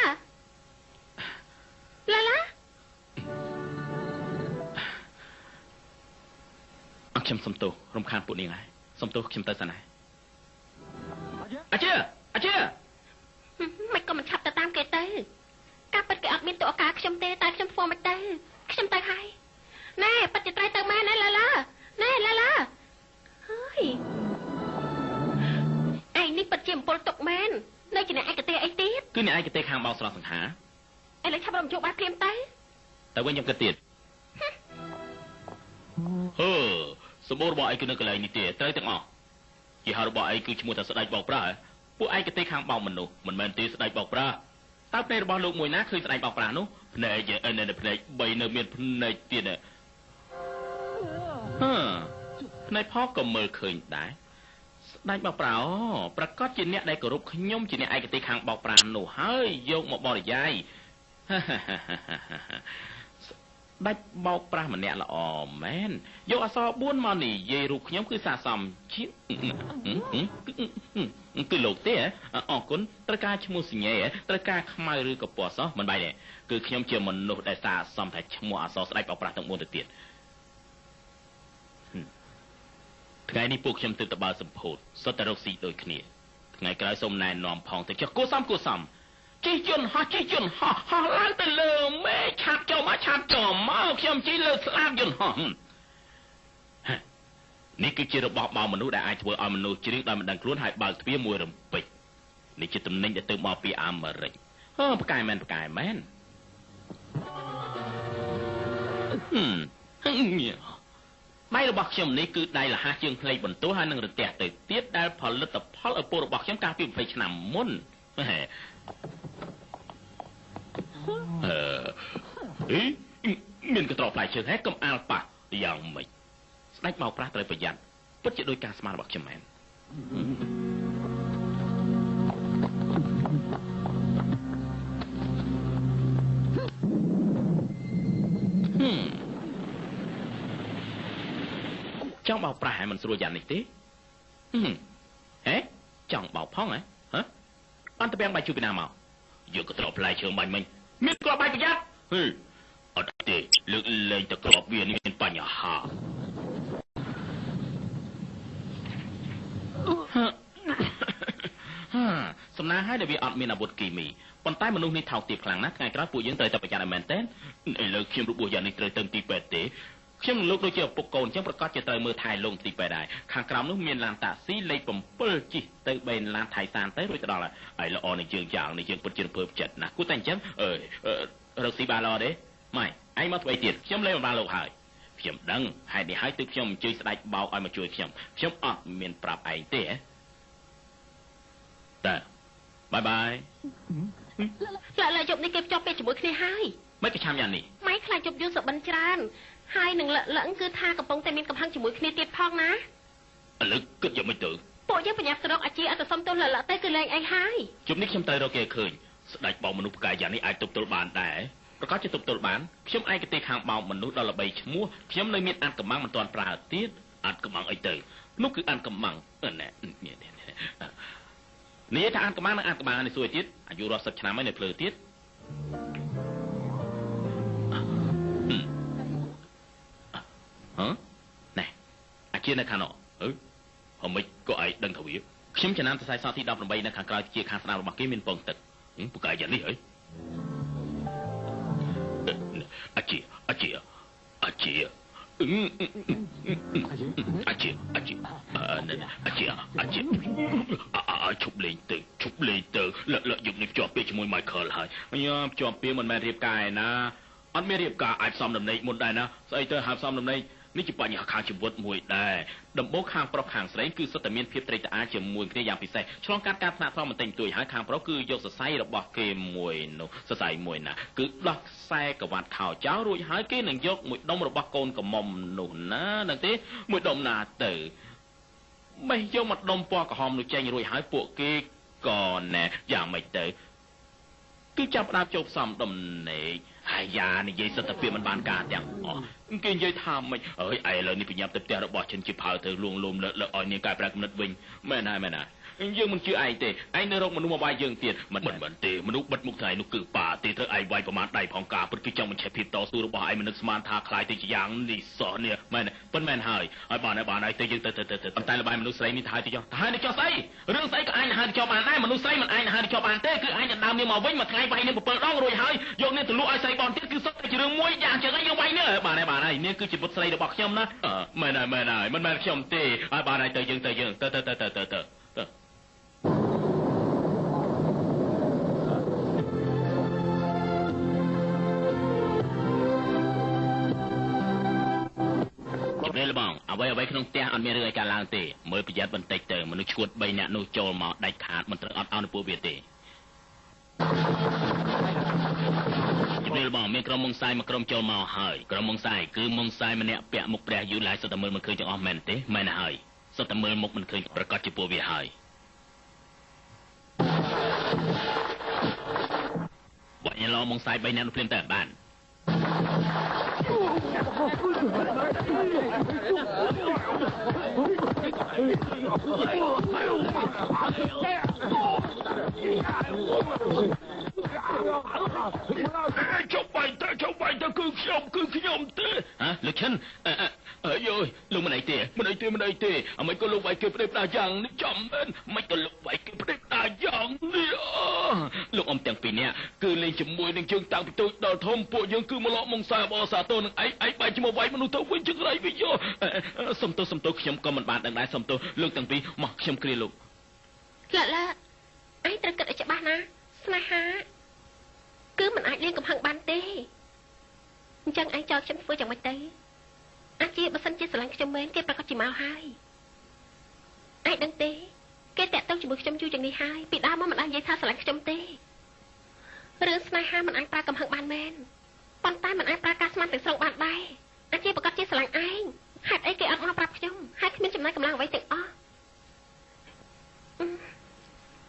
ឡាឡា អខ្ញុំសុំទោសរំខានពួកនាងហើយសុំទោសខ្ញុំទៅសិនហើយអាជាអាជា មិនក៏មិនឆាប់ទៅតាមគេទៅការពិតគេអត់មានតួការខ្ញុំទេតែខ្ញុំធ្វើមិនទៅខ្ញុំទៅហើយណែពិតជាត្រូវទៅមែនណាឡាឡាណែឡាឡាហើយឯងនេះពិតជាអំពល់ទុកមែននៅជាអ្នកឯកទេសអីទៀត គឺអ្នកឯកទេសខាងបោកស្រស់សង្ហា ឥឡូវឆាប់រំជួបបានព្រាមទៅ ទៅវិញខ្ញុំគិតទៀតហឺសម្បូររបស់ឯងគឺនៅកន្លែងនេះទេត្រូវទាំងអស់ជាហៅរបស់ឯងគឺឈ្មោះថាស្ដេចបោកប្រាស់ពួកឯកទេសខាងបោកមនុស្សមិនមែនទេស្ដេចបោកប្រាស់តើភ្នែករបស់លោកមួយណាឃើញស្ដេចបោកប្រាស់នោះភ្នែកឯនៅភ្នែក3នៅមានភ្នែកទៀតហឺភ្នែកផកក៏មើលឃើញដែរស្ដេចបោកប្រាស់អូប្រកាសជាអ្នកដែលគោរពខ្ញុំជាអ្នកឯកទេសខាងបោកប្រាស់នោះហើយយកមកបរិយាយដាច់បោកប្រាស់ម្នាក់ល្អមែនយកអក្សរ4មកនិយាយរូបខ្ញុំគឺស័ក្តិសមជាងគឺលោកទេអរគុណត្រូវការឈ្មោះសញ្ញេត្រូវការខ្មៅឬក៏ពណ៌សោះមិនបាយទេគឺខ្ញុំជាមនុស្សដែលស័ក្តិសមថាឈ្មោះអក្សរស្ដេចបោកប្រាស់ទាំង4ទៅទៀតថ្ងៃនេះពួកខ្ញុំទើបទៅបើសម្ពោធសុទ្ធតែរកស៊ីដូចគ្នាថ្ងៃក្រោយសូមណែនាំផងទៅចុះគួសមគួសមជិះយន្តហោះជិះយន្តហោះហោះឡើងទៅលើមេឃឆាប់ចូលមកឆាប់ចូលមកខ្ញុំជិះលើស្លាបយន្តហោះនេះគឺជារបស់បោមនុស្សដែលអាចធ្វើឲ្យមនុស្សជ្រៀងដោយមិនដឹងខ្លួនហើយបើកទ្វារមួយរំពេចនេះជាទំនិញដែលទៅមកពីអាមេរិកហឺផ្កាយមែនផ្កាយមែនដៃរបស់ខ្ញុំនេះគឺដៃលះជាងផ្លេកបន្ទោះហើយនឹងរន្ទះទៅទៀតដែលផលិតផលឪពុករបស់ខ្ញុំកាលពី20ឆ្នាំមុនអឺមានកន្ត្រកផ្លែឈើហេកុំអាលប៉ះយ៉ាងម៉េចស្ដេចបោកប្រាស់ត្រូវប្រយ័ត្នពិតជាដោយការស្មានរបស់ខ្ញុំមែនចង់បោកប្រាស់ហើយមិនស្រួលយ៉ាងនេះទេហេចង់បោកផងហ៎ហ៎អន្តពាំងបាយជូរពីណាមកយកកន្ត្រកផ្លែឈើបាញ់មិញមានគ្រាប់បាយប្រយ័ត្នហឺអត់ទេលើកលែងតែគ្រាប់វានេះមានបញ្ហាសំណាងហើយដែលវាអត់មានអាវុធគីមីប៉ុន្តែមនុស្សនេះថោកទាបខ្លាំងណាស់ថ្ងៃក្រោយពួកយើងត្រូវតែប្រយ័ត្នឲ្យមែនទែនឥឡូវខ្ញុំរបួសយ៉ាងនេះត្រូវទៅទីពេទ្យទេខ្ញុំនឹងលោកដូចជាឪពុកកូនអញ្ចឹងប្រកាសជាត្រូវមើលថែលោកទីពេទ្យដែរខាងក្រោមនោះមានឡានតាក់ស៊ីលេខ7ជិះទៅបេនឡានថៃសានទៅរួចទៅដល់ហើយល្អនឹងជើងយ៉ាងនេះយើងពិតជារំភើបចិត្តណាស់គួរតែអញ្ចឹងអើយរកស៊ីបានល្អទេម៉ែឯងមកធ្វើអីទៀតខ្ញុំលេងបានលោកហើយខ្ញុំដឹងហេតុនេះហើយទើបខ្ញុំអញ្ជើញស្ដេចបោកឲ្យមកជួយខ្ញុំខ្ញុំអត់មានប្រាប់ឯងទេតើបាយបាយឡាឡាយប់នេះគេភ្ជាប់ពេលជាមួយគ្នាហើយមិនគេឆាំយ៉ាងនេះម៉ែខ្លាចយប់យល់សបិនច្រើនហើយនឹងលឹងគឺថាកំពុងតែមានកំហឹងជាមួយគ្នាទៀតផងណាឥឡូវគិតយ៉ាងម៉េចទៅពួកយើងប្រញាប់ទៅរកអាជីអត់ទៅសុំទោសលឹងទៅគឺលែងអីហើយជុំនេះខ្ញុំត្រូវរកគេឃើញស្ដេចបោកមនុស្សផ្កាយយ៉ាងនេះអាចទប់ទល់បានដែរប្រកាសជាទប់ទល់បានខ្ញុំឯកទេសខាងបោកមនុស្សដល់ល្បីឈ្មោះខ្ញុំនៅមានអានកំបាំងមិនទាន់ប្រើទៀតអានកំបាំងអីទៅនោះគឺអានកំបាំងណែនិយាយថាអានកំបាំងនិងអានកំបាំងនេះសួរទៀតអាយុរាប់សិបឆ្នាំហើយនៅភ្លើទៀតហ៎ណែអាជានៅខាងនោះអឺហមិនក៏ឯងដឹងថាវាខ្ញុំចំណាំសរសៃសទី18នៅខាងក្រោយជាខាងស្ដាំរបស់គេមានពងទឹកពូកែយ៉ាងនេះហីអាជាអាជាអាជាអាជាអាជាអាជាអាជាអាឈប់លេងទៅឈប់លេងទៅលឹកយប់នេះភ្ជាប់ពេលជាមួយ Michael ហើយញ៉ាំភ្ជាប់ពេលមិនមែនរៀបការឯណាអត់មានរៀបការអាចសំដំណេកមុនដែរណាស្អីទៅហាមសំដំណេកនេះជាបញ្ហាខាងជីវិតមួយដែរដំបូងខាងប្រុសខាងស្រីគឺសុទ្ធតែមានភាពត្រេកត្រអាលជាមួយគ្នាយ៉ាងពិសេសឆ្លងកាត់ការថ្នាក់ថ្នមបន្តិចបន្តួចហើយខាងប្រុសគឺយកសរសៃរបស់គេមួយនោះសរសៃមួយណាគឺដោះខ្សែក្រវ៉ាត់ខោចោលរួចហើយគេនឹងយកមួយដុំរបស់កូនកំមុំនោះណានឹងទេមួយដុំណាទៅបេះយកមកដុំពណ៌ក្រហមនោះចេញរួចហើយពួកគេក៏ណែយ៉ាងម៉េចទៅ គឺចាប់ផ្ដើមចូលផ្សំដំណេកហើយយ៉ានិយាយសិតតែពាក្យមិនបានការទាំងអស់គេនិយាយថាម៉េចអើយឥឡូវនេះប្រញាប់ទៅផ្ទះរបស់ឈិនជាផៅទៅលួងលោមលើកលើកឲ្យនាងកែប្រែគំនិតវិញមែនហើយមែនហើយយើងមិនជឿឯងទេឯងនៅរកមនុស្សមកវាយយើងទៀតមិនមិនទេមនុស្សបិទមុខថ្ងៃនោះគឺប៉ាទេត្រូវឯងវាយប្រមាណដៃផងការពិតគឺចង់បញ្ឆេះភាពតស៊ូរបស់ឯងមិននឹកស្មានថាខ្លាយទៅជាយ៉ាងនេះសោះនេះមែនប៉ុន្មានហើយហើយបានហើយបានហើយទៅយើងទៅទៅទៅប៉ុន្តែលបាយមនុស្សស្រីនេះថាទៅចុះទៅហើយនេះចុះស្អីរឿងស្អីក៏ឯងហើយចុះបានដែរមនុស្សស្រីមិនឯងហើយចុះបានទេគឺឯងដណ្ដើមនាងមកវិញមួយថ្ងៃវាយនាង7ដងរួចហើយយកនាងទៅលក់ឲ្យស្រីបនទៀតគឺសុទ្ធតែជារឿងមួយយ៉ាងចឹងហើយយើងវាយនេះបានហើយបានហើយនាងគឺជាបុត្រស្រីរបស់ខ្ញុំណាមែនហើយមែនហើយមិនមែនខ្ញុំទេហើយបានហើយទៅយើងទៅយើងទៅទៅទៅទៅទៅទៅនេះលបងអ្វីអ្វីក្នុងផ្ទះអត់មានរឿងអីកើតឡើងទេមើលប្រយ័ត្នបន្តិចទៅមនុស្សឈួត3នាក់នោះចូលមកដាច់ខាតមិនត្រូវអត់អោនពួកវាទេជំរាបបងមានក្រុមមុងសាយមួយក្រុមចូលមកហើយក្រុមមុងសាយគឺមុងសាយម្នាក់ពាក់មុខព្រះយូឡាយសុទ្ធតែមើលមិនឃើញទាំងអស់មែនទេមែនហើយសុទ្ធតែមើលមុខមិនឃើញប្រកាសជាពួកវាហើយបាញ់ឡមុងសាយ3នាក់នោះភ្លាមទៅបានចុះបាយទៅចុះបាយទៅគឺខ្ញុំទេហ៎លោកឈិនអើយលោកមិនអីទេមិនអីទេមិនអីទេអ្មេក៏លោកវាយគេផ្ដេសផ្ដាយ៉ាងនេះចំមែនមិនក៏លោកវាយគេផ្ដេសផ្ដាយ៉ាងនេះលោកអ៊ំទាំងពីរនាក់គឺលេងជាមួយនឹងជើងតាំងពីតូចដល់ធំពួកយើងគឺមកលក់មុងសាបអសាទរនឹងឯងឯងបែរជាមកវាយមនុស្សទៅវិញជឹករៃវិញយោសុំទោសសុំទោសខ្ញុំក៏មិនបានដឹងដែរសុំទោសលោកទាំងពីរមកខ្ញុំគ្រាលោកឡាឡាឯងត្រូវគិតឲ្យច្បាស់ណាស្នេហាគឺមិនអាចលេងកំហឹងបានទេអញ្ចឹងឯងចោលខ្ញុំធ្វើយ៉ាងម៉េចទៅអាចជាបើសិនជាស្រឡាញ់ខ្ញុំមែនគេប្រកាសជាមកហើយឯងដឹងទេគេតាក់ទងជាមួយខ្ញុំយូរយ៉ាងនេះហើយពីដើមមកមិនបាននិយាយថាស្រឡាញ់ខ្ញុំទេរឿងស្នេហាមិនអាចប្រើកំហឹងបានមែនប៉ុន្តែមិនអាចប្រើការស្មានទាំងស្រុងបានដែរអាចជាប្រកាសជាស្រឡាញ់ឯងហេតុអីគេអត់មកប្រាប់ខ្ញុំហើយគ្មានចំណាយកម្លាំងអ្វីទាំងអស់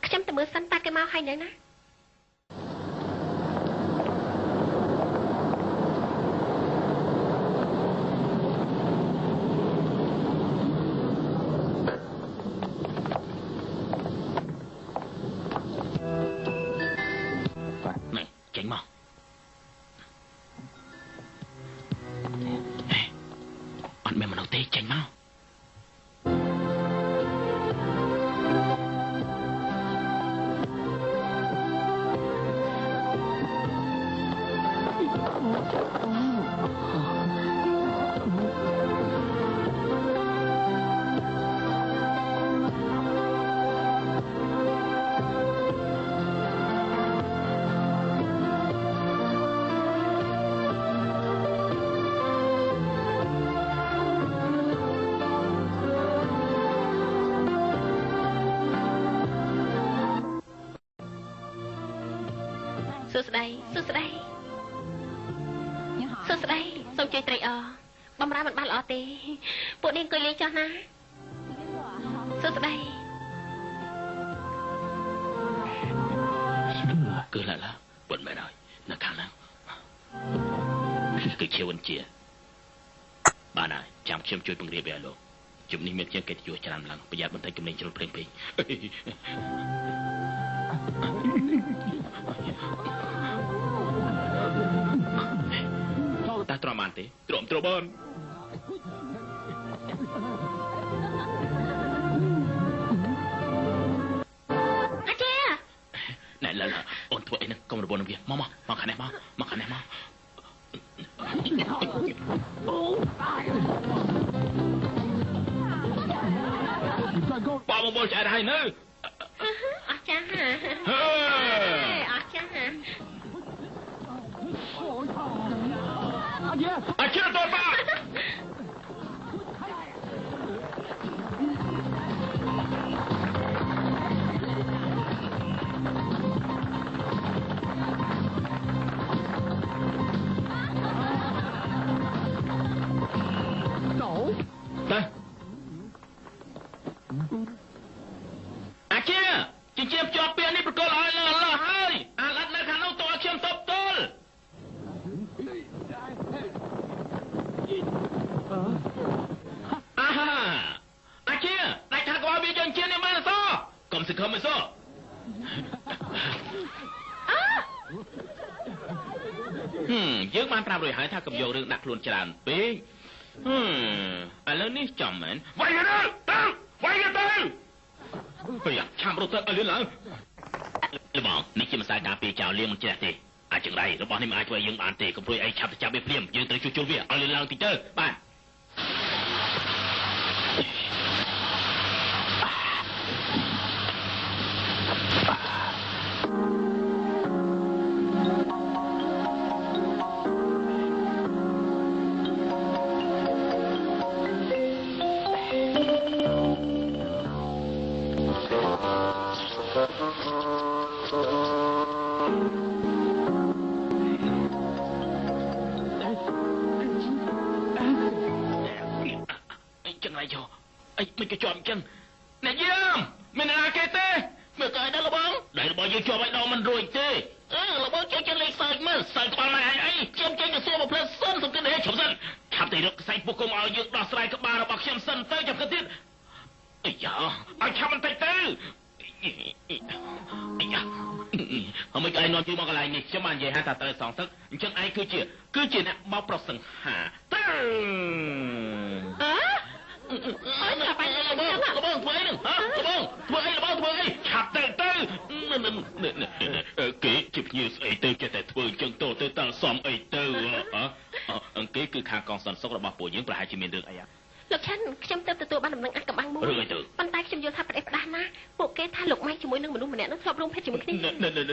ខ្ញុំទៅមើលសិនតើគេមកហើយនៅណាសួស្តីសួស្តីសួស្តីសូមជួយត្រេកអរបំរើមិនបានល្អទេពួកនាងអង្គុយលេងចុះណាសួស្តីគឺឡាឡាប៉ុនមែនហើយនៅខាងហ្នឹងគឺជាវិនជាបានហើយចាំខ្ញុំជួយពង្រាបវាឲ្យលោកជំនេះមានជាងកិត្តិយសច្រើនឡើងប្រយ័ត្នបន្តិចចំណេញជ្រុលភ្លេងពេកតើទ្រាំបានទេទ្រាំទ្រាំបានអាចាណែឡើអូនធ្វើអីហ្នឹងកុំរវល់នឹងវាមកមកមកខាងនេះមកមកខាងនេះមកប៉មកបល់ឆ្អែតហើយនៅអស្ចារ្យអស្ចារ្យអាចារ្យតប៉ាទៅអាចារ្យចិញ្ចៀមជាប់ពាក្យនេះប្រកល់ឲ្យលើលើហើយអាល្អិតនៅខាងនោះ មិនសង្ឃឹមអីសោះយើងបានប្រាប់រួចហើយថាកុំយករឿងដាក់ខ្លួនច្រើនពេកឥឡូវនេះចំមែនវាយទៅទៅវាយទៅប្រយឆាំរត់ទៅឲ្យលឿនឡើងលបងនេះជាម្សៅការពារចោលលាងមិនចេះទេអាចចង្រៃរបស់នេះមិនអាចធ្វើឲ្យយើងបានទេកុំព្រួយអីឆាប់ទៅចាប់វាភ្លាមយើងត្រូវជួសជុលវាឲ្យលឿនឡើងតិចទៅបាទមិនក៏ជាប់អញ្ចឹងអ្នកយាមមានអ្នកណាគេទេមើលទៅឲ្យដល់លបងដៃរបស់យើងជាប់ឲ្យដល់មិនរួចទេលបងជួយចេញលេខសើចមើលសើចក្បាលម៉ែឯងអីខ្ញុំចេញទៅសួរមកផ្លែសិនសុំគិតហេឈប់សិនឆាប់ទៅរកខ្សែពុកគុំឲ្យយើងដោះស្រាយក្បាលរបស់ខ្ញុំសិនទៅចាំគិតទៀតអាយ៉ាឲ្យឆាប់បន្តិចទៅអាយ៉ាហើយមិនឯងនាំយើងមកកន្លែងនេះខ្ញុំបាននិយាយថាត្រូវសងសឹកអញ្ចឹងឯងគឺជាអ្នកបោកប្រុសសង្ហាទៅអើយបែរលបងលបងធ្វើអីនឹងហ៎លបងធ្វើអីលបងធ្វើអីឆាប់ទៅទៅគេជាភ្ញៀវស្អីទៅចេះតែធ្វើអញ្ចឹងទៅទៅតើសំអីទៅអង្គគេគឺខាងកងសន្តិសុខរបស់ពួកយើងប្រហែលជាមានរឿងអីលោកឆាន់ខ្ញុំទៅទទួលបានដំណឹងអាត់កំបាំងមួយប៉ុន្តែខ្ញុំយល់ថាប្រេះផ្ដាស់ណាពួកគេថាលោកម៉ៃជាមួយនឹងមនុស្សម្នាក់នោះធ្លាប់រួមភេទជាមួយគ្នា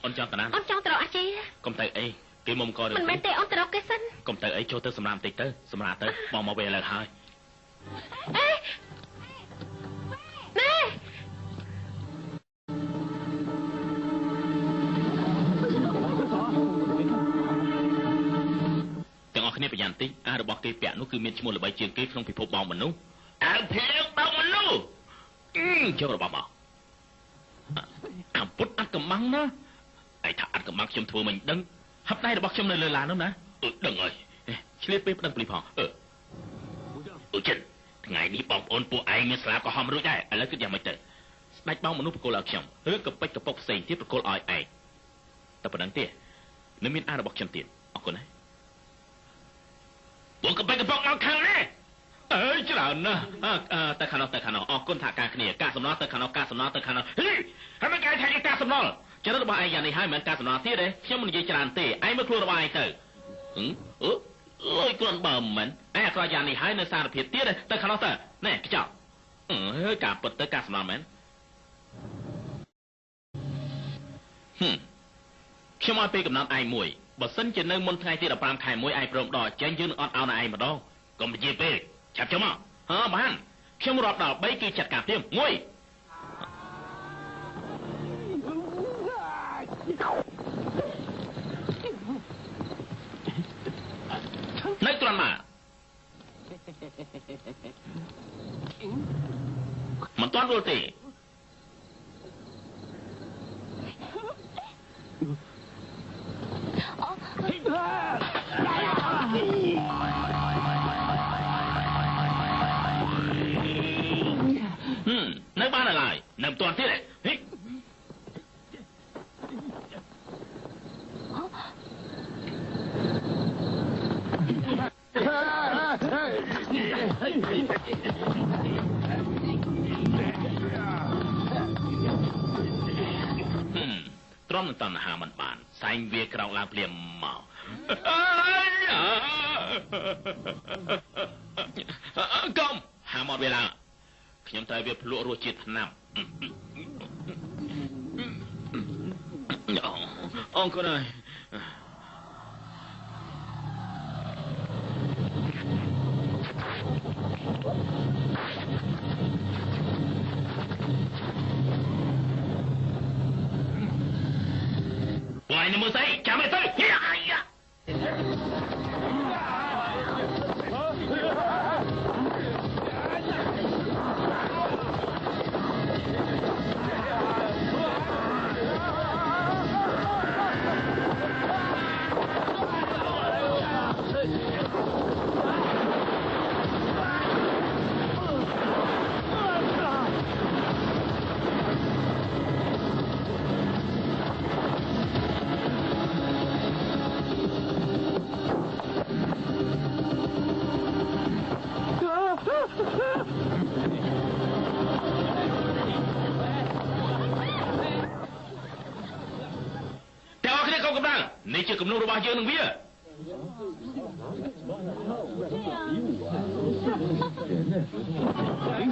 អូនចង់តាណាអូនចង់ទៅរកអាជីកុំទៅអីគេមុំកមិនមែនទេអូនទៅរកគេសិនកុំទៅអីចូលទៅសម្រាប់បន្តិចទៅសម្រាប់ទៅបងមកវិញឥឡូវហើយអេណែទាំងអស់គ្នាប្រយ័ត្នតិចអារបស់គេពាក់នោះគឺមានឈ្មោះល្បីជាងគេក្នុងពិភពបងមនុស្សអាវភ្លើងបងមនុស្សចូលរបស់មកអាពុតអត់កំបាំងណាឯថាអត់កំបាំងខ្ញុំធ្វើមិនដឹងហាប់ដៃរបស់ខ្ញុំនៅលើឡាននោះណាដឹងហើយឆ្លៀតពេលប្តឹងប៉ូលីសផងអឺចិនថ្ងៃនេះបងប្អូនពួកឯងមានស្លាបក្រហមរួចដែរឥឡូវគិតយ៉ាងម៉េចទៅស្ដេចបងមនុស្សប្រគល់ឲ្យខ្ញុំឬកពេចកពុកផ្សេងទៀតប្រគល់ឲ្យឯងតែប៉ុណ្្នឹងទេនៅមានអារបស់ខ្ញុំទៀតអរគុណណាពួកកពេចកពុកមកខាងនេះអើយច្រើនណាស់ទៅខាងនោះទៅខាងនោះអរគុណថាការគ្នាការសំណល់ទៅខាងនោះការសំណល់ទៅខាងនោះហើយមិនគេថាការសំណល់ចរិតរបស់ឯងយ៉ាងនេះហើយមិនមែនការសំណល់ទៀតទេខ្ញុំមិននិយាយច្រើនទេឯងមើលខ្លួនរបស់ឯងទៅអឺអើយគ្រាន់បើមិនឯងអាក្រក់យ៉ាងនេះហើយនៅសារភាពទៀតទៅខាងនោះទៅណែខ្ចប់អើយការពិតទៅការសំណល់មែនខ្ញុំឲ្យពេលកំណត់ឯងមួយបើសិនជានៅមុនថ្ងៃទី15ខែ1ឯងព្រមដកចេញយើងនឹងអត់អោនឯងម្ដងកុំនិយាយពេកឆាប់ចូលមកហ៎បានខ្ញុំរាប់ដល់3គឺចាត់ការភ្លាម1នៅត្រង់ណាមិនទាន់រួចទេនៅបានឡើយនៅមិនទាន់ទៀតទេ ទ្រាំនឹងតណ្ហាមិនបានសែងវាក្រោកឡើងភ្លាមមកកុំហាមកវាឡើងខ្ញុំត្រូវវាភ្លក់រសជាតិថ្នាំអង្គុនហើយពួកឯងមើលស្អីចាំឲ្យទៅនេះជាគំនុំរបស់យើងនឹងវា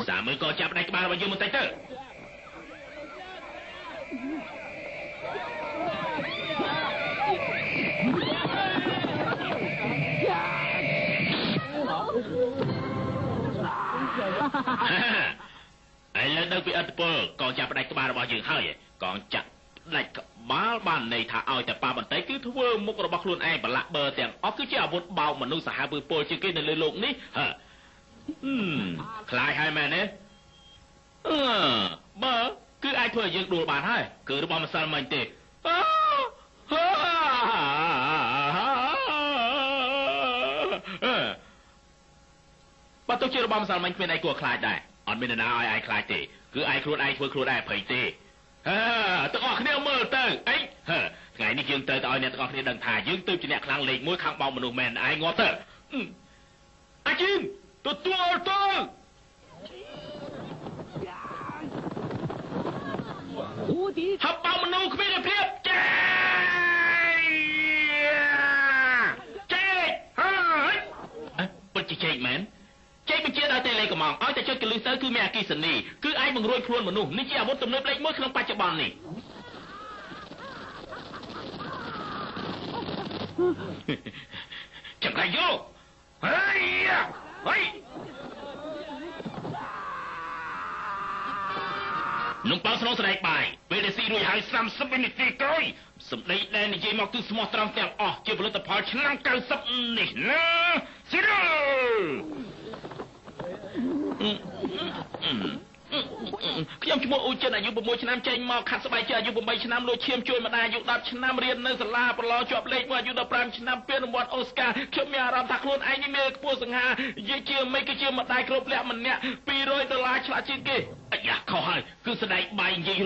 សាមើលក៏ចាប់ដៃក្បាលរបស់យើងបន្តិចទៅឥឡូវដឹងពីឥទ្ធិពលកងចាប់ផ្ដាច់ក្បាលរបស់យើងហើយកងចាប់ផ្ដាច់ក្បាលបានន័យថាឲ្យតែប៉ាបន្តិចគឺធ្វើមុខរបស់ខ្លួនឯងប្រឡាក់បើទាំងអស់គឺជាអាវុធបោកមនុស្សសាហាវពើពលជាងគេនៅលើលោកនេះហឺខ្លាចហើយមែនទេអឺបើគឺអាចធ្វើឲ្យយើងដួលបានហើយគឺរបស់ម្សិលមិញទេបើទោះជារបស់ម្សិលមិញគ្មានអីគួរខ្លាចដែរអត់មាននរណាឲ្យឯងខ្លាចទេគឺឯងខ្លួនឯងធ្វើខ្លួនឯងភ័យទេទាំងអស់គ្នាមើលទៅអីថ្ងៃនេះយើងត្រូវតែឲ្យអ្នកទាំងអស់គ្នាដឹងថាយើងទៅជាអ្នកខ្លាំងលេខ1ខាងបោកមនុស្សមែនឯងងាប់ទៅអាជីនទទួលទៅហឹបបោកមនុស្សគ្មានភាពចេចេហើយពិតជាចេកមែនចេកបញ្ជាដល់តេលេកំងឲ្យតែចុចកលឹះទៅគឺមានអគិសនីគឺអាចបង្រួយខ្លួនមនុស្សនេះជាអាវុធទំនើបលេខ1ក្នុងបច្ចុប្បន្ននេះចាំតែយកហើយហើយនំប៉័ងស្នូស្ដែកបាយពេលដែលស៊ីរួចហើយ30វិនាទីក្រោយសម្ដីដែលនិយាយមកគឺស្មោះត្រង់ទាំងអស់ជាផលិតផលឆ្នាំ90នេះណាស៊ីរខ្ញុំឈ្មោះអ៊ូចិនអាយុ6ឆ្នាំចេញមកខាត់ស្បែកជើងអាយុ8ឆ្នាំលួចឈាមជួយម្ដាយអាយុ10ឆ្នាំរៀននៅសាលាប្រឡងជាប់លេខ1អាយុ15ឆ្នាំពានរង្វាន់អូស្ការខ្ញុំមានអារម្មណ៍ថាខ្លួនឯងនេះមានខ្ពស់សង្ហានិយាយជាមិនគឺជាម្ដាយគ្រប់លក្ខម្នាក់200ដុល្លារឆ្លាតជាងគេអាយ៉ាខុសហើយគឺស្ដែកបាយនិយាយ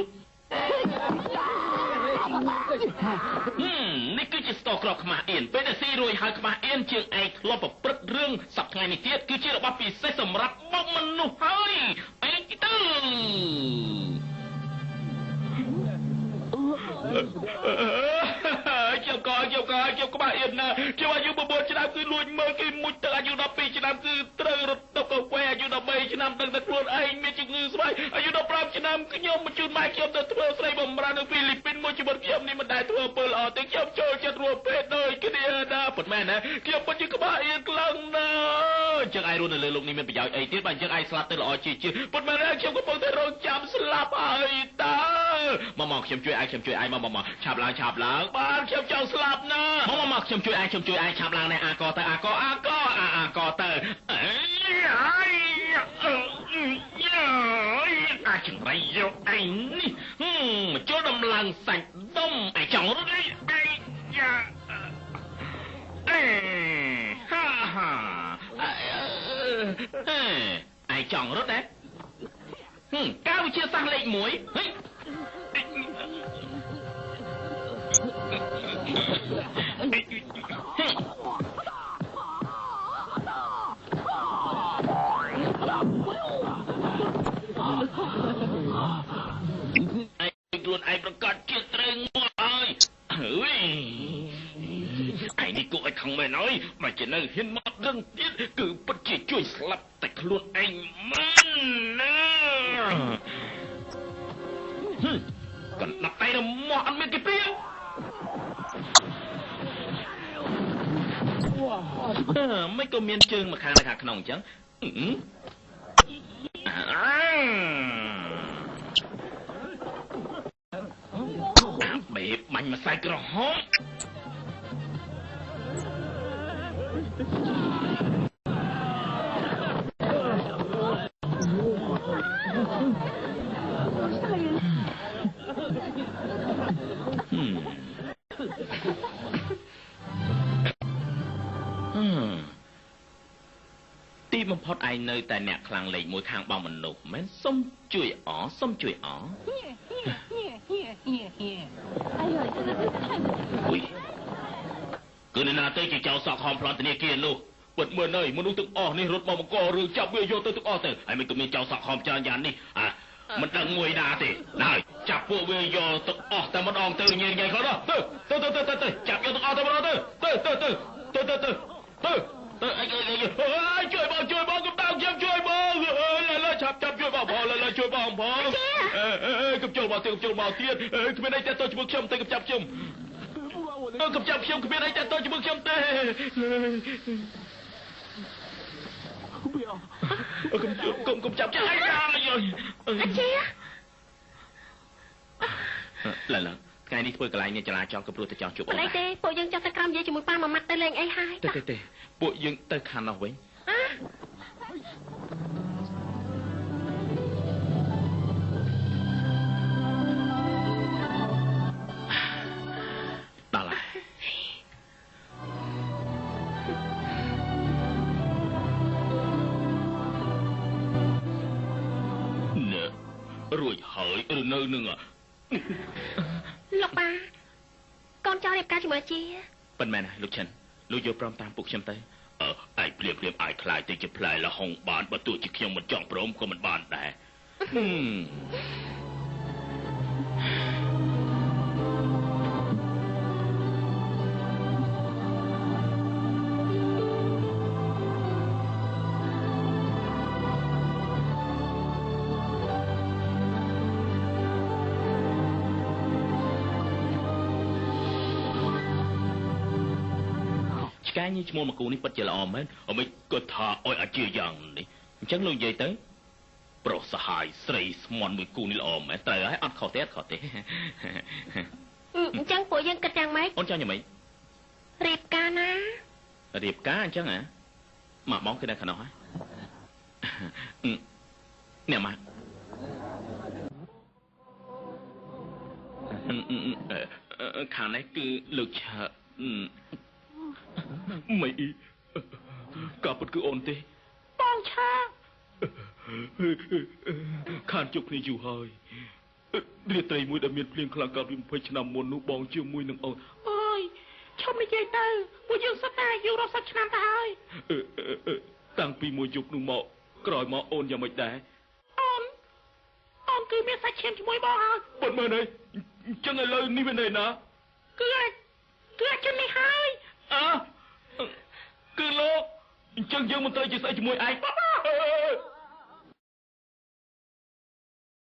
នេះគឺជាស្ករគ្រាប់ខ្មាស់អៀនពេលដែលស៊ីរួចហើយខ្មាស់អៀនជាងឯងធ្លាប់ប្រព្រឹត្តរឿងសប្តាហ៍ថ្ងៃនេះទៀតគឺជារបស់ពិសេសសម្រាប់បុកមនុស្សហើយឯងទៅខ្ញុំក៏ខ្ញុំខ្មាស់អៀនណាខ្ញុំអាយុ9ឆ្នាំគឺលួចមើលគេមុជទឹកអាយុ12ឆ្នាំគឺត្រូវរត់ទៅកាហ្វេអាយុ13ឆ្នាំដឹងតែខ្លួនឯងមានជំងឺស្បែកអាយុ15ឆ្នាំខ្ញុំបញ្ជូនម៉ែខ្ញុំទៅធ្វើស្រីបម្រើនៅហ្វីលីពីនមួយជីវិតខ្ញុំនេះមិនដែលធ្វើអំពើល្អទេខ្ញុំចូលចិត្តរួមភេទដូចគ្នាណាពិតមែនណាខ្ញុំពិតជាខ្មាស់អៀនខ្លាំងណាស់អញ្ចឹងឯងរស់នៅលើលោកនេះមានប្រយោជន៍អីទៀតបើអញ្ចឹងឯងស្លាប់ទៅល្អជាជាពិតមែនណាខ្ញុំកំពុងតែរងចាំស្លាប់ហើយតើមកខ្ញុំជួយឯងខ្ញុំជួយឯងមកឆាប់ឡើងឆាប់ឡើងបានខ្ញុំចង់ស្លាប់ណាមកខ្ញុំជួយឯងខ្ញុំជួយឯងឆាប់ឡើងណែអាកទៅអាកអាកអាកទៅអីហើយអាចង្រៃយកឯងនេះមកចូលដំឡើងសាច់ដុំឯងចង់រត់អីឯងយ៉ាអេហាហាឯងចង់រត់ដែរការវិទ្យាសាស្ត្រលេខ1ហេឯងខ្លួនឯងប្រកាសជាត្រូវងាប់ហើយ បើជានៅហ៊ានមកដឹងទៀតគឺពិតជាជួយស្លាប់តែខ្លួនឯងមែនណាកណ្ដាប់តែរមាស់អត់មានគេព្រាវមិនក៏មានជើងមកខាងនៅខាងក្នុងអញ្ចឹងអាបេបាញ់ម្សៅក្រហមទីបំផុតឯងនៅតែអ្នកខ្លាំងលេខមួយខាងបងមនុស្សមែនសុំជួយអសុំជួយអអុយគឺអ្នកណាទៅជាចៅសក់ខំប្លន់ធនាគារនោះពិតមើលនៅមនុស្សទាំងអស់នេះរត់មកបង្ករឿងចាប់វាយកទៅទាំងអស់ទៅហើយមិនក៏មានចៅសក់ខំច្រើនយ៉ាងនេះអាមិនដឹងមួយណាទេហើយចាប់ពួកវាយកទាំងអស់តែម្ដងទៅញ៉ៃញ៉ៃខ្លះទៅទៅទៅទៅទៅចាប់យកទាំងអស់តែម្ដងទៅទៅទៅទៅទៅទៅទៅទៅទៅអីអីជួយបងជួយបងកុំតាមខ្ញុំជួយបងលើលើឆាប់ចាប់ជួយបងផងលើលើជួយបងផងអេកុំចូលមកទៀតកុំចូលមកទៀតគ្មានអីតែទៅជាមួយខ្ញុំទេកុំចាប់ខ្ញុំកុំចាប់ខ្ញុំគ្មានអីតែទៅជាមួយខ្ញុំទេកុំកុំចាប់ចាយអាជាឡើយឡើយថ្ងៃនេះធ្វើកន្លែងនេះចរាចរណ៍ក៏ព្រោះតែចង់ជួបអូនអីទេពួកយើងចង់ទៅក្រោមនិយាយជាមួយប៉ាមួយម៉ាត់ទៅលេងអីហើយទេទេពួកយើងទៅខាងនោះវិញដល់ហើយនេះរួចហើយឬនៅនឹងលោកប៉ាកូនចង់រៀបការជាមួយជាប៉ុន្មានណាលោកឈិនលោកយកព្រមតាមពួកខ្ញុំទៅអើឯងភ្លាមភ្លាមអាចខ្លាយទៅជាផ្លែលហុងបានបើទោះជាខ្ញុំមិនចង់ព្រមក៏មិនបានដែរឆ្កែញីឈ្មោះមកគូនេះពិតជាល្អមែនអមិនក៏ថាអោយអាជាយ៉ាងនេះអញ្ចឹងលោកនិយាយទៅប្រុសសហាយស្រីស្មន់មួយគូនេះល្អមែនត្រូវហើយអត់ខុសទេអត់ខុសទេអញ្ចឹងពួកយើងគិតយ៉ាងម៉េចអូនចង់យ៉ាងម៉េចរៀបការណារៀបការអញ្ចឹងហ៎ម៉ាក់បងគឺនៅខាងនោះហ៎អ្នកម៉ាក់ខាងនេះគឺលោកឆាមិនអីការពិតគឺអូនទេបងឆាខានជួបគ្នាយូរហើយរាត្រីមួយដែលមានភ្លៀងខ្លាំងកាលពី20ឆ្នាំមុននោះបងជាមួយនឹងអូនអើយឈប់និយាយទៅពួកយើងសុទ្ធតែយូររាប់សិបឆ្នាំទៅហើយតាំងពីមួយយប់នោះមកក្រោយមកអូនយ៉ាងម៉េចដែរអូនអូនគឺមានសាច់ឈាមជាមួយបងហើយពិតមែនទេអញ្ចឹងឥឡូវនេះវានៅណាគឺអាជននេះហើយអើគឺលោកអញ្ចឹងយើងមិនត្រូវជាស្អីជាមួយឯង